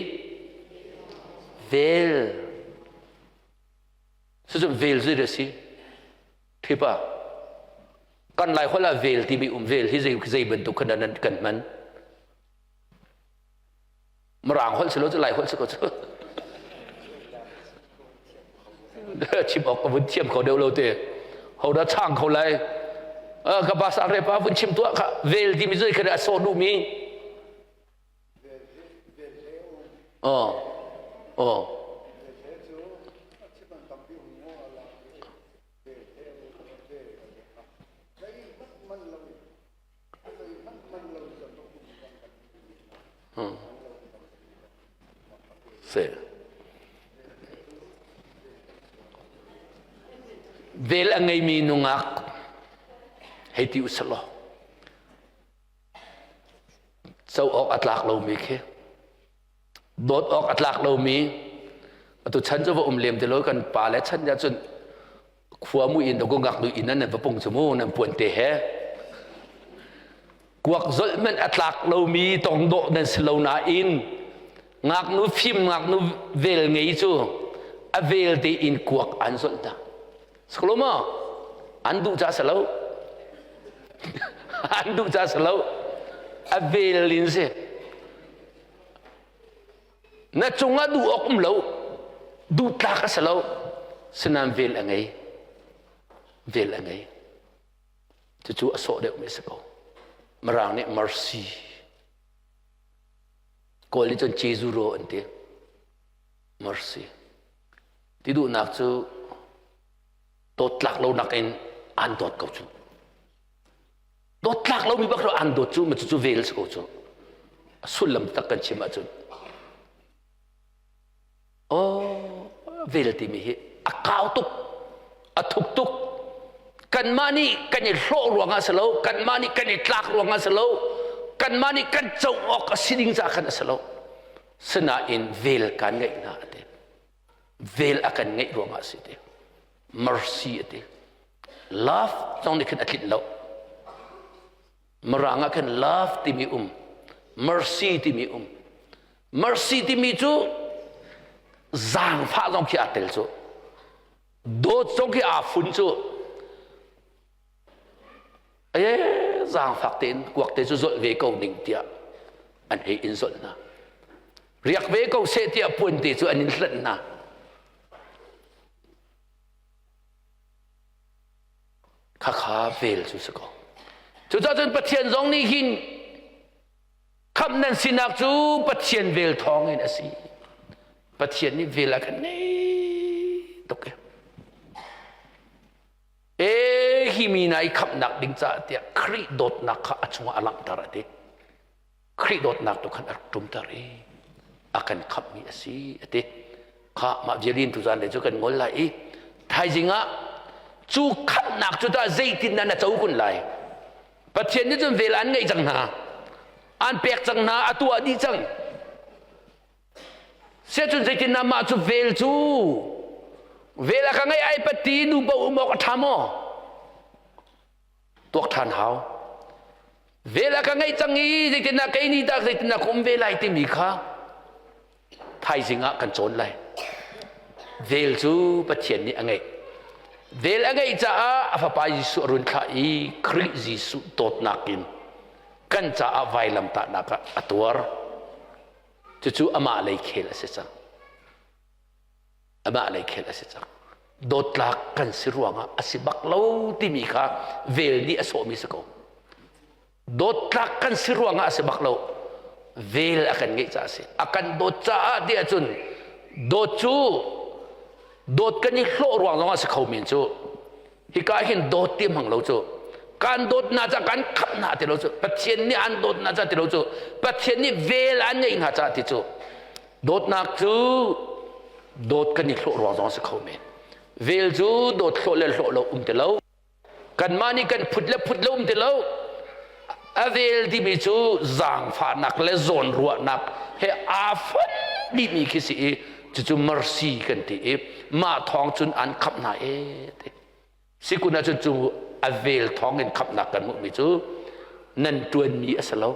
Vel. Cucu vel zei a si? Thipa. Kan lai holh ah vel timi um vel hi zei zei bantuk khan nan kan hman. Mirang holh si lo cu Lai holh si ko cu. Chim awk ka vun thiam kho deuh lo te. Ho dah chang kho lai. Ka pa sang re pa vun chim tuah kha vel timi cu kha a sawh duhmi. Oh. Oh. Si. Vel a ngeimi nungak hei ti usih law co awk a tlak lomi khi dawt awk a tlak lomi atu chan cu va um lem ti lo kan pa le chan ya cun khua mu in ko ngaknu inn nan va pung cu mu nan puan te he kuak zolh men a tlak lomi tong dawh nan si lo nain ngaknu fim ngaknu vel ngei cu a vel te in kuak an zolh hna Siklo ma an duh ca si lo an duh ca si lo a vel in si Na cungah duh awk um lo, duh tlak a si lo, sinain vel a ngei. Vel a ngei. Cucu a sawh deuhmi a si ko. Mirang nih mercy. Kawl nih cun Jezuro an ti. Mercy. Ti duhnak cu dawt tlak lo nakin an dawt ko cu. Dawt tlak lomi bak lo an dawt cu ma cucu vel si ko cu. A sullam tak kan chim ahcun. Oh, vel timi hi a kau tuk, a thuk tuk. Kanmah nih kan i hlawh ruangah si lo, kanmah nih kan i tlak ruangah si lo, kanmah nih kan co awk a si ding caah khan a si lo. Sinain vel kan ngeih hna a ti. Vel a kan ngeih ruangah a si ti. Mercy a ti. Love zong nih khin a tlinh lo. Mirang ah khan love timi um, mercy timi um. Mercy timi cu zaangfah zong khi aa tel cu. Dawt zong khi aa fun cu. E zaangfak tein kuak te cu zolh ve ko ning tiah an hei in zolh hna. Riak ve ko seh tiah puan te cu an in hlanh hna. Khakha vel cu si ko. Cucaah cun Pathian zong nih hin khamh nan sinak cu Pathian vel thawng in a si. Pathian nih vel a kan ngei tuk e. E hi mi na i khamhnak ding caah tiah Khrih dawtnak kha a chungah a langhter a ti. Khrih dawtnak tu khan a rak ṭumter i a kan khamhmi a si a ti. Kha mah vialin tuzan le cu kan ngol lai i thaizing ah cu khamhnak cu tah zeitindah na co kun lai? Pathian nih cun vel an ngeih cang hna. An pek cang hna, a tuah dih cang. Siacun zeitindah mah cu vel cu vel a ka ngeih ai pati nu bo um awk a ṭha maw? Tuak ṭhan hau. Vel a ka ngeih cang i zeitindah kei nih dah zeitindah ka um ve lai timi kha thaizing ah kan cawn lai. Vel cu Pathian nih a ngeih. Vel a ngeih caah a fapa Jesuh a run thlah i Khrih Jesuh dawtnak in kan caah vailamtahnak ah a tuar. Cucu amah lei khel a si cang. Amah lei khel a si cang. Dawtlak kan si ruangah a si bak lo timi kha vel nih a sawhmi si ko. Dawtlak kan si ruangah a si bak lo. Vel a kan ngeih caah a si. A kan dawt caah ti ahcun dawt cu dawt kan i hlawh ruang zongah a si kho men cu. Hika hin dawt ti hmang lo cu. Kan dawt hna caah kan khamh hna ti lo cu. Pathian nih an dawt hna caah ti lo cu. Pathian nih vel an ngeih hna caah ti cu. Dawtnak cu dawt kan i hlawh ruang zong a si kho men. Vel cu dawt hlawh le hlawh lo um ti lo. Kanmah nih kan phut le phut lo um ti lo. A vel timi cu zaangfahnak le zawnruahnak he aa fonh dihmi khi si i cucu mercy kan ti i mah thawng cun an khamh hna e ti. Sikun ahcun cu a vel thawng in khamhnak kan hmuhmi cu nan ṭuanmi a si lo.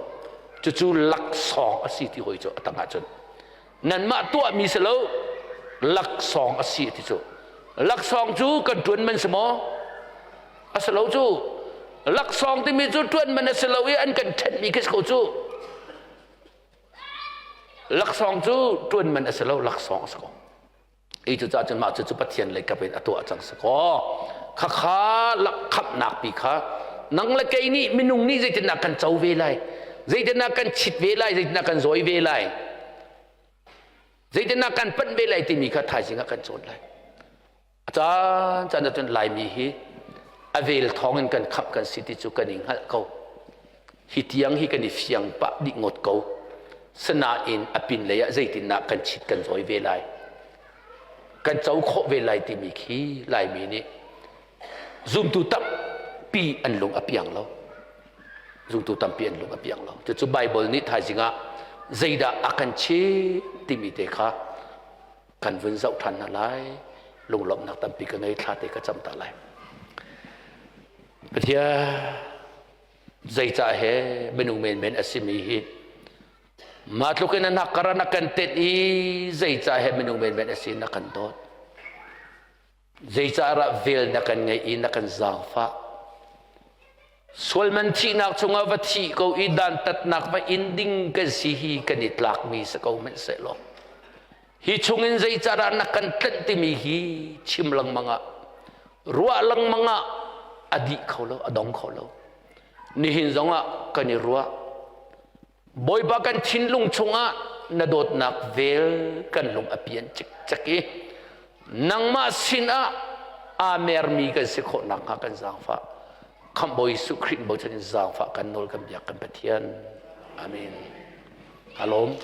Cucu laksawng a si ti hoi cu a tang ahcun. Nanmah tuahmi si lo, laksawng a si ti cu. Laksawng cu kan ṭuan man si maw? A si lo cu. Laksawng timi cu ṭuan man a si lo i an kan ṭhenhmi khi si ko cu. Laksawng cu ṭuan man a si lo, laksawng a si ko. I cucaah cun mah cucu Pathian lei kap in a tuah cang si kaw khakha khamhnak pi kha nang le kei nih minung nih zeitindah kan co ve lai zeitindah kan chit ve lai zeitindah kan zawi ve lai zeitindah kan panh ve lai timi kha thaizing ah kan cawn lai a caan caan ahcun laimi hi a vel thawng in kan khamh kan si ti cu kan i hngalh ko Hi tiang hi kan i fiang pah dih ngawt ko. Sinain a pinlei ah zeitindah kan chit kan zawi ve lai? Kan co khawh ve lai timi khi Laimi nih zumtu tampi an lung a piang lo. Zumtu tampi an lung a piang lo. Cucu Bible nih thaizing ah zeidah a kan chimh timi te kha kan vun zoh ṭhan hna lai. Lunglawmhnak tampi ka ngei thla te ka cam ta lai. Pathian zeicah he minung menmen a simi hi mah tluk in a hnakkar ah na kan tenh i zeicah he minung menmen a si na kan dawt zeicah rah vel na kan ngeih i na kan zaangfah sualman thihnak chungah va thih ko i dantatnak va in ding kan si hi kan i tlakmi si ko hmanh sehlaw hi chungin zeicah dah na kan tlanh timi hi chim lengmang ah ruah lengmang ah a dih kho lo a dong kho lo nihin zongah kan i ruah bawipa kan thinlung chungah na dawtnak vel kan lung a pian cikcek i. Nangmah sinah aa mermi kan si khawh nakhnga kan zaangfah. Khamhbawi Jesuh Khrih bochan in zaangfah kan nawl kan biak kan Pathian. Amen. Alom.